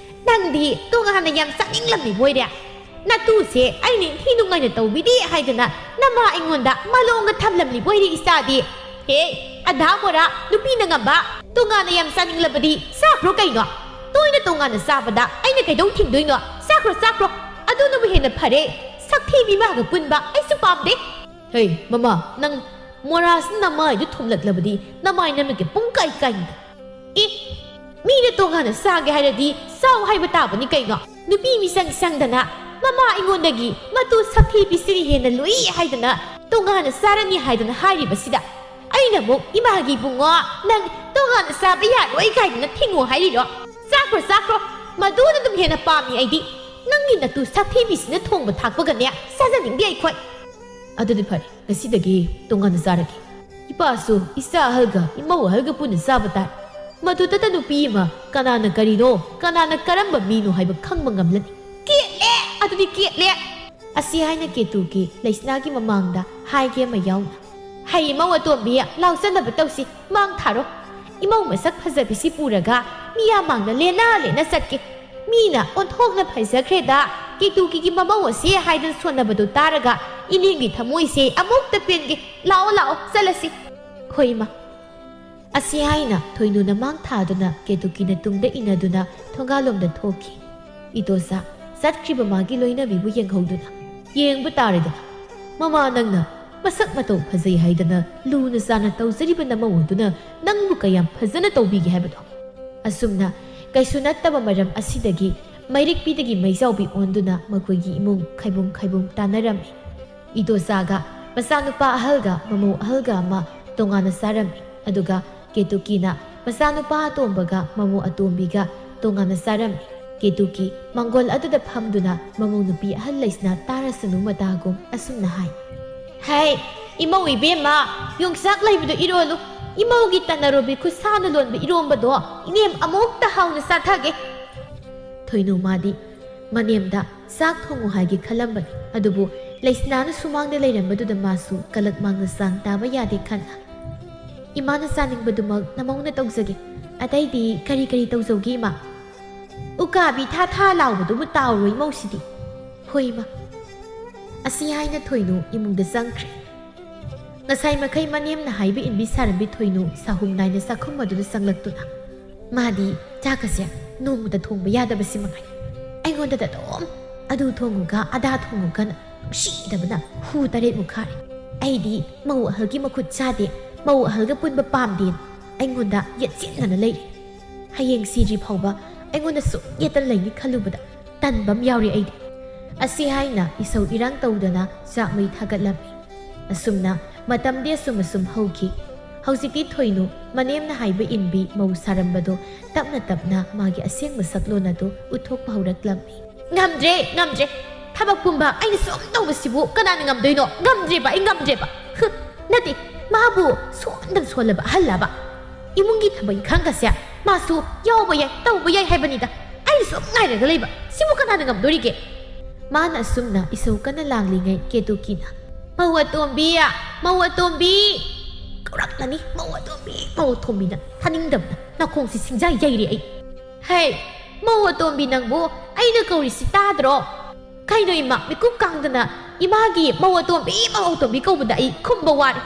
ꯅꯪꯗꯤ ꯇꯣꯉꯥꯟꯅ ꯌꯥꯝ ꯆꯥꯅꯤꯡꯂꯝꯃꯤꯕ ꯑꯣꯏꯔꯦ꯫ ꯅꯇꯨꯁꯦ ꯑꯩꯅ ꯏꯟꯊꯤ ꯅꯨꯡꯉꯥꯏꯅ ꯇꯧꯕꯤꯗꯦ ꯍꯥꯏꯗꯅ ꯅꯃꯥ ꯑꯩꯉꯣꯟꯗ ꯃꯥꯂꯣꯝꯒ ꯊꯝꯂꯝꯂꯤꯕ ꯑꯣꯏꯔꯦ ꯏꯆꯥꯗꯤ꯫ ꯍꯦ, ꯑꯙꯥ ꯃꯣꯔꯥ, ꯅꯨꯄꯤꯅ ꯉꯝꯕ꯫ ꯇꯣꯉꯥꯟꯅ ꯌꯥꯝ ꯆꯥꯅꯤꯡꯂꯕꯗꯤ ꯆꯥꯈ꯭ꯔꯣ ꯀꯩꯅꯣ꯫ ꯇꯣꯏꯅ ꯇꯣꯉꯥꯟꯅ ꯆꯥꯕꯗ ꯑꯩꯅ ꯀꯩꯗꯧ ꯊꯤꯡꯗꯣꯏꯅꯣ? ꯆꯥꯈ꯭ꯔꯣ, ꯆꯥꯈ꯭ꯔꯣ꯫ ꯑꯗꯨꯅꯕꯨ ꯍꯦꯟꯅ ꯐꯔꯦ꯫ ꯁꯛꯊꯤꯕꯤ ꯃꯥꯒ ꯄꯨꯟꯕ ꯑꯩꯁꯨ ꯄꯥꯝꯗꯦ꯫ ꯍꯦ, ꯃꯃꯥ, ꯅꯪ ꯃꯣꯔꯥꯁꯤꯅ ꯅꯃꯥꯏꯗꯨ ꯊꯣꯝꯂꯛꯂꯕꯗꯤ ꯅꯃꯥꯏ ꯅꯃꯤꯠꯀ ꯄꯨꯡ ꯀꯥꯏ ꯀꯥꯏꯅꯤ꯫ ꯑꯦ, ꯃꯤꯅ ꯇꯣꯉꯥꯟꯅ ꯆꯥꯒꯦ ꯍꯥꯏꯔꯗꯤ ꯆꯥꯎ ꯍꯥꯏꯕ ꯇꯥꯕꯅꯤ ꯀꯩꯅꯣ꯫ ꯅꯨꯄꯤ ꯃꯤꯆꯪ ꯆꯪꯗꯅ ꯃꯃꯥ ꯑꯩꯉꯣꯟꯗꯒꯤ ꯃꯇꯨ ꯁꯛꯊꯤꯕꯤꯁꯤꯅ ꯍꯦꯟꯅ ꯂꯨꯏ ꯍꯥꯏꯗꯅ ꯇꯣꯉꯥꯟꯅ ꯆꯥꯔꯅꯤ ꯍꯥꯏꯗꯅ ꯍꯥꯏꯔꯤꯕꯁꯤꯗ ꯑꯩꯅ ꯑꯃꯨꯛ ꯏꯃꯥꯒꯤ ꯏꯕꯨꯡꯉꯣ ꯅꯪ ꯇꯣꯉꯥꯟꯅ ꯆꯥꯕ ꯌꯥꯔꯣꯏ ꯀꯥꯏꯗꯅ ꯊꯤꯡꯉꯣ ꯍꯥꯏꯔꯤꯔꯣ? ꯆꯥꯈ꯭ꯔꯣ, ꯆꯥꯈ꯭ꯔꯣ, ꯃꯗꯨꯅ ꯑꯗꯨꯝ ꯍꯦꯟꯅ ꯄꯥꯝꯃꯤ ꯑꯩꯗꯤ꯫ ꯅꯪꯒꯤ ꯅꯇꯨ ꯁꯛꯊꯤꯕꯤꯁꯤꯅ ꯊꯣꯡꯕ ꯊꯥꯛꯄꯒꯅꯦ ꯆꯥꯖꯅꯤꯡꯗꯦ ꯑꯩꯈꯣꯏ꯫ ꯑꯗꯨꯗꯤ ꯐꯔꯦ, ꯉꯁꯤꯗꯒꯤ ꯇꯣꯉꯥꯟꯅ ꯆꯥꯔꯒꯦ꯫ ꯏꯄꯥꯁꯨ ꯏꯆꯥ ꯑꯍꯜꯒ ꯏꯃꯧ ꯑꯍꯜꯒ ꯄꯨꯟꯅ ꯆꯥꯕ ꯇꯥꯔꯦ꯫ ꯃꯗꯨꯗꯇ ꯅꯨꯄꯤ ꯑꯃ ꯀꯅꯥꯅ ꯀꯔꯤꯅꯣ, ꯀꯅꯥꯅ ꯀꯔꯝꯕ ꯃꯤꯅꯣ ꯍꯥꯏꯕ ꯈꯪꯕ ꯉꯝꯂꯅꯤ꯫ ꯀꯦꯠꯂꯦ! ꯑꯗꯨꯗꯤ ꯀꯦꯠꯂꯦ! ꯑꯁꯤ ꯍꯥꯏꯅ ꯀꯦꯇꯨꯒꯤ ꯂꯩꯁꯅꯥꯒꯤ ꯃꯃꯥꯡꯗ ꯍꯥꯏꯒꯦ ꯑꯃ ꯌꯥꯎꯅ꯫ ꯍꯩ ꯏꯃꯧ ꯑꯇꯣꯝꯕꯤ, ꯂꯥꯎꯆꯅꯕ ꯇꯧꯁꯤ, ꯃꯥꯡ ꯊꯥꯔꯣ꯫ ꯏꯃꯧ ꯃꯁꯛ ꯐꯖꯕꯤꯁꯤ ꯄꯨꯔꯒ ꯃꯤꯌꯥꯝ ꯃꯥꯡꯗ ꯂꯦꯟꯅ ꯂꯦꯟꯅ ꯆꯠꯀꯦ꯫ ꯃꯤꯅ ꯑꯣꯟꯊꯣꯛꯅ ꯐꯖꯈ꯭ꯔꯦꯗ, ꯀꯦꯇꯨꯀꯤꯒꯤ ꯃꯃꯧ ꯑꯁꯤ ꯍꯥꯏꯗꯅ ꯁꯣꯟꯅꯕꯗꯨ ꯇꯥꯔꯒ ꯏꯅꯦꯝꯒꯤ ꯊꯃꯣꯏꯁꯦ ꯑꯃꯨꯛꯇ ꯄꯦꯟꯒꯦ꯫ ꯂꯥꯛꯑꯣ, ꯂꯥꯛꯑꯣ, ꯆꯠꯂꯁꯤ꯫ ꯍꯣꯏ, ꯏꯃꯥ꯫ ꯑꯁꯤ ꯍꯥꯏꯅ ꯊꯣꯏꯅꯨꯅ ꯃꯥꯡ ꯊꯥꯗꯨꯅ ꯀꯦꯇꯨꯀꯤꯅ ꯇꯨꯡꯗ ꯏꯟꯅꯗꯨꯅ ꯊꯣꯡꯒꯥꯜꯂꯣꯝꯗ ꯊꯣꯛꯈꯤ꯫ ꯏꯗꯣꯆꯥ ꯆꯠꯈ꯭ꯔꯤꯕ ꯃꯥꯒꯤ ꯂꯣꯏꯅꯕꯤꯕꯨ ꯌꯦꯡꯍꯧꯗꯨꯅ, "ꯌꯦꯡꯕ ꯇꯥꯔꯦꯗꯅ, ꯃꯃꯥ ꯅꯪꯅ ꯃꯁꯛ ꯃꯇꯧ ꯐꯖꯩ ꯍꯥꯏꯗꯅ ꯂꯨꯅ ꯆꯥꯟꯅ ꯇꯧꯖꯔꯤꯕ ꯅꯃꯧ ꯑꯗꯨꯅ ꯅꯪꯕꯨ ꯀꯌꯥꯝ ꯐꯖꯅ ꯇꯧꯕꯤꯒꯦ ꯍꯥꯏꯕꯗꯣ?" ꯑꯁꯨꯝꯅ ꯀꯩꯁꯨ ꯅꯠꯇꯕ ꯃꯔꯝ ꯑꯁꯤꯗꯒꯤ ꯃꯩꯔꯤꯛꯄꯤꯗꯒꯤ ꯃꯩꯖꯥꯎꯕꯤ ꯑꯣꯟꯗꯨꯅ ꯃꯈꯣꯏꯒꯤ ꯏꯃꯨꯡ ꯈꯥꯏꯕꯨꯝ ꯈꯥꯏꯕꯨꯝ ꯇꯥꯟꯅꯔꯝꯃꯤ꯫ ꯏꯗꯣꯆꯥꯒ ꯃꯆꯥꯅꯨꯄꯥ ꯑꯍꯜꯒ ꯃꯃꯧ ꯑꯍꯜꯒ ꯑꯃ ꯇꯣꯉꯥꯟꯅ ꯆꯥꯔꯝꯃꯤ꯫ ꯑꯗꯨꯒ ꯀꯦꯇꯨꯀꯤꯅ ꯃꯆꯥꯅꯨꯄꯥ ꯑꯇꯣꯝꯕꯒ ꯃꯃꯧ ꯑꯇꯣꯝꯕꯤꯒ ꯇꯣꯉꯥꯟꯅ ꯆꯥꯔꯝꯃꯤ꯫ ꯀꯦꯇꯨꯀꯤ ꯃꯪꯒꯣꯜ ꯑꯗꯨꯗ ꯐꯝꯗꯨꯅ ꯃꯃꯧ ꯅꯨꯄꯤ ꯑꯍꯜ ꯂꯩꯁꯅꯥ ꯇꯥꯔꯁꯅꯨ ꯃꯇꯥꯒꯨꯝ ꯑꯁꯨꯝꯅ ꯍꯥꯏ꯫ "ꯍꯩ, ꯏꯃꯧ ꯏꯕꯦꯝꯃ, ꯌꯣꯡꯆꯥꯛ ꯂꯩꯕꯗꯣ ꯏꯔꯣꯜꯂꯨ꯫ ꯏꯃꯧꯒꯤ ꯇꯅꯔꯣꯕꯤ ꯈꯨꯠꯁꯥꯅ ꯂꯣꯟꯕ ꯏꯔꯣꯝꯕꯗꯣ ꯏꯅꯦꯝ ꯑꯃꯨꯛꯇ ꯍꯥꯎꯅ ꯆꯥꯊꯒꯦ꯫" ꯊꯣꯏꯅꯨ ꯃꯥꯗꯤ ꯃꯅꯦꯝꯗ ꯆꯥꯛ ꯊꯣꯡꯉꯨ ꯍꯥꯏꯒꯦ ꯈꯜꯂꯝꯕꯅꯤ꯫ ꯑꯗꯨꯕꯨ ꯂꯩꯁꯅꯥꯅ ꯁꯨꯃꯥꯡꯗ ꯂꯩꯔꯝꯕꯗꯨꯗ ꯃꯥꯁꯨ ꯀꯂꯛ ꯃꯥꯡꯅ ꯆꯥꯡ ꯇꯥꯕ ꯌꯥꯗꯦ ꯈꯟꯅ, "ꯏꯃꯥꯅ ꯆꯥꯅꯤꯡꯕꯗꯨꯃꯛ ꯅꯃꯧꯅ ꯇꯧꯖꯒꯦ꯫ ꯑꯇꯩꯗꯤ ꯀꯔꯤ ꯀꯔꯤ ꯇꯧꯖꯧꯒꯦ, ꯏꯃꯥ?" "ꯎꯀꯥꯕꯤ ꯊꯥ ꯊꯥ ꯂꯥꯎꯕꯗꯨꯕꯨ ꯇꯥꯎꯔꯣ ꯏꯃꯧꯁꯤꯗꯤ꯫" "ꯍꯣꯏ, ꯏꯃꯥ꯫" ꯑꯁꯤ ꯍꯥꯏꯅ ꯊꯣꯏꯅꯨ ꯏꯃꯨꯡꯗ ꯆꯪꯈ꯭ꯔꯦ꯫ ꯉꯁꯥꯏ ꯃꯈꯩ ꯃꯅꯦꯝꯅ ꯍꯥꯏꯕ ꯏꯟꯕꯤ ꯁꯥꯔꯝꯕꯤ ꯊꯣꯏꯅꯨ ꯁꯥꯍꯨꯝ ꯅꯥꯏꯅ ꯆꯥꯛꯈꯨꯝ ꯑꯗꯨꯗ ꯆꯪꯂꯛꯇꯨꯅ, ꯃꯥꯗꯤ ꯆꯥꯛꯀꯁꯦ ꯅꯣꯡꯃꯇ ꯊꯣꯡꯕ ꯌꯥꯗꯕꯁꯤ ꯃꯉꯥꯏ꯫ ꯑꯩꯉꯣꯟꯗꯗ ꯑꯗꯨꯝ "ꯑꯗꯨ ꯊꯣꯡꯉꯨꯒ, ꯑꯗꯥ ꯊꯣꯡꯉꯨꯒꯅ" ꯅꯨꯡꯁꯤꯗꯕꯅ ꯍꯨ ꯇꯔꯦꯠꯃꯨꯛ ꯈꯥꯔꯦ꯫ ꯑꯩꯗꯤ ꯃꯧ ꯑꯍꯜꯒꯤ ꯃꯈꯨꯠ ꯆꯥꯗꯦ, ꯃꯧ ꯑꯍꯜꯒ ꯄꯨꯟꯕ ꯄꯥꯝꯗꯦꯅ ꯑꯩꯉꯣꯟꯗ ꯌꯦꯠꯁꯤꯟꯅꯅ ꯂꯩꯔꯤ꯫ ꯍꯌꯦꯡ ꯁꯤꯗ꯭ꯔꯤ ꯐꯥꯎꯕ ꯑꯩꯉꯣꯟꯗ ꯁꯨꯝ ꯌꯦꯠꯇꯅ ꯂꯩꯅꯤ ꯈꯜꯂꯨꯕꯗ ꯇꯟꯕ ꯑꯃ ꯌꯥꯎꯔꯦ ꯑꯩꯗꯤ꯫ ꯑꯁꯤ ꯍꯥꯏꯅ ꯏꯁꯧ ꯏꯔꯥꯡ ꯇꯧꯗꯅ ꯆꯥꯛ ꯃꯩ ꯊꯥꯒꯠꯂꯝꯃꯤ꯫ ꯑꯁꯨꯝꯅ ꯃꯇꯝꯗꯤ ꯑꯁꯨꯝ ꯑꯁꯨꯝ ꯍꯧꯈꯤ꯫ ꯍꯧꯖꯤꯛꯇꯤ ꯊꯣꯏꯅꯨ ꯃꯅꯦꯝꯅ ꯍꯥꯏꯕ ꯏꯟꯕꯤ ꯃꯧ ꯁꯥꯔꯝꯕꯗꯣ ꯇꯞꯅ ꯇꯞꯅ ꯃꯥꯒꯤ ꯑꯁꯦꯡꯕ ꯁꯛꯂꯣꯟ ꯑꯗꯨ ꯎꯠꯊꯣꯛꯄ ꯍꯧꯔꯛꯂꯝꯃꯤ꯫ "ꯉꯝꯗ꯭ꯔꯦ, ꯉꯝꯗ꯭ꯔꯦ꯫ ꯊꯕꯛ ꯄꯨꯝꯕ ꯑꯩꯅ ꯁꯨꯝ ꯇꯧꯕꯁꯤꯕꯨ ꯀꯅꯥꯅ ꯉꯝꯗꯣꯏꯅꯣ? ꯉꯝꯗ꯭ꯔꯦꯕ, ꯑꯩ ꯉꯝꯗ꯭ꯔꯦꯕ꯫" "ꯍꯨ, ꯅꯠꯇꯦ, ꯃꯥꯕꯨ ꯁꯣꯟꯗꯅ ꯁꯣꯜꯂꯕ ꯑꯍꯜꯂꯕ? ꯏꯃꯨꯡꯒꯤ ꯊꯕꯛ ꯏꯪꯈꯥꯡꯒꯁꯦ ꯃꯥꯁꯨ ꯌꯥꯎꯕ ꯌꯥꯏ, ꯇꯧꯕ ꯌꯥꯏ ꯍꯥꯏꯕꯅꯤꯗ꯫ ꯑꯩꯅ ꯁꯨꯝ ꯉꯥꯏꯔꯒ ꯂꯩꯕ ꯁꯤꯕꯨ ꯀꯅꯥꯅ ꯉꯝꯗꯣꯔꯤꯒꯦ?" ꯃꯥꯅ ꯑꯁꯨꯝꯅ ꯏꯁꯧ ꯀꯟꯅ ꯂꯥꯡꯂꯤꯉꯩ ꯀꯦꯇꯨꯀꯤꯅ, "ꯃꯧ ꯑꯇꯣꯝꯕꯤ, ꯃꯧ ꯑꯇꯣꯝꯕꯤ!" ꯀꯧꯔꯛꯂꯅꯤ, "ꯃꯧ ꯑꯇꯣꯝꯕꯤ, ꯃꯧ ꯑꯇꯣꯝꯕꯤꯅ!" ꯊꯥꯅꯤꯡꯗꯕꯅ ꯅꯥꯀꯣꯡꯁꯤ ꯁꯤꯡꯖꯥ ꯌꯩꯔꯦ ꯑꯩ꯫ "ꯍꯦ, ꯃꯧ ꯑꯇꯣꯝꯕꯤ ꯅꯪꯕꯨ ꯑꯩꯅ ꯀꯧꯔꯤꯁꯤ ꯇꯥꯗ꯭ꯔꯣ? ꯀꯩꯅꯣ ꯏꯃꯥ, ꯃꯤꯀꯨꯞ ꯀꯥꯡꯗꯅ ꯏꯃꯥꯒꯤ ꯃꯧ ꯑꯇꯣꯝꯕꯤ, ꯃꯧ ꯑꯇꯣꯝꯕꯤ ꯀꯧꯕꯗ ꯑꯩ ꯈꯨꯝꯕ ꯋꯥꯔꯦ꯫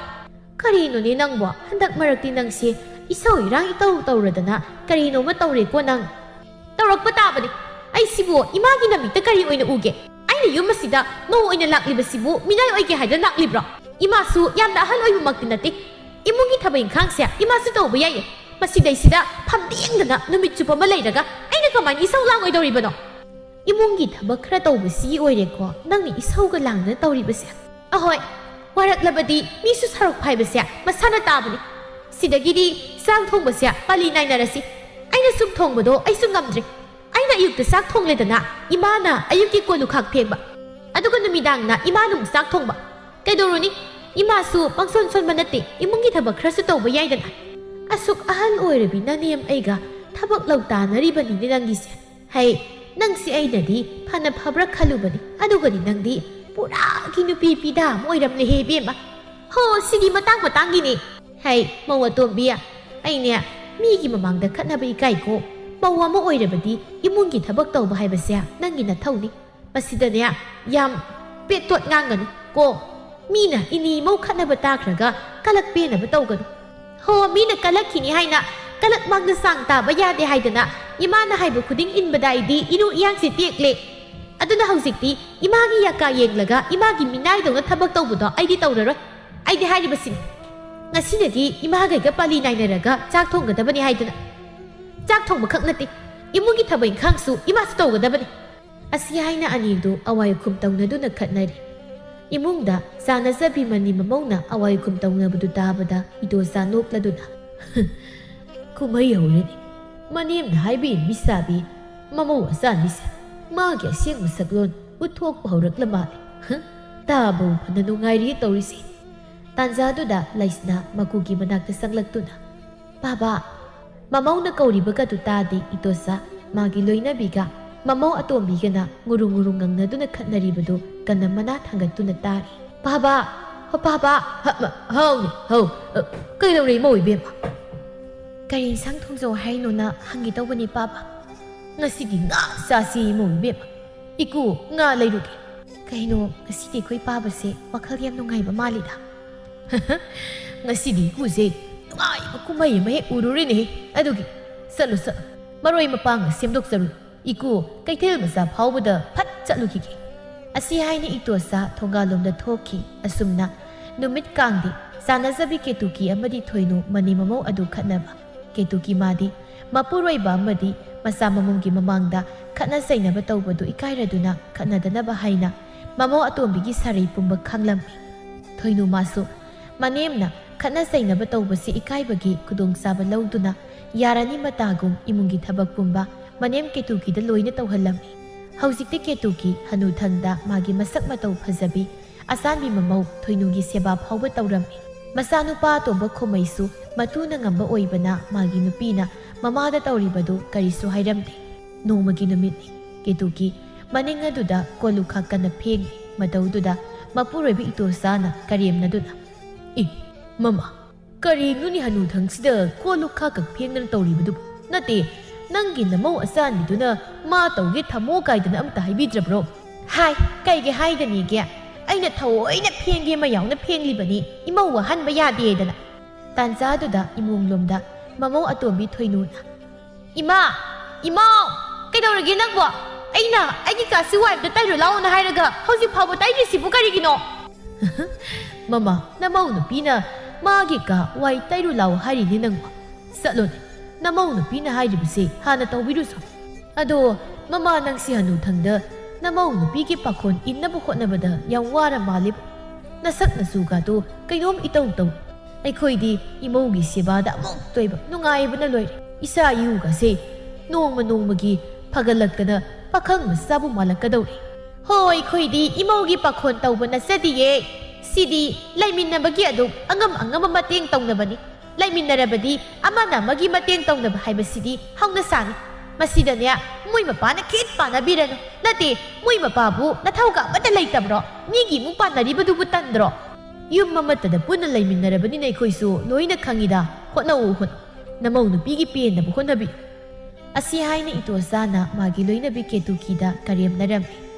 ꯀꯔꯤꯅꯣꯅꯦ ꯅꯪꯕꯣ? ꯍꯟꯗꯛ ꯃꯔꯛꯇꯤ ꯅꯪꯁꯦ ꯏꯁꯧ ꯏꯔꯥꯡ ꯏꯇꯧ ꯇꯧꯔꯗꯅ ꯀꯔꯤꯅꯣꯃ ꯇꯧꯔꯦꯀꯣ ꯅꯪ꯫" "ꯇꯧꯔꯛꯄ ꯇꯥꯕꯅꯤ꯫ ꯑꯩꯁꯤꯕꯨ ꯏꯃꯥꯒꯤ ꯅꯃꯤꯠꯇ ꯀꯔꯤ ꯑꯣꯏꯅ ꯎꯒꯦ? ꯑꯩꯅ ꯌꯨꯝ ꯑꯁꯤꯗ ꯃꯧ ꯑꯣꯏꯅ ꯂꯥꯛꯂꯤꯕꯁꯤꯕꯨ ꯃꯤꯅꯥꯏ ꯑꯣꯏꯒꯦ ꯍꯥꯏꯗꯅ ꯂꯥꯛꯂꯤꯕ꯭ꯔꯣ? ꯏꯃꯥꯁꯨ ꯌꯥꯝꯅ ꯑꯍꯜ ꯑꯣꯏꯕꯃꯛꯇꯤ ꯅꯠꯇꯦ꯫ ꯏꯃꯨꯡꯒꯤ ꯊꯕꯛ ꯏꯪꯈꯥꯡꯁꯦ ꯏꯃꯥꯁꯨ ꯇꯧꯕ ꯌꯥꯏꯌꯦ꯫ ꯃꯁꯤꯗꯩꯁꯤꯗ ꯐꯝꯗꯦꯡꯗꯅ ꯅꯨꯃꯤꯠ ꯆꯨꯞꯄ ꯑꯃ ꯂꯩꯔꯒ ꯑꯩꯅ ꯀꯃꯥꯏꯅ ꯏꯁꯧ ꯂꯥꯡꯉꯣꯏꯗꯧꯔꯤꯕꯅꯣ? ꯏꯃꯨꯡꯒꯤ ꯊꯕꯛ ꯈꯔ ꯇꯧꯕꯁꯤꯒꯤ ꯑꯣꯏꯔꯦꯀꯣ ꯅꯪꯅ ꯏꯁꯧꯒ ꯂꯥꯡꯗꯅ ꯇꯧꯔꯤꯕꯁꯦ꯫ ꯑꯍꯣꯏ, ꯋꯥꯔꯛꯂꯕꯗꯤ ꯃꯤꯁꯨ ꯁꯔꯨꯛ ꯐꯥꯏꯕꯁꯦ ꯃꯁꯥꯅ ꯇꯥꯕꯅꯤ꯫ ꯁꯤꯗꯒꯤꯗꯤ ꯆꯥꯛ ꯊꯣꯡꯕꯁꯦ ꯄꯥꯂꯤ ꯅꯥꯏꯅꯔꯁꯤ꯫ ꯑꯩꯅ ꯁꯨꯝ ꯊꯣꯡꯕꯗꯣ ꯑꯩꯁꯨ ꯉꯝꯗ꯭ꯔꯦ꯫ ꯑꯩꯅ ꯑꯌꯨꯛꯇ ꯆꯥꯛ ꯊꯣꯡꯂꯦꯗꯅ, ꯏꯃꯥꯅ ꯑꯌꯨꯛꯀꯤ ꯀꯣꯜ ꯂꯨꯈꯥꯛ ꯐꯦꯡꯕ, ꯑꯗꯨꯒ ꯅꯨꯃꯤꯗꯥꯡꯅ ꯏꯃꯥꯅ ꯑꯃꯨꯛ ꯆꯥꯛ ꯊꯣꯡꯕ꯫ ꯀꯩꯗꯧꯔꯨꯅꯤ? ꯏꯃꯥꯁꯨ ꯄꯪꯁꯣꯟ ꯁꯣꯟꯕ ꯅꯠꯇꯦ, ꯏꯃꯨꯡꯒꯤ ꯊꯕꯛ ꯈꯔꯁꯨ ꯇꯧꯕ ꯌꯥꯏꯗꯅ꯫ ꯑꯁꯨꯛ ꯑꯍꯜ ꯑꯣꯏꯔꯕꯤ ꯅꯅꯦꯝ ꯑꯩꯒ ꯊꯕꯛ ꯂꯧ ꯇꯥꯅꯔꯤꯕꯅꯤꯅꯦ ꯅꯪꯒꯤꯁꯦ꯫ ꯍꯩ, ꯅꯪꯁꯤ ꯑꯩꯅꯗꯤ ꯐꯅ ꯐꯕ꯭ꯔꯥ ꯈꯜꯂꯨꯕꯅꯤ, ꯑꯗꯨꯒꯗꯤ ꯅꯪꯗꯤ ꯄꯨꯔꯥꯒꯤ ꯅꯨꯄꯤ ꯄꯤꯗꯥ ꯑꯃ ꯑꯣꯏꯔꯝꯂꯦꯍꯦ ꯏꯕꯦꯝꯃ꯫ ꯍꯣ, ꯁꯤꯗꯤ ꯃꯇꯥꯡ ꯃꯇꯥꯡꯒꯤꯅꯦ꯫ ꯍꯩ, ꯃꯧ ꯑꯇꯣꯝꯕꯤ, ꯑꯩꯅꯦ ꯃꯤꯒꯤ ꯃꯃꯥꯡꯗ ꯈꯠꯅꯕ ꯏꯀꯥꯏꯀꯣ꯫ ꯃꯧ ꯑꯃ ꯑꯣꯏꯔꯕꯗꯤ ꯏꯃꯨꯡꯒꯤ ꯊꯕꯛ ꯇꯧꯕ ꯍꯥꯏꯕꯁꯦ ꯅꯪꯒꯤ ꯅꯊꯧꯅꯤ꯫ ꯃꯁꯤꯗꯅꯦ ꯌꯥꯝ ꯄꯦꯠꯇꯣꯠ ꯉꯥꯡꯒꯅꯨ ꯀꯣ꯫ ꯃꯤꯅ ꯏꯅꯤ ꯏꯃꯧ ꯈꯠꯅꯕ ꯇꯥꯈ꯭ꯔꯒ ꯀꯂꯛ ꯄꯦꯟꯅꯕ ꯇꯧꯒꯅꯨ꯫ ꯍꯣ, ꯃꯤꯅ ꯀꯂꯛꯈꯤꯅꯤ ꯍꯥꯏꯅ ꯀꯂꯛ ꯃꯥꯡꯗ ꯆꯥꯡ ꯇꯥꯕ ꯌꯥꯗꯦ ꯍꯥꯏꯗꯅ ꯏꯃꯥꯅ ꯍꯥꯏꯕ ꯈꯨꯗꯤꯡ ꯏꯟꯕꯗ ꯑꯩꯗꯤ ꯏꯔꯨ ꯏꯌꯥꯡꯁꯦ ꯇꯦꯛꯂꯦ꯫ ꯑꯗꯨꯅ ꯍꯧꯖꯤꯛꯇꯤ ꯏꯃꯥꯒꯤ ꯌꯥꯀꯥ ꯌꯦꯡꯂꯒ ꯏꯃꯥꯒꯤ ꯃꯤꯅꯥꯏꯗꯧꯅ ꯊꯕꯛ ꯇꯧꯕꯗꯣ ꯑꯩꯗꯤ ꯇꯧꯔꯔꯣꯏ꯫ ꯑꯩꯗꯤ ꯍꯥꯏꯔꯤꯕꯁꯤꯅꯤ꯫ ꯉꯁꯤꯗꯒꯤ ꯏꯃꯥꯒꯩꯒ ꯄꯥꯂꯤ ꯅꯥꯏꯅꯔꯒ ꯆꯥꯛ ꯊꯣꯡꯒꯗꯕꯅꯤ ꯍꯥꯏꯗꯅ꯫ ꯆꯥꯛ ꯊꯣꯡꯕ ꯈꯛ ꯅꯠꯇꯦ, ꯏꯃꯨꯡꯒꯤ ꯊꯕꯛ ꯏꯪꯈꯥꯡꯁꯨ ꯏꯃꯥꯁꯨ ꯇꯧꯒꯗꯕꯅꯤ꯫ ꯑꯁꯤ ꯍꯥꯏꯅ ꯑꯅꯤꯗꯨ ꯑꯋꯥꯏ ꯑꯈꯨꯝ ꯇꯧꯅꯗꯨꯅ ꯈꯠꯅꯔꯤ꯫ ꯏꯃꯨꯡꯗ ꯆꯥꯅꯖꯕꯤ ꯃꯅꯤ ꯃꯃꯧꯅ ꯑꯋꯥꯏ ꯑꯈꯨꯝ ꯇꯧꯅꯕꯗꯨ ꯇꯥꯕꯗ ꯏꯗꯣꯆꯥ ꯅꯣꯛꯂꯗꯨꯅ, "ꯀꯨꯝꯍꯩ ꯍꯧꯔꯅꯤ꯫ ꯃꯅꯦꯝꯅ ꯍꯥꯏꯕꯤ ꯃꯤꯁꯥꯕꯤ ꯃꯃꯧ ꯑꯆꯥꯟꯕꯤꯁꯦ ꯃꯥꯒꯤ ꯑꯁꯦꯡꯕ ꯁꯛꯂꯣꯟ ꯎꯠꯊꯣꯛꯄ ꯍꯧꯔꯛꯂ ꯃꯥꯜꯂꯦ꯫ ꯍ? ꯇꯥꯕꯕꯨ ꯐꯅ ꯅꯨꯡꯉꯥꯏꯔꯤꯌꯦ ꯇꯧꯔꯤꯁꯦ꯫" ꯇꯥꯟꯖꯥꯗꯨꯗ ꯂꯩꯁꯅꯥ ꯃꯀꯨꯒꯤ ꯃꯅꯥꯛꯇ ꯆꯪꯂꯛꯇꯨꯅ, "ꯄꯥꯕ!" ꯃꯃꯧꯅ ꯀꯧꯔꯤꯕꯒꯗꯨ ꯇꯥꯗꯦ ꯏꯇꯣꯆꯥ꯫ ꯃꯥꯒꯤ ꯂꯣꯏꯅꯕꯤꯒ ꯃꯃꯧ ꯑꯇꯣꯝꯕꯤꯒꯅ ꯉꯨꯔꯨ ꯉꯨꯔꯨ ꯉꯪꯅꯗꯨꯅ ꯈꯠꯅꯔꯤꯕꯗꯨ ꯀꯟꯅ ꯃꯅꯥ ꯊꯥꯡꯒꯠꯇꯨꯅ ꯇꯥꯔꯤ꯫ "ꯄꯥꯕ! ꯍꯣ ꯄꯥꯕ!" "ꯍ-, ꯃ-, ꯍꯥꯎꯅꯦ, ꯍꯥꯎ꯫ ꯑ, ꯀꯩꯗꯧꯔꯦ ꯏꯃꯧ ꯏꯕꯦꯝꯃ?" "ꯀꯔꯤ ꯏꯟꯁꯥꯡ ꯊꯣꯡꯖꯧ ꯍꯥꯏꯅꯣꯅ ꯍꯪꯒꯦ ꯇꯧꯕꯅꯦ ꯄꯥꯕ꯫ ꯉꯁꯤꯗꯤ ꯉꯥ ꯆꯥꯁꯤ ꯏꯃꯧ ꯏꯕꯦꯝꯃ꯫ ꯏꯀꯨ, ꯉꯥ ꯂꯩꯔꯨꯒꯦ꯫" "ꯀꯩꯅꯣ, ꯉꯁꯤꯗꯤ ꯑꯩꯈꯣꯏ ꯄꯥꯕꯁꯦ ꯋꯥꯈꯜ ꯌꯥꯝ ꯅꯨꯡꯉꯥꯏꯕ ꯃꯥꯜꯂꯤꯗ꯫" "ꯉꯁꯤꯗꯤ ꯏꯀꯨꯁꯦ ꯅꯨꯡꯉꯥꯏꯕ ꯀꯨꯝꯍꯩ ꯑꯃ ꯍꯦꯛ ꯎꯔꯨꯔꯦꯅꯦꯍꯦ꯫ ꯑꯗꯨꯒꯤ ꯆꯠꯂꯨ, ꯆꯠꯂꯨ, ꯃꯔꯣꯏ ꯃꯄꯥꯡ ꯁꯦꯝꯗꯣꯛꯆꯔꯨ꯫ ꯏꯀꯨ, ꯀꯩꯊꯦꯜ ꯃꯆꯥ ꯐꯥꯎꯕꯗ ꯐꯠ ꯆꯠꯂꯨꯈꯤꯒꯦ꯫" ꯑꯁꯤ ꯍꯥꯏꯅ ꯏꯇꯣꯆꯥ ꯊꯣꯡꯒꯥꯜꯂꯣꯝꯗ ꯊꯣꯛꯈꯤ꯫ ꯑꯁꯨꯝꯅ ꯅꯨꯃꯤꯠ ꯀꯥꯡꯗꯤ ꯆꯥꯅꯖꯕꯤ ꯀꯦꯇꯨꯀꯤ ꯑꯃꯗꯤ ꯊꯣꯏꯅꯨ ꯃꯅꯦꯝ ꯃꯃꯧ ꯑꯗꯨ ꯈꯠꯅꯕ꯫ ꯀꯦꯇꯨꯀꯤ ꯃꯥꯗꯤ ꯃꯄꯨꯔꯣꯏꯕ ꯑꯃꯗꯤ ꯃꯆꯥ ꯃꯃꯧꯒꯤ ꯃꯃꯥꯡꯗ ꯈꯠꯅ ꯆꯩꯅꯕ ꯇꯧꯕꯗꯨ ꯏꯀꯥꯏꯔꯗꯨꯅ ꯈꯠꯅꯗꯅꯕ ꯍꯥꯏꯅ ꯃꯃꯧ ꯑꯇꯣꯝꯕꯤꯒꯤ ꯁꯥꯔꯩ ꯄꯨꯝꯕ ꯈꯥꯡꯂꯝꯃꯤ꯫ ꯊꯣꯏꯅꯨ ꯃꯥꯁꯨ ꯃꯅꯦꯝꯅ ꯈꯠꯅ ꯆꯩꯅꯕ ꯇꯧꯕꯁꯤ ꯏꯀꯥꯏꯕꯒꯤ ꯈꯨꯗꯣꯡꯆꯥꯕ ꯂꯧꯗꯨꯅ ꯌꯥꯔꯅꯤ ꯃꯇꯥꯒꯨꯝ ꯏꯃꯨꯡꯒꯤ ꯊꯕꯛ ꯄꯨꯝꯕ ꯃꯅꯦꯝ ꯀꯦꯇꯨꯀꯤꯗ ꯂꯣꯏꯅ ꯇꯧꯍꯜꯂꯝꯃꯤ꯫ ꯍꯧꯖꯤꯛꯇꯤ ꯀꯦꯇꯨꯀꯤ ꯍꯅꯨꯊꯪꯗ ꯃꯥꯒꯤ ꯃꯁꯛ ꯃꯇꯧ ꯐꯖꯕꯤ ꯑꯆꯥꯟꯕꯤ ꯃꯃꯧ ꯊꯣꯏꯅꯨꯒꯤ ꯁꯦꯕꯥ ꯐꯥꯎꯕ ꯇꯧꯔꯝꯃꯤ꯫ ꯃꯆꯥꯅꯨꯄꯥ ꯑꯇꯣꯝꯕ ꯈꯣꯃꯩꯁꯨ ꯃꯇꯨꯅ ꯉꯝꯕ ꯑꯣꯏꯕꯅ ꯃꯥꯒꯤ ꯅꯨꯄꯤꯅ ꯃꯃꯥꯗ ꯇꯧꯔꯤꯕꯗꯨ ꯀꯔꯤꯁꯨ ꯍꯥꯏꯔꯝꯗꯦ꯫ ꯅꯣꯡꯃꯒꯤ ꯅꯨꯃꯤꯠꯅꯤ꯫ ꯀꯦꯇꯨꯀꯤ ꯃꯅꯤꯡ ꯑꯗꯨꯗ ꯀꯣꯜꯂꯨꯈꯥꯛ ꯀꯟꯅ ꯐꯦꯡꯂꯤ꯫ ꯃꯇꯧꯗꯨꯗ ꯃꯄꯨꯔꯣꯏꯕ ꯏꯇꯣꯆꯥꯅ ꯀꯔꯦꯝꯅꯗꯨꯅ, "ꯏ, ꯃꯃꯥ, ꯀꯔꯤꯅꯣꯅꯦ ꯍꯅꯨꯊꯪꯁꯤꯗ ꯀꯣꯜꯂꯨꯈꯥꯛ ꯈꯛ ꯐꯦꯡꯗꯅ ꯇꯧꯔꯤꯕꯗꯨꯕꯨ? ꯅꯠꯇꯦ, ꯅꯪꯒꯤ ꯅꯃꯧ ꯑꯆꯥꯟꯕꯤꯗꯨꯅ ꯃꯥ ꯇꯧꯒꯦ ꯊꯝꯃꯣ ꯀꯥꯏꯗꯅ ꯑꯝꯇ ꯍꯥꯏꯕꯤꯗ꯭ꯔꯕ꯭ꯔꯣ?" "ꯍꯥꯏ, ꯀꯩꯒꯤ ꯍꯥꯏꯗꯅꯤꯒꯦ? ꯑꯩꯅ ꯊꯑꯣꯏꯅ ꯐꯦꯡꯒꯦ ꯃꯌꯥꯎꯅ ꯐꯦꯡꯂꯤꯕꯅꯤ, ꯏꯃꯧ ꯋꯥꯍꯟꯕ ꯌꯥꯗꯦꯗꯅ꯫" ꯇꯥꯟꯖꯥꯗꯨꯗ ꯏꯃꯣꯡꯂꯣꯝꯗ ꯃꯃꯧ ꯑꯇꯣꯝꯕꯤ ꯊꯣꯏꯅꯨꯅ, "ꯏꯃꯥ! ꯏꯃꯥꯎ! ꯀꯩꯗꯧꯔꯒꯦ ꯅꯪꯕꯣ? ꯑꯩꯅ ꯑꯩꯒꯤ ꯀꯥꯁꯤ ꯋꯥꯏ ꯑꯝꯇ ꯇꯩꯔꯨ ꯂꯥꯛꯑꯣꯅ ꯍꯥꯏꯔꯒ ꯍꯧꯖꯤꯛ ꯐꯥꯎꯕ ꯇꯩꯗ꯭ꯔꯤꯁꯤꯕꯨ ꯀꯔꯤꯒꯤꯅꯣ?" "ꯃꯃꯥ, ꯅꯃꯧ ꯅꯨꯄꯤꯅ ꯃꯥꯒꯤ ꯀꯥ ꯋꯥꯏ ꯇꯩꯔꯨ ꯂꯥꯛꯑꯣ ꯍꯥꯏꯔꯤꯅꯦ ꯅꯪꯕꯣ꯫ ꯆꯠꯂꯣꯅꯦ, ꯅꯃꯧ ꯅꯨꯄꯤꯅ ꯍꯥꯏꯔꯤꯕꯁꯦ ꯍꯥꯟꯅ ꯇꯧꯕꯤꯔꯨꯁꯣ꯫ ꯑꯗꯣ ꯃꯃꯥ, ꯅꯪꯁꯤ ꯍꯅꯨꯊꯪꯗ ꯅꯃꯧ ꯅꯨꯄꯤꯒꯤ ꯄꯥꯈꯣꯟ ꯏꯟꯅꯕ ꯍꯣꯠꯅꯕꯗ ꯌꯥꯝ ꯋꯥꯔ ꯃꯥꯜꯂꯦꯕꯨ꯫ ꯅꯁꯛ ꯅꯆꯨꯒꯗꯣ ꯀꯩꯅꯣꯝ ꯏꯇꯧ ꯇꯧ꯫ ꯑꯩꯈꯣꯏꯗꯤ ꯏꯃꯧꯒꯤ ꯁꯦꯕꯥꯗ ꯑꯃꯨꯛ ꯇꯣꯏꯕ ꯅꯨꯡꯉꯥꯏꯕꯅ ꯂꯣꯏꯔꯦ꯫ ꯏꯆꯥ ꯏꯎꯒꯁꯦ ꯅꯣꯡꯃ ꯅꯣꯡꯃꯒꯤ ꯐꯒꯠꯂꯛꯇꯅ ꯄꯥꯈꯪ ꯃꯆꯥꯕꯨ ꯃꯥꯜꯂꯛꯀꯗꯧꯔꯦ꯫" "ꯍꯣ, ꯑꯩꯈꯣꯏꯗꯤ ꯏꯃꯧꯒꯤ ꯄꯥꯈꯣꯟ ꯇꯧꯕ ꯅꯠꯆꯗꯤꯌꯦ꯫ ꯁꯤꯗꯤ ꯂꯩꯃꯤꯟꯅꯕꯒꯤ ꯑꯗꯨꯝ ꯑꯉꯝ ꯑꯉꯝꯕ ꯃꯇꯦꯡ ꯇꯧꯅꯕꯅꯤ꯫ ꯂꯩꯃꯤꯟꯅꯔꯕꯗꯤ ꯑꯃꯅ ꯑꯃꯒꯤ ꯃꯇꯦꯡ ꯇꯧꯅꯕ ꯍꯥꯏꯕꯁꯤꯗꯤ ꯍꯧꯅꯁꯥꯅꯤ꯫ ꯃꯁꯤꯗꯅꯦ, ꯃꯣꯏ ꯃꯄꯥꯅ ꯈꯤꯠ ꯄꯥꯟꯅꯕꯤꯔꯅꯨ꯫ ꯅꯠꯇꯦ, ꯃꯣꯏ ꯃꯄꯥꯕꯨ ꯅꯊꯧꯒ ꯑꯃꯠꯇ ꯂꯩꯇꯕ꯭ꯔꯣ? ꯃꯤꯒꯤ ꯏꯃꯨꯡ ꯄꯥꯟꯅꯔꯤꯕꯗꯨꯕꯨ ꯇꯟꯗ꯭ꯔꯣ? ꯌꯨꯝ ꯑꯃꯠꯇꯗ ꯄꯨꯟꯅ ꯂꯩꯃꯤꯟꯅꯔꯕꯅꯤꯅ ꯑꯩꯈꯣꯏꯁꯨ ꯂꯣꯏꯅ ꯈꯪꯉꯤꯗ꯫ ꯍꯣꯠꯅꯧ, ꯍꯣꯠꯅꯧ꯫ ꯅꯃꯧ ꯅꯨꯄꯤꯒꯤ ꯄꯦꯟꯅꯕ ꯍꯣꯠꯅꯕꯤꯌꯨ꯫" ꯑꯁꯤ ꯍꯥꯏꯅ ꯏꯇꯣꯆꯥꯅ ꯃꯥꯒꯤ ꯂꯣꯏꯅꯕꯤ ꯀꯦꯇꯨꯀꯤꯗ ꯀꯔꯦꯝꯅꯔꯝꯃꯤ꯫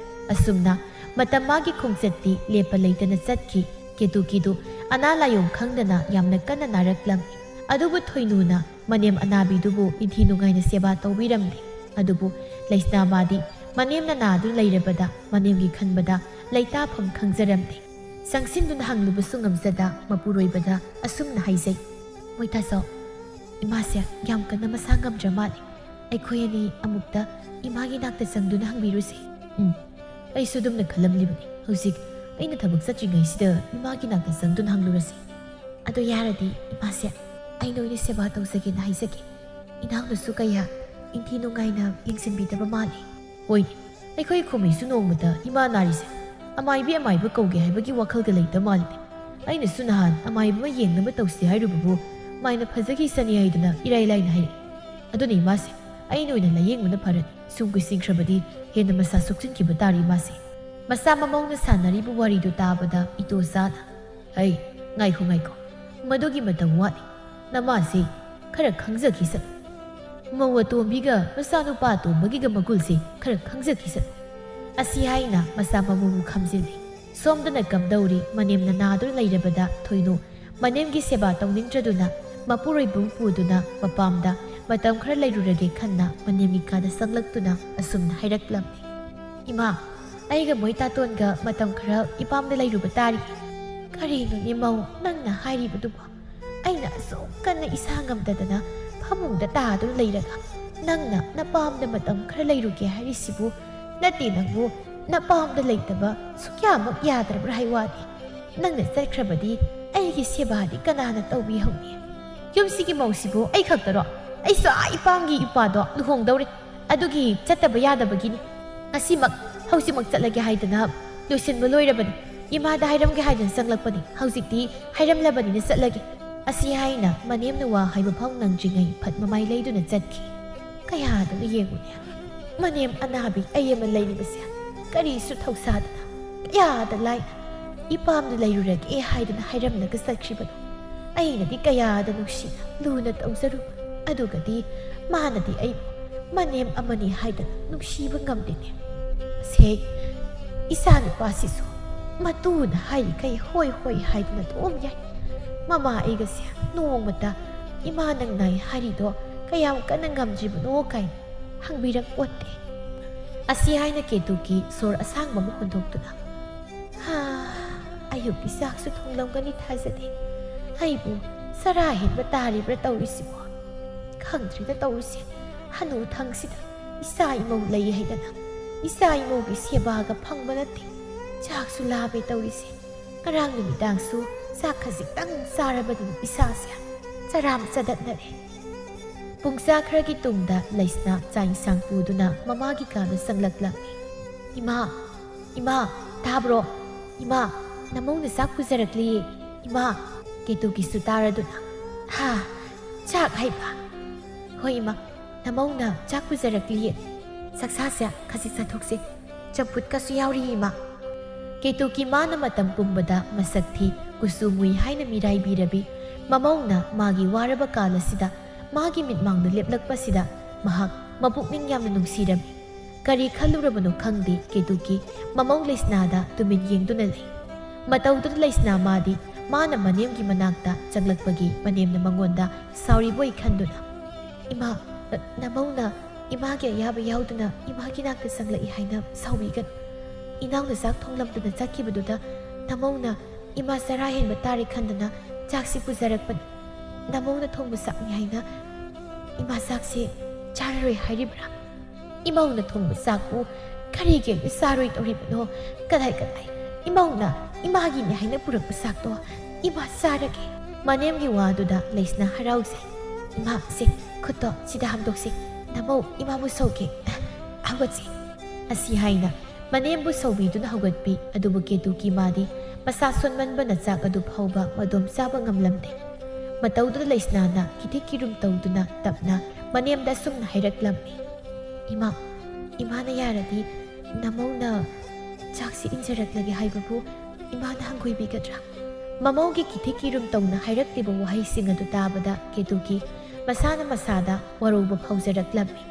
ꯑꯁꯨꯝꯅ ꯃꯇꯝ ꯃꯥꯒꯤ ꯈꯣꯡꯆꯠꯇꯤ ꯂꯦꯞꯄ ꯂꯩꯇꯅ ꯆꯠꯈꯤ꯫ ꯀꯦꯇꯨꯀꯤꯗꯨ ꯑꯅꯥ ꯂꯥꯏꯌꯣꯡ ꯈꯪꯗꯅ ꯌꯥꯝꯅ ꯀꯟꯅ ꯅꯥꯔꯛꯂꯝꯃꯤ꯫ ꯑꯗꯨꯕꯨ ꯊꯣꯏꯅꯨꯅ ꯃꯅꯦꯝ ꯑꯅꯥꯕꯤꯗꯨꯕꯨ ꯏꯟꯊꯤ ꯅꯨꯡꯉꯥꯏꯅ ꯁꯦꯕꯥ ꯇꯧꯕꯤꯔꯝꯂꯦ꯫ ꯑꯗꯨꯕꯨ ꯂꯩꯁꯅꯥ ꯃꯥꯗꯤ ꯃꯅꯦꯝꯅ ꯅꯥꯗꯨꯅ ꯂꯩꯔꯕꯗ ꯃꯅꯦꯝꯒꯤ ꯈꯟꯕꯗ ꯂꯩꯇꯥꯐꯝ ꯈꯪꯖꯔꯝꯗꯦ꯫ ꯆꯪꯁꯤꯟꯗꯨꯅ ꯍꯪꯂꯨꯕꯁꯨ ꯉꯝꯖꯗ ꯃꯄꯨꯔꯣꯏꯕꯗ ꯑꯁꯨꯝꯅ ꯍꯥꯏꯖꯩ, "ꯃꯣꯏ ꯇꯥꯆꯧ, ꯏꯃꯥꯁꯦ ꯌꯥꯝ ꯀꯟꯅ ꯃꯁꯥ ꯉꯝꯗ꯭ꯔ ꯃꯥꯜꯂꯦ꯫ ꯑꯩꯈꯣꯏ ꯑꯅꯤ ꯑꯃꯨꯛꯇ ꯏꯃꯥꯒꯤ ꯅꯥꯛꯇ ꯆꯪꯗꯨꯅ ꯍꯪꯕꯤꯔꯨꯁꯦ꯫" "ꯎꯝ, ꯑꯩꯁꯨ ꯑꯗꯨꯝꯅ ꯈꯜꯂꯝꯂꯤꯕꯅꯤ꯫ ꯍꯧꯖꯤꯛ ꯑꯩꯅ ꯊꯕꯛ ꯆꯠꯇ꯭ꯔꯤꯉꯩꯁꯤꯗ ꯏꯃꯥꯒꯤ ꯅꯥꯛꯇ ꯆꯪꯗꯨꯅ ꯍꯪꯂꯨꯔꯁꯤ꯫" ꯑꯗꯨ ꯌꯥꯔꯗꯤ ꯏꯃꯥꯁꯦ ꯑꯩꯅ ꯑꯣꯏꯅ ꯁꯦꯕꯥ ꯇꯧꯖꯒꯦꯅ ꯍꯥꯏꯖꯒꯦ꯫ ꯏꯅꯥꯎꯅꯁꯨ ꯀꯌꯥ ꯏꯟꯊꯤ ꯅꯨꯡꯉꯥꯏꯅ ꯌꯦꯡꯁꯤꯟꯕꯤꯗꯕ ꯃꯥꯜꯂꯤ꯫ ꯍꯣꯏꯅꯦ, ꯑꯩꯈꯣꯏ ꯈꯨꯃꯩꯁꯨ ꯅꯣꯡꯃꯇ ꯏꯃꯥ ꯅꯥꯔꯤꯁꯦ ꯑꯃꯥꯏꯕꯤ ꯑꯃꯥꯏꯕ ꯀꯧꯒꯦ ꯍꯥꯏꯕꯒꯤ ꯋꯥꯈꯜꯒ ꯂꯩꯇ ꯃꯥꯜꯂꯤꯅꯦ꯫ ꯑꯩꯅꯁꯨ ꯅꯍꯥꯟ ꯑꯃꯥꯏꯕ ꯑꯃ ꯌꯦꯡꯅꯕ ꯇꯧꯁꯤ ꯍꯥꯏꯔꯨꯕꯕꯨ ꯃꯥꯏꯅ ꯐꯖꯈꯤꯁꯅꯤ ꯍꯥꯏꯗꯨꯅ ꯏꯔꯥꯏ ꯂꯥꯏꯅ ꯍꯥꯏꯔꯛꯏ꯫ ꯑꯗꯨꯅ ꯏꯃꯥꯁꯦ ꯑꯩꯅ ꯑꯣꯏꯅ ꯂꯥꯌꯦꯡꯕꯅ ꯐꯔꯅꯤ꯫ ꯁꯨꯝ ꯀꯨꯏꯁꯤꯟꯈ꯭ꯔꯕꯗꯤ ꯍꯦꯟꯅ ꯃꯁꯥ ꯁꯣꯛꯆꯤꯟꯈꯤꯕ ꯇꯥꯔꯦ ꯏꯃꯥꯁꯦ꯫ ꯃꯆꯥ ꯃꯃꯧꯅ ꯁꯥꯟꯅꯔꯤꯕ ꯋꯥꯔꯤꯗꯨ ꯇꯥꯕꯗ ꯏꯇꯣꯆꯥꯅ, "ꯍꯩ, ꯉꯥꯏꯈꯣ ꯉꯥꯏꯈꯣ, ꯃꯗꯨꯒꯤ ꯃꯇꯝ ꯋꯥꯠꯂꯤ꯫ ꯅꯃꯥꯁꯦ ꯈꯔ ꯈꯪꯖꯈꯤꯁꯅꯨ꯫ ꯃꯧ ꯑꯇꯣꯝꯕꯤꯒ ꯃꯆꯥꯅꯨꯄꯥ ꯑꯇꯣꯝꯕꯒꯤꯒ ꯃꯒꯨꯜꯁꯦ ꯈꯔ ꯈꯪꯖꯈꯤꯁꯅꯨ"꯫ ꯑꯁꯤ ꯍꯥꯏꯅ ꯃꯆꯥ ꯃꯃꯧꯕꯨ ꯈꯝꯖꯤꯜꯂꯤ꯫ ꯁꯣꯝꯗꯅ ꯀꯝꯗꯧꯔꯤ, ꯃꯅꯦꯝꯅ ꯅꯥꯗꯨꯅ ꯂꯩꯔꯕꯗ ꯊꯣꯏꯅꯨ ꯃꯅꯦꯝꯒꯤ ꯁꯦꯕꯥ ꯇꯧꯅꯤꯡꯗ꯭ꯔꯗꯨꯅ ꯃꯄꯨꯔꯣꯏꯕꯕꯨ ꯄꯨꯗꯨꯅ ꯃꯄꯥꯝꯗ ꯃꯇꯝ ꯈꯔ ꯂꯩꯔꯨꯔꯒꯦ ꯈꯟꯅ ꯃꯅꯦꯝꯒꯤ ꯀꯥꯗ ꯆꯪꯂꯛꯇꯨꯅ ꯑꯁꯨꯝꯅ ꯍꯥꯏꯔꯛꯂꯝꯃꯤ, "ꯏꯃꯥ, ꯑꯩꯒ ꯃꯣꯏ ꯇꯥꯇꯣꯟꯒ ꯃꯇꯝ ꯈꯔ ꯏꯄꯥꯝꯗ ꯂꯩꯔꯨꯕ ꯇꯥꯔꯤ"꯫ "ꯀꯔꯤꯅꯣꯅꯦ ꯃꯧ ꯅꯪꯅ ꯍꯥꯏꯔꯤꯕꯗꯨꯕꯣ? ꯑꯩꯅ ꯑꯁꯨꯛ ꯀꯟꯅ ꯏꯁꯥ ꯉꯝꯗꯗꯅ ꯐꯃꯨꯡꯗ ꯇꯥꯗꯨꯅ ꯂꯩꯔꯒ ꯅꯪꯅ ꯅꯄꯥꯝꯗ ꯃꯇꯝ ꯈꯔ ꯂꯩꯔꯨꯒꯦ ꯍꯥꯏꯔꯤꯁꯤꯕꯨ? ꯅꯠꯇꯦ, ꯅꯪꯕꯨ ꯅꯄꯥꯝꯗ ꯂꯩꯇꯕ ꯁꯨꯛꯌꯥꯃꯛ ꯌꯥꯗ꯭ꯔꯕ꯭ꯔꯥ ꯍꯥꯏ ꯋꯥꯅꯤ꯫ ꯅꯪꯅ ꯆꯠꯈ꯭ꯔꯕꯗꯤ ꯑꯩꯒꯤ ꯁꯦꯕꯥꯗꯤ ꯀꯅꯥꯅ ꯇꯧꯕꯤꯍꯧꯅꯤ? ꯌꯨꯝꯁꯤꯒꯤ ꯃꯧꯁꯤꯕꯨ ꯑꯩ ꯈꯛꯇꯔꯣ? ꯑꯩꯁꯨ ꯑꯥ ꯏꯄꯥꯝꯒꯤ ꯏꯄꯥꯗꯣ ꯂꯨꯍꯣꯡꯗꯧꯔꯦ꯫ ꯑꯗꯨꯒꯤ ꯆꯠꯇꯕ ꯌꯥꯗꯕꯒꯤꯅꯤ꯫ ꯉꯁꯤꯃꯛ, ꯍꯧꯖꯤꯛꯃꯛ ꯆꯠꯂꯒꯦ ꯍꯥꯏꯗꯅ ꯂꯣꯏꯁꯤꯟꯕ ꯂꯣꯏꯔꯕꯅꯤ꯫ ꯏꯃꯥꯗ ꯍꯥꯏꯔꯝꯒꯦ ꯍꯥꯏꯗꯅ ꯆꯪꯂꯛꯄꯅꯤ꯫ ꯍꯧꯖꯤꯛꯇꯤ ꯍꯥꯏꯔꯝꯂꯕꯅꯤꯅ ꯆꯠꯂꯒꯦ"꯫ ꯑꯁꯤ ꯍꯥꯏꯅ ꯃꯅꯦꯝꯅ ꯋꯥ ꯍꯥꯏꯕ ꯐꯥꯎ ꯅꯪꯗ꯭ꯔꯤꯉꯩ ꯐꯠ ꯃꯃꯥꯏ ꯂꯩꯗꯨꯅ ꯆꯠꯈꯤ꯫ ꯀꯌꯥꯗꯅ ꯌꯦꯡꯉꯨꯅꯦ, ꯃꯅꯦꯝ ꯑꯅꯥꯕꯤ ꯑꯩ ꯑꯃ ꯂꯩꯔꯤꯕꯁꯦ ꯀꯔꯤꯁꯨ ꯊꯧꯁꯥꯗꯅ ꯀꯌꯥꯗ ꯂꯥꯏꯅ ꯏꯄꯥꯝꯗ ꯂꯩꯔꯨꯔꯒꯦ ꯍꯥꯏꯗꯅ ꯍꯥꯏꯔꯝꯂꯒ ꯆꯠꯈ꯭ꯔꯤꯕꯅꯣ꯫ ꯑꯩꯅꯗꯤ ꯀꯌꯥꯗ ꯅꯨꯡꯁꯤꯅ ꯂꯨꯅ ꯇꯧꯖꯔꯨꯕ, ꯑꯗꯨꯒꯗꯤ ꯃꯥꯅꯗꯤ ꯑꯩꯕꯨ ꯃꯅꯦꯝ ꯑꯃꯅꯤ ꯍꯥꯏꯗꯅ ꯅꯨꯡꯁꯤꯕ ꯉꯝꯗꯦꯅꯦ꯫ ꯁꯦ, ꯏꯆꯥ ꯅꯨꯄꯥꯁꯤꯁꯨ ꯃꯇꯨꯅ ꯍꯥꯏꯔꯤꯈꯩ ꯍꯣꯏ ꯍꯣꯏ ꯍꯥꯏꯗꯨꯅ ꯑꯗꯨꯝ ꯌꯥꯏ꯫ ꯃꯃꯥ ꯑꯩꯒꯁꯦ ꯅꯣꯡꯃꯇ "ꯏꯃꯥ ꯅꯪ ꯅꯥꯏ ꯍꯥꯏꯔꯤꯗꯣ ꯀꯌꯥꯝ ꯀꯟꯅ ꯉꯝꯗ꯭ꯔꯤꯕꯅꯣ?" ꯀꯥꯏꯅ ꯍꯪꯕꯤꯔꯛꯄꯣꯠꯇꯦ꯫ ꯑꯁꯤ ꯍꯥꯏꯅ ꯀꯦꯇꯨꯀꯤ ꯁꯣꯔ ꯑꯁꯥꯡꯕ ꯑꯃ ꯍꯣꯟꯗꯣꯛꯇꯨꯅ, "ꯍꯥ, ꯑꯌꯨꯛꯀꯤ ꯆꯥꯛꯁꯨ ꯊꯣꯡꯂꯝꯒꯅꯤ ꯊꯥꯖꯗꯦ꯫ ꯑꯩꯕꯨ ꯆꯔꯥ ꯍꯦꯟꯕ ꯇꯥꯔꯤꯕ꯭ꯔꯥ ꯇꯧꯔꯤꯁꯤꯕꯣ? ꯈꯪꯗ꯭ꯔꯤꯗ ꯇꯧꯔꯤꯁꯦ꯫ ꯍꯅꯨ ꯊꯪꯁꯤꯗ ꯏꯆꯥ ꯏꯃꯧ ꯂꯩ ꯍꯥꯏꯗꯅ ꯏꯆꯥ ꯏꯃꯧꯒꯤ ꯁꯦꯕꯥꯒ ꯐꯪꯕ ꯅꯠꯇꯦ꯫ ꯆꯥꯛꯁꯨ ꯂꯥꯝꯃꯦ ꯇꯧꯔꯤꯁꯦ꯫ ꯉꯔꯥꯡ ꯅꯨꯃꯤꯗꯥꯡꯁꯨ ꯆꯥꯛ ꯈꯖꯤꯛꯇꯪ ꯆꯥꯔꯕꯗꯤ ꯏꯁꯥꯁꯦ ꯆꯔꯥꯝ ꯆꯗꯠꯅꯔꯦ꯫ ꯄꯨꯡꯆꯥ ꯈꯔꯒꯤ ꯇꯨꯡꯗ ꯂꯩꯁꯅꯥ ꯆꯥꯛ ꯏꯟꯁꯥꯡ ꯄꯨꯗꯨꯅ ꯃꯃꯥꯒꯤ ꯀꯥꯗ ꯆꯪꯂꯛꯂꯝꯃꯤ꯫ "ꯏꯃꯥ, ꯏꯃꯥ, ꯇꯥꯕ꯭ꯔꯣ? ꯏꯃꯥ, ꯅꯃꯧꯅ ꯆꯥꯛ ꯄꯨꯖꯔꯛꯂꯤ꯫ ꯏꯃꯥ!" ꯀꯦꯇꯨꯀꯤꯁꯨ ꯇꯥꯔꯗꯨꯅ, "ꯍꯥ, ꯆꯥꯛ ꯍꯥꯏꯕ? ꯍꯣꯏ ꯏꯃꯥ, ꯅꯃꯧꯅ ꯆꯥꯛ ꯄꯨꯖꯔꯛꯂꯤ꯫ ꯆꯥꯛꯁꯥꯁꯦ, ꯈꯖꯤꯛ ꯆꯥꯊꯣꯛꯁꯦ꯫ ꯆꯝꯐꯨꯠꯀꯁꯨ ꯌꯥꯎꯔꯤ ꯏꯃꯥ꯫" ꯀꯦꯇꯨꯀꯤ ꯃꯥꯅ ꯃꯇꯝ ꯄꯨꯝꯕꯗ ꯃꯁꯛ ꯊꯤ, ꯀꯨꯆꯨ ꯃꯨꯏ ꯍꯥꯏꯅ ꯃꯤꯔꯥꯏꯕꯤꯔꯕꯤ ꯃꯃꯧꯅ ꯃꯥꯒꯤ ꯋꯥꯔꯕ ꯀꯥꯜ ꯑꯁꯤꯗ ꯃꯥꯒꯤ ꯃꯤꯠꯃꯥꯡꯗ ꯂꯦꯞꯂꯛꯄꯁꯤꯗ ꯃꯍꯥꯛ ꯃꯄꯨꯛꯅꯤꯡ ꯌꯥꯝꯅ ꯅꯨꯡꯁꯤꯔꯝꯃꯤ꯫ ꯀꯔꯤ ꯈꯜꯂꯨꯔꯕꯅꯣ ꯈꯪꯗꯦ, ꯀꯦꯇꯨꯀꯤ ꯃꯃꯧ ꯂꯩꯁꯅꯥꯗ ꯇꯨꯃꯤꯟ ꯌꯦꯡꯗꯨꯅ ꯂꯩ꯫ ꯃꯇꯧꯗꯨꯗ ꯂꯩꯁꯅꯥ ꯃꯥꯗꯤ ꯃꯥꯅ ꯃꯅꯦꯝꯒꯤ ꯃꯅꯥꯛꯇ ꯆꯪꯂꯛꯄꯒꯤ ꯃꯅꯦꯝꯅ ꯃꯉꯣꯟꯗ ꯁꯥꯎꯔꯤꯕꯣꯏ ꯈꯟꯗꯨꯅ, "ꯏꯃꯥ, ꯅꯃꯧꯅ ꯏꯃꯥꯒꯤ ꯑꯌꯥꯕ ꯌꯥꯎꯗꯅ ꯏꯃꯥꯒꯤ ꯅꯥꯛꯇ ꯆꯪꯂꯛꯏ ꯍꯥꯏꯅ ꯁꯥꯎꯕꯤꯒꯅꯨ꯫ ꯏꯅꯥꯎꯅ ꯆꯥꯛ ꯊꯣꯡꯂꯝꯗꯅ ꯆꯠꯈꯤꯕꯗꯨꯗ ꯅꯃꯧꯅ ꯏꯃꯥ ꯆꯔꯥ ꯍꯦꯟꯕ ꯇꯥꯔꯦ ꯈꯟꯗꯅ ꯆꯥꯛꯁꯤ ꯄꯨꯖꯔꯛꯄꯅꯤ꯫ ꯅꯃꯧꯅ ꯊꯣꯡꯕ ꯆꯥꯛꯅꯤ ꯍꯥꯏꯅ ꯏꯃꯥ ꯆꯥꯛꯁꯦ ꯆꯥꯔꯔꯣꯏ ꯍꯥꯏꯔꯤꯕ꯭ꯔꯥ?" "ꯏꯃꯧꯅ ꯊꯣꯡꯕ ꯆꯥꯛꯄꯨ ꯀꯔꯤꯒꯤ ꯑꯩꯅ ꯆꯥꯔꯣꯏꯗꯧꯔꯤꯕꯅꯣ? ꯀꯗꯥꯏ ꯀꯗꯥꯏ? ꯏꯃꯧꯅ ꯏꯃꯥꯒꯤꯅꯤ ꯍꯥꯏꯅ ꯄꯨꯔꯛꯄ ꯆꯥꯛꯇꯣ ꯏꯃꯥ ꯆꯥꯔꯒꯦ꯫" ꯃꯅꯦꯝꯒꯤ ꯋꯥꯗꯨꯗ ꯂꯩꯁꯅꯥ ꯍꯔꯥꯎꯖꯩ꯫ "ꯏꯃꯥ, ꯁꯦ, ꯈꯨꯠꯇꯣ ꯁꯤꯗ ꯍꯥꯝꯗꯣꯛꯁꯤ꯫ ꯅꯃꯧ ꯏꯃꯥꯕꯨ ꯁꯧꯒꯦ꯫ ꯍꯧꯒꯠꯁꯤ꯫" ꯑꯁꯤ ꯍꯥꯏꯅ ꯃꯅꯦꯝꯕꯨ ꯁꯧꯕꯤꯗꯨꯅ ꯍꯧꯒꯠꯄꯤ꯫ ꯑꯗꯨꯕꯨ ꯀꯦꯇꯨꯀꯤ ꯃꯥꯗꯤ ꯃꯁꯥ ꯁꯣꯟꯃꯟꯕꯅ ꯆꯥꯛ ꯑꯗꯨ ꯐꯥꯎꯕ ꯃꯗꯣꯝ ꯆꯥꯕ ꯉꯝꯂꯝꯗꯦ꯫ ꯃꯇꯧꯗꯨꯗ ꯂꯩꯁꯅꯥꯅ ꯀꯤꯊꯤꯛ ꯀꯤꯔꯨꯝ ꯇꯧꯗꯨꯅ ꯇꯞꯅ ꯃꯅꯦꯝꯗ ꯑꯁꯨꯝꯅ ꯍꯥꯏꯔꯛꯂꯝꯃꯤ, "ꯏꯃꯥ, ꯏꯃꯥꯅ ꯌꯥꯔꯗꯤ ꯅꯃꯧꯅ ꯆꯥꯛꯁꯤ ꯏꯟꯖꯔꯛꯂꯒꯦ ꯍꯥꯏꯕꯕꯨ ꯏꯃꯥꯅ ꯍꯪꯒꯣꯏꯕꯤꯒꯗ꯭ꯔꯥ?" ꯃꯃꯧꯒꯤ ꯀꯤꯊꯤꯛ ꯀꯤꯔꯨꯝ ꯇꯧꯅ ꯍꯥꯏꯔꯛꯂꯤꯕ ꯋꯥꯍꯩꯁꯤꯡ ꯑꯗꯨ ꯇꯥꯕꯗ ꯀꯦꯇꯨꯀꯤ ꯃꯁꯥꯅ ꯃꯁꯥꯗ ꯋꯥꯔꯧꯕ ꯐꯥꯎꯖꯔꯛꯂꯝꯃꯤ꯫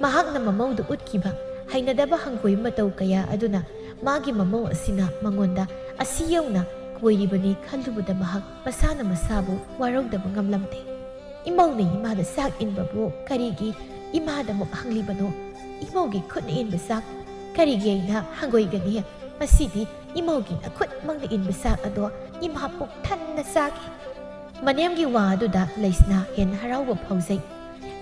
ꯃꯍꯥꯛꯅ ꯃꯃꯧꯗ ꯎꯠꯈꯤꯕ ꯍꯩꯅꯗꯕ ꯍꯪꯒꯣꯏꯕ ꯃꯇꯧ ꯀꯌꯥ ꯑꯗꯨꯅ ꯃꯥꯒꯤ ꯃꯃꯧ ꯑꯁꯤꯅ ꯃꯉꯣꯟꯗ ꯑꯁꯤ ꯌꯧꯅ ꯀꯣꯏꯔꯤꯕꯅꯤ ꯈꯜꯂꯨꯕꯗ ꯃꯍꯥꯛ ꯃꯁꯥꯅ ꯃꯁꯥꯕꯨ ꯋꯥꯔꯧꯗꯕ ꯉꯝꯂꯝꯗꯦ꯫ "ꯏꯃꯧꯅ ꯏꯃꯥꯗ ꯆꯥꯛ ꯏꯟꯕꯕꯨ ꯀꯔꯤꯒꯤ ꯏꯃꯥꯗꯃꯛ ꯍꯪꯂꯤꯕꯅꯣ? ꯏꯃꯧꯒꯤ ꯈꯨꯠꯅ ꯏꯟꯕ ꯆꯥꯛ ꯀꯔꯤꯒꯤ ꯑꯩꯅ ꯍꯪꯒꯣꯏꯒꯅꯤ? ꯃꯁꯤꯗꯤ ꯏꯃꯧꯒꯤ ꯅꯈꯨꯠꯃꯛꯅ ꯏꯟꯕ ꯆꯥꯛ ꯑꯗꯣ ꯏꯃꯥ ꯄꯨꯛ ꯊꯟꯅ ꯆꯥꯒꯦ꯫" ꯃꯅꯦꯝꯒꯤ ꯋꯥ ꯑꯗꯨꯗ ꯂꯩꯁꯅꯥ ꯍꯦꯟꯅ ꯍꯔꯥꯎꯕ ꯐꯥꯎꯖꯩ꯫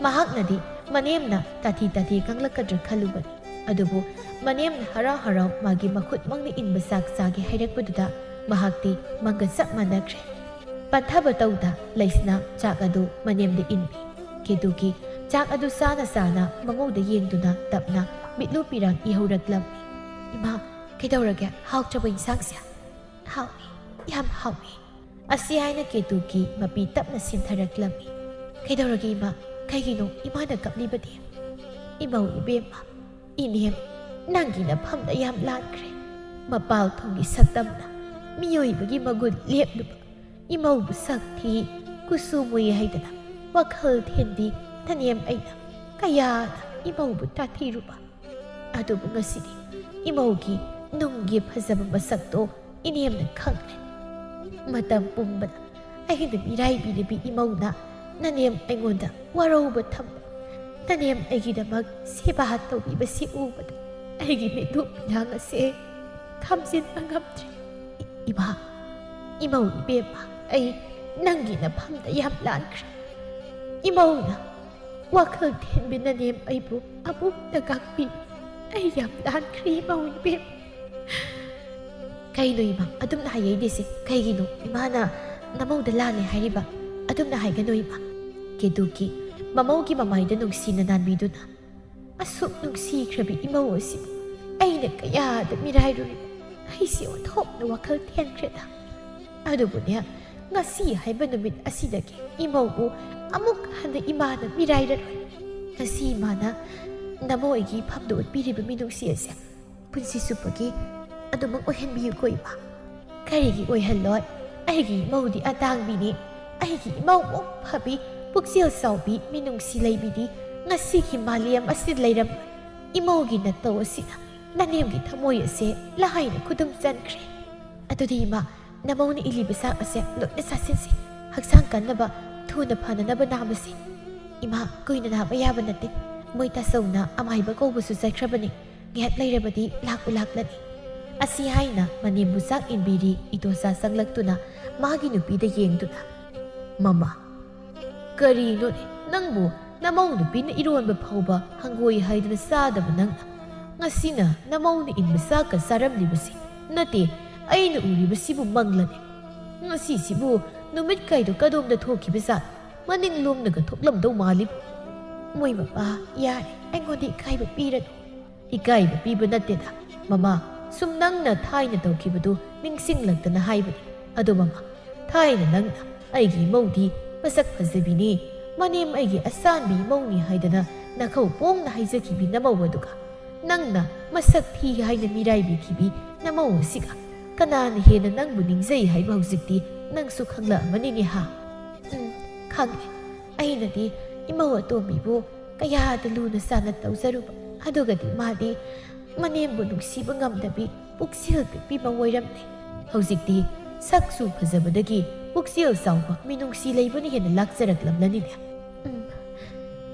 ꯃꯍꯥꯛꯅꯗꯤ ꯃꯅꯦꯝꯅ ꯇꯥꯊꯤ ꯇꯥꯊꯤ ꯉꯥꯡꯂꯛꯀꯗ꯭ꯔꯥ ꯈꯜꯂꯨꯕꯅꯤ꯫ ꯑꯗꯨꯕꯨ ꯃꯅꯦꯝꯅ ꯍꯔꯥꯎ ꯍꯔꯥꯎ ꯃꯥꯒꯤ ꯃꯈꯨꯠꯃꯛꯅ ꯏꯟꯕ ꯆꯥꯛ ꯆꯥꯒꯦ ꯍꯥꯏꯔꯛꯄꯗꯨꯗ ꯃꯍꯥꯛꯇꯤ ꯃꯪꯒ ꯆꯞ ꯃꯥꯟꯅꯈ꯭ꯔꯦ꯫ ꯄꯟꯊꯕ ꯇꯧꯗ ꯂꯩꯁꯅꯥ ꯆꯥꯛ ꯑꯗꯨ ꯃꯅꯦꯝꯗ ꯏꯟꯕꯤ꯫ ꯀꯦꯇꯨꯀꯤ ꯆꯥꯛ ꯑꯗꯨ ꯆꯥꯅ ꯆꯥꯅ ꯃꯃꯧꯗ ꯌꯦꯡꯗꯨꯅ ꯇꯞꯅ ꯃꯤꯠꯂꯨ ꯄꯤꯔꯥꯡ ꯏꯍꯧꯔꯛꯂꯝꯃꯤ꯫ "ꯏꯃꯥ, ꯀꯩꯗꯧꯔꯒꯦ? ꯍꯥꯎꯇ꯭ꯔꯕ ꯏꯟꯁꯥꯡꯁꯦ?" "ꯍꯥꯎꯏ, ꯌꯥꯝ ꯍꯥꯎꯏ꯫" ꯑꯁꯤ ꯍꯥꯏꯅ ꯀꯦꯇꯨꯀꯤ ꯃꯄꯤ ꯇꯞꯅ ꯁꯤꯟꯊꯔꯛꯂꯝꯃꯤ꯫ "ꯀꯩꯗꯧꯔꯒꯦ ꯏꯃꯥ? ꯀꯩꯒꯤꯅꯣ ꯏꯃꯥꯅ ꯀꯞꯂꯤꯕꯗꯤ?" "ꯏꯃꯧ ꯏꯕꯦꯝꯃ, ꯏꯅꯦꯝ, ꯅꯪꯒꯤ ꯅꯐꯝꯗ ꯌꯥꯝ ꯂꯥꯟꯈ꯭ꯔꯦ꯫ ꯃꯄꯥꯜ ꯊꯣꯡꯒꯤ ꯁꯛꯇꯝꯅ ꯃꯤꯑꯣꯏꯕꯒꯤ ꯃꯒꯨꯟ ꯂꯦꯞꯂꯨꯕ ꯏꯃꯧꯕꯨ ꯁꯛ ꯊꯤ, ꯀꯨꯆꯨ ꯃꯨꯏ ꯍꯥꯏꯗꯅ ꯋꯥꯈꯜ ꯊꯤꯟꯕꯤ ꯅꯅꯦꯝ ꯑꯩꯅ ꯀꯌꯥꯗ ꯏꯃꯧꯕꯨ ꯇꯥꯊꯤꯔꯨꯕ꯫ ꯑꯗꯨꯕꯨ ꯉꯁꯤꯗꯤ ꯏꯃꯧꯒꯤ ꯅꯨꯡꯒꯤ ꯐꯖꯕ ꯃꯁꯛꯇꯣ ꯏꯅꯦꯝꯅ ꯈꯪꯂꯦ꯫ ꯃꯇꯝ ꯄꯨꯝꯕꯗ ꯑꯩꯅ ꯃꯤꯔꯥꯏꯕꯤꯔꯕꯤ ꯏꯃꯧꯅ ꯅꯅꯦꯝ ꯑꯩꯉꯣꯟꯗ ꯋꯥꯔꯧꯕ ꯊꯝꯕ, ꯅꯅꯦꯝ ꯑꯩꯒꯤꯗꯃꯛ ꯁꯦꯕꯥ ꯇꯧꯕꯤꯕꯁꯤ ꯎꯕꯗ ꯑꯩꯒꯤ ꯃꯤꯠꯂꯨ ꯄꯤꯔꯥꯡ ꯑꯁꯦ ꯈꯥꯝꯖꯤꯟꯕ ꯉꯝꯗ꯭ꯔꯦ꯫ ꯏ-, ꯏꯃꯥ, ꯏꯃꯧ ꯏꯕꯦꯝꯃ, ꯑꯩ ꯅꯪꯒꯤ ꯅꯐꯝꯗ ꯌꯥꯝ ꯂꯥꯟꯈ꯭ꯔꯦ꯫ ꯏꯃꯧꯅ ꯋꯥꯈꯜ ꯊꯤꯟꯕꯤ ꯅꯅꯦꯝ ꯑꯩꯕꯨ ꯑꯃꯨꯛꯇ ꯉꯥꯛꯄꯤ꯫ ꯑꯩ ꯌꯥꯝ ꯂꯥꯟꯈ꯭ꯔꯦ ꯏꯃꯧ ꯏꯕꯦꯝꯃ꯫" "ꯀꯩꯅꯣ ꯏꯃꯥ, ꯑꯗꯨꯝꯅ ꯍꯥꯏꯌꯩꯗꯦꯁꯦ ꯀꯩꯒꯤꯅꯣ? ꯏꯃꯥꯅ ꯅꯃꯧꯗ ꯂꯥꯜꯂꯦ ꯍꯥꯏꯔꯤꯕ? ꯑꯗꯨꯝꯅ ꯍꯥꯏꯒꯅꯨ ꯏꯃꯥ꯫" ꯀꯦꯇꯨꯀꯤ ꯃꯃꯧꯒꯤ ꯃꯃꯥꯏꯗ ꯅꯨꯡꯁꯤꯅ ꯅꯥꯟꯕꯤꯗꯨꯅ, "ꯑꯁꯨꯛ ꯅꯨꯡꯁꯤꯈ꯭ꯔꯕꯤ ꯏꯃꯧ ꯑꯁꯤꯕꯨ ꯑꯩꯅ ꯀꯌꯥꯗ ꯃꯤꯔꯥꯏꯔꯨꯔꯤꯕ? ꯑꯩꯁꯦ ꯑꯣꯟꯊꯣꯛꯅ ꯋꯥꯈꯜ ꯊꯦꯟꯈ꯭ꯔꯦꯗ꯫ ꯑꯗꯨꯕꯨꯅꯦ, ꯉꯁꯤ ꯍꯥꯏꯕ ꯅꯨꯃꯤꯠ ꯑꯁꯤꯗꯒꯤ ꯏꯃꯧꯕꯨ ꯑꯃꯨꯛ ꯍꯟꯅ ꯏꯃꯥꯅ ꯃꯤꯔꯥꯏꯔꯔꯣꯏ꯫ ꯉꯁꯤ ꯏꯃꯥꯅ ꯅꯃꯧ ꯑꯩꯒꯤ ꯏꯐꯝꯗ ꯎꯠꯄꯤꯔꯤꯕ ꯃꯤꯅꯨꯡꯁꯤ ꯑꯁꯦ ꯄꯨꯟꯁꯤ ꯆꯨꯞꯄꯒꯤ ꯑꯗꯨꯃꯛ ꯑꯣꯏꯍꯟꯕꯤꯌꯨꯀꯣ ꯏꯃꯥ꯫" "ꯀꯔꯤꯒꯤ ꯑꯣꯏꯍꯜꯂꯣꯏ? ꯑꯩꯒꯤ ꯏꯃꯧꯗꯤ ꯑꯇꯥꯡꯕꯤꯅꯤ꯫ ꯑꯩꯒꯤ ꯏꯃꯧꯃꯨꯛ ꯐꯕꯤ, ꯄꯨꯛꯆꯦꯜ ꯆꯥꯎꯕꯤ, ꯃꯤꯅꯨꯡꯁꯤ ꯂꯩꯕꯤꯗꯤ ꯉꯁꯤꯒꯤ ꯃꯥꯂꯦꯝ ꯑꯁꯤꯗ ꯂꯩꯔꯝꯂꯣꯏ꯫ ꯏꯃꯧꯒꯤ ꯅꯇꯧ ꯑꯁꯤꯅ ꯅꯅꯦꯝꯒꯤ ꯊꯃꯣꯏ ꯑꯁꯦ ꯂꯥꯏꯅ ꯈꯨꯗꯨꯝ ꯆꯟꯈ꯭ꯔꯦ꯫ ꯑꯗꯨꯗꯤ ꯏꯃꯥ, ꯅꯃꯧꯅ ꯏꯜꯂꯤꯕ ꯆꯥꯛ ꯑꯁꯦ ꯂꯣꯏꯅ ꯆꯥꯁꯤꯟꯁꯤ꯫ ꯍꯛꯆꯥꯡ ꯀꯟꯅꯕ, ꯊꯨꯅ ꯐꯅꯅꯕ ꯅꯥꯕꯁꯤ꯫" "ꯏꯃꯥ, ꯀꯨꯏꯅ ꯅꯥꯕ ꯌꯥꯕ ꯅꯠꯇꯦ꯫ ꯃꯣꯏ ꯇꯥꯆꯧꯅ ꯑꯃꯥꯏꯕ ꯀꯧꯕꯁꯨ ꯆꯠꯈ꯭ꯔꯕꯅꯤ꯫ ꯉꯥꯏꯍꯥꯛ ꯂꯩꯔꯕꯗꯤ ꯂꯥꯛꯄꯨ ꯂꯥꯛꯂꯅꯤ꯫" ꯑꯁꯤ ꯍꯥꯏꯅ ꯃꯅꯦꯝꯕꯨ ꯆꯥꯛ ꯏꯟꯕꯤꯔꯤ ꯏꯗꯣꯆꯥ ꯆꯪꯂꯛꯇꯨꯅ ꯃꯥꯒꯤ ꯅꯨꯄꯤꯗ ꯌꯦꯡꯗꯨꯅ, "ꯃꯃꯥ, ꯀꯔꯤꯅꯣꯅꯦ ꯅꯪꯕꯨ? ꯅꯃꯧ ꯅꯨꯄꯤꯅ ꯏꯔꯣꯟꯕ ꯐꯥꯎꯕ ꯍꯪꯒꯣꯏ ꯍꯥꯏꯗꯨꯅ ꯆꯥꯗꯕ ꯅꯪꯅ ꯉꯁꯤꯅ ꯅꯃꯧꯅ ꯏꯟꯕ ꯆꯥꯛꯀ ꯆꯥꯔꯝꯂꯤꯕꯁꯤ? ꯅꯠꯇꯦ, ꯑꯩꯅ ꯎꯔꯤꯕꯁꯤꯕꯨ ꯃꯪꯂꯅꯦ꯫ ꯉꯁꯤꯁꯤꯕꯨ ꯅꯨꯃꯤꯠ ꯀꯥꯏꯗꯣ ꯀꯗꯣꯝꯗ ꯊꯣꯛꯈꯤꯕꯖꯥꯠ? ꯃꯅꯤꯡꯂꯣꯝꯅꯒ ꯊꯣꯛꯂꯝꯗꯧ ꯃꯥꯜꯂꯤꯕꯨ꯫ ꯃꯣꯏ ꯃꯄꯥ, ꯌꯥꯔꯦ, ꯑꯩꯉꯣꯟꯗ ꯏꯀꯥꯏꯕ ꯄꯤꯔꯅꯨ꯫ ꯏꯀꯥꯏꯕ ꯄꯤꯕ ꯅꯠꯇꯦꯗ, ꯃꯃꯥ꯫ ꯁꯨꯝ ꯅꯪꯅ ꯊꯥꯏꯅ ꯇꯧꯈꯤꯕꯗꯨ ꯅꯤꯡꯁꯤꯡꯂꯛꯇꯅ ꯍꯥꯏꯕꯅꯤ꯫ ꯑꯗꯣ ꯃꯃꯥ, ꯊꯥꯏꯅ ꯅꯪꯅ ꯑꯩꯒꯤ ꯏꯃꯧꯗꯤ ꯃꯁꯛ ꯐꯖꯕꯤꯅꯤ, ꯃꯅꯦꯝ ꯑꯩꯒꯤ ꯑꯁꯥꯟꯕꯤ ꯏꯃꯧꯅꯤ ꯍꯥꯏꯗꯅ ꯅꯈꯧ ꯄꯣꯡꯅ ꯍꯥꯏꯖꯈꯤꯕꯤ ꯅꯃꯧ ꯑꯗꯨꯒ, ꯅꯪꯅ ꯃꯁꯛ ꯊꯤ ꯍꯥꯏꯅ ꯃꯤꯔꯥꯏꯕꯤꯈꯤꯕꯤ ꯅꯃꯧ ꯑꯁꯤꯒ ꯀꯅꯥꯅ ꯍꯦꯟꯅ ꯅꯪꯕꯨ ꯅꯤꯡꯖꯩ ꯍꯥꯏꯕ ꯍꯧꯖꯤꯛꯇꯤ ꯅꯪꯁꯨ ꯈꯪꯂꯛꯑꯃꯅꯤꯅꯦ ꯍꯥ? ꯎꯝ, ꯈꯪꯂꯦ꯫ ꯑꯩꯅꯗꯤ ꯏꯃꯧ ꯑꯇꯣꯝꯕꯤꯕꯨ ꯀꯌꯥꯗ ꯂꯨꯅ ꯆꯥꯟꯅ ꯇꯧꯖꯔꯨꯕ, ꯑꯗꯨꯒꯗꯤ ꯃꯥꯗꯤ ꯃꯅꯦꯝꯕꯨ ꯅꯨꯡꯁꯤꯕ ꯉꯝꯗꯕꯤ ꯄꯨꯛꯆꯦꯜ ꯄꯤꯛꯄꯤ ꯃꯧ ꯑꯣꯏꯔꯝꯂꯦ꯫ ꯍꯧꯖꯤꯛꯇꯤ ꯁꯛꯁꯨ ꯐꯖꯕꯗꯒꯤ ꯄꯨꯛꯆꯦꯜ ꯆꯥꯎꯕ ꯃꯤꯅꯨꯡꯁꯤ ꯂꯩꯕꯅ ꯍꯦꯟꯅ ꯂꯥꯛꯆꯔꯛꯂꯝꯂꯅꯤꯅꯦ꯫ ꯎꯝ,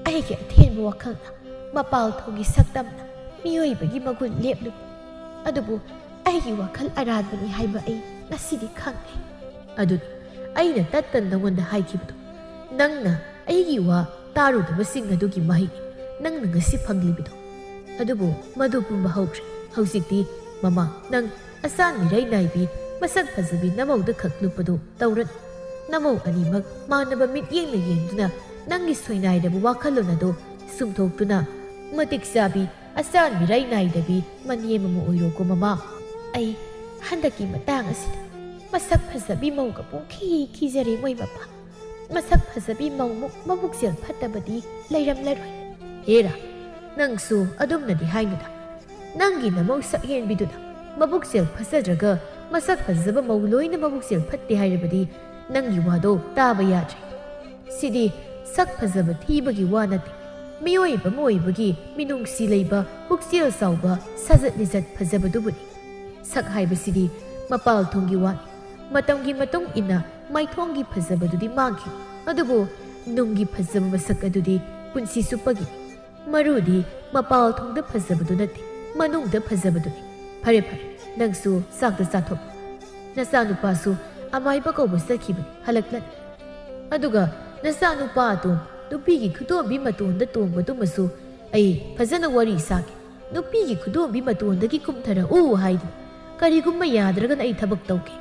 ꯑꯩꯒꯤ ꯑꯊꯦꯟꯕ ꯋꯥꯈꯜꯅ ꯃꯄꯥꯜ ꯊꯣꯡꯒꯤ ꯁꯛꯇꯝꯅ ꯃꯤꯑꯣꯏꯕꯒꯤ ꯃꯒꯨꯟ ꯂꯦꯞꯂꯨꯕ꯫ ꯑꯗꯨꯕꯨ ꯑꯩꯒꯤ ꯋꯥꯈꯜ ꯑꯔꯥꯟꯕꯅꯤ ꯍꯥꯏꯕ ꯑꯩ ꯉꯁꯤꯗꯤ ꯈꯪꯂꯦ꯫ ꯑꯗꯨꯅꯤ ꯑꯩꯅ ꯇꯠꯇꯅ ꯅꯉꯣꯟꯗ ꯍꯥꯏꯈꯤꯕꯗꯣ꯫ ꯅꯪꯅ ꯑꯩꯒꯤ ꯋꯥ ꯇꯥꯔꯨꯗꯕꯁꯤꯡ ꯑꯗꯨꯒꯤ ꯃꯍꯩ ꯅꯪꯅ ꯉꯁꯤ ꯐꯪꯂꯤꯕꯗꯣ꯫ ꯑꯗꯨꯕꯨ ꯃꯗꯨ ꯄꯨꯝꯕ ꯍꯧꯈ꯭ꯔꯦ꯫ ꯍꯧꯖꯤꯛꯇꯤ ꯃꯃꯥ, ꯅꯪ ꯑꯁꯥꯟ ꯃꯤꯔꯩ ꯅꯥꯏꯕꯤ ꯃꯁꯛ ꯐꯖꯕꯤ ꯅꯃꯧꯗ ꯈꯛ ꯂꯨꯞꯄꯗꯨ ꯇꯧꯔꯅꯨ꯫ ꯅꯃꯧ ꯑꯅꯤꯃꯛ ꯃꯥꯟꯅꯕ ꯃꯤꯠꯌꯦꯡꯅ ꯌꯦꯡꯗꯨꯅ ꯅꯪꯒꯤ ꯁꯣꯏꯅꯥꯏꯔꯕ ꯋꯥꯈꯜꯂꯣꯟ ꯑꯗꯨ ꯁꯨꯝꯊꯣꯛꯇꯨꯅ ꯃꯇꯤꯛ ꯆꯥꯕꯤ ꯑꯁꯥꯟ ꯃꯤꯔꯩ ꯅꯥꯏꯗꯕꯤ ꯃꯅꯦꯝ ꯑꯃ ꯑꯣꯏꯔꯣꯀꯣ ꯃꯃꯥ꯫ ꯑꯩ ꯍꯟꯗꯛꯀꯤ ꯃꯇꯥꯡ ꯑꯁꯤꯗ ꯃꯁꯛ ꯐꯖꯕꯤ ꯃꯧꯒ ꯄꯨꯡꯈꯤ ꯈꯤꯖꯔꯦ ꯃꯣꯏ ꯃꯄꯥ꯫ ꯃꯁꯛ ꯐꯖꯕꯤ ꯃꯧꯃꯨꯛ ꯃꯕꯨꯛꯆꯦꯜ ꯐꯠꯇꯕꯗꯤ ꯂꯩꯔꯝꯂꯔꯣꯏ꯫ ꯍꯦꯔꯥ, ꯅꯪꯁꯨ ꯑꯗꯨꯝꯅꯗꯤ ꯍꯥꯏꯅꯨꯗ꯫ ꯅꯪꯒꯤ ꯅꯃꯧ ꯁꯛꯍꯦꯟꯕꯤꯗꯨꯅ ꯃꯕꯨꯛꯆꯦꯜ ꯐꯖꯗ꯭ꯔꯒ ꯃꯁꯛ ꯐꯖꯕ ꯃꯧ ꯂꯣꯏꯅ ꯃꯕꯨꯛꯆꯦꯜ ꯐꯠꯇꯦ ꯍꯥꯏꯔꯕꯗꯤ ꯅꯪꯒꯤ ꯋꯥꯗꯣ ꯇꯥꯕ ꯌꯥꯗ꯭ꯔꯦ꯫ ꯁꯤꯗꯤ ꯁꯛ ꯐꯖꯕ ꯊꯤꯕꯒꯤ ꯋꯥ ꯅꯠꯇꯦ꯫ ꯃꯤꯑꯣꯏꯕ ꯑꯃ ꯑꯣꯏꯕꯒꯤ ꯃꯤꯅꯨꯡꯁꯤ ꯂꯩꯕ, ꯄꯨꯛꯆꯦꯜ ꯆꯥꯎꯕ, ꯁꯥꯖꯠ ꯂꯤꯆꯠ ꯐꯖꯕꯗꯨꯕꯨꯅꯤ꯫ ꯁꯛ ꯍꯥꯏꯕꯁꯤꯗꯤ ꯃꯄꯥꯜ ꯊꯣꯡꯒꯤ ꯋꯥꯅꯤ꯫ ꯃꯇꯝꯒꯤ ꯃꯇꯨꯡ ꯏꯟꯅ ꯃꯥꯏꯊꯣꯡꯒꯤ ꯐꯖꯕꯗꯨꯗꯤ ꯃꯥꯡꯈꯤ, ꯑꯗꯨꯕꯨ ꯅꯨꯡꯒꯤ ꯐꯖꯕ ꯃꯁꯛ ꯑꯗꯨꯗꯤ ꯄꯨꯟꯁꯤ ꯆꯨꯞꯄꯒꯤꯅꯤ꯫ ꯃꯔꯨꯗꯤ ꯃꯄꯥꯜ ꯊꯣꯡꯗ ꯐꯖꯕꯗꯨ ꯅꯠꯇꯦ, ꯃꯅꯨꯡꯗ ꯐꯖꯕꯗꯨꯅꯤ꯫ ꯐꯔꯦ, ꯐꯔꯦ, ꯅꯪꯁꯨ ꯆꯥꯛꯇ ꯆꯥꯊꯣꯛ꯫ ꯅꯆꯥꯅꯨꯄꯥꯁꯨ ꯑꯃꯥꯏꯕ ꯀꯧꯕ ꯆꯠꯈꯤꯕꯅꯤ, ꯍꯜꯂꯛꯂꯅꯤ꯫ ꯑꯗꯨꯒ ꯅꯆꯥꯅꯨꯄꯥ ꯑꯗꯣ ꯅꯨꯄꯤꯒꯤ ꯈꯨꯗꯣꯝꯕꯤ ꯃꯇꯣꯟꯗ ꯇꯣꯡꯕꯗꯨꯃꯁꯨ ꯑꯩ ꯐꯖꯅ ꯋꯥꯔꯤ ꯁꯥꯒꯦ꯫ ꯅꯨꯄꯤꯒꯤ ꯈꯨꯗꯣꯝꯕꯤ ꯃꯇꯣꯟꯗꯒꯤ ꯀꯨꯝꯊꯔꯛꯎ ꯍꯥꯏꯗꯨꯅ ꯀꯔꯤꯒꯨꯝꯕ ꯌꯥꯗ꯭ꯔꯒꯅ ꯑꯩ ꯊꯕꯛ ꯇꯧꯒꯦ꯫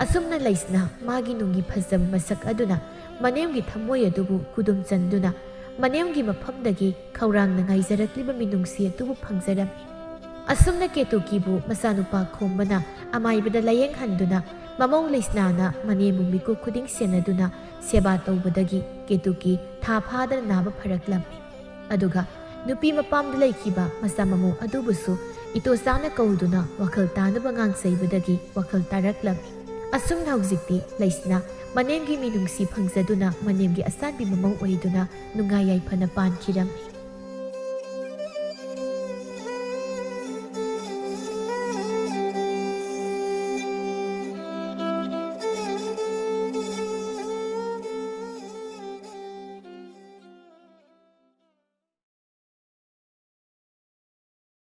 ꯑꯁꯨꯝꯅ ꯂꯩꯁꯅꯥ ꯃꯥꯒꯤ ꯅꯨꯡꯒꯤ ꯐꯖꯕ ꯃꯁꯛ ꯑꯗꯨꯅ ꯃꯅꯦꯝꯒꯤ ꯊꯃꯣꯏ ꯑꯗꯨꯕꯨ ꯈꯨꯗꯨꯝ ꯆꯟꯗꯨꯅ ꯃꯅꯦꯝꯒꯤ ꯃꯐꯝꯗꯒꯤ ꯈꯧꯔꯥꯡꯅ ꯉꯥꯏꯖꯔꯛꯂꯤꯕ ꯃꯤꯅꯨꯡꯁꯤ ꯑꯗꯨꯕꯨ ꯐꯪꯖꯔꯝꯃꯤ꯫ ꯑꯁꯨꯝꯅ ꯀꯦꯇꯨꯀꯤꯕꯨ ꯃꯆꯥꯅꯨꯄꯥ ꯈꯣꯝꯕꯅ ꯑꯃꯥꯏꯕꯗ ꯂꯥꯌꯦꯡꯍꯟꯗꯨꯅ ꯃꯃꯧ ꯂꯩꯁꯅꯥꯅ ꯃꯅꯦꯝꯕꯨ ꯃꯤꯀꯨꯞ ꯈꯨꯗꯤꯡ ꯁꯦꯟꯅꯗꯨꯅ ꯁꯦꯕꯥ ꯇꯧꯕꯗꯒꯤ ꯀꯦꯇꯨꯀꯤ ꯊꯥ ꯐꯥꯗꯅ ꯅꯥꯕ ꯐꯔꯛꯂꯝꯃꯤ꯫ ꯑꯗꯨꯒ ꯅꯨꯄꯤ ꯃꯄꯥꯝꯗ ꯂꯩꯈꯤꯕ ꯃꯆꯥ ꯃꯃꯧ ꯑꯗꯨꯕꯨꯁꯨ ꯏꯇꯣꯆꯥꯅ ꯀꯧꯗꯨꯅ ꯋꯥꯈꯜ ꯇꯥꯅꯕ ꯉꯥꯡ ꯁꯩꯕꯗꯒꯤ ꯋꯥꯈꯜ ꯇꯥꯔꯛꯂꯝꯃꯤ꯫ ꯑꯁꯨꯝꯅ ꯍꯧꯖꯤꯛꯇꯤ ꯂꯩꯁꯅꯥ ꯃꯅꯦꯝꯒꯤ ꯃꯤꯅꯨꯡꯁꯤ ꯐꯪꯖꯗꯨꯅ ꯃꯅꯦꯝꯒꯤ ꯑꯆꯥꯟꯕꯤ ꯃꯃꯧ ꯑꯣꯏꯗꯨꯅ ꯅꯨꯡꯉꯥꯏ ꯌꯥꯏꯐꯅ ꯄꯥꯟꯈꯤꯔꯝꯃꯤ꯫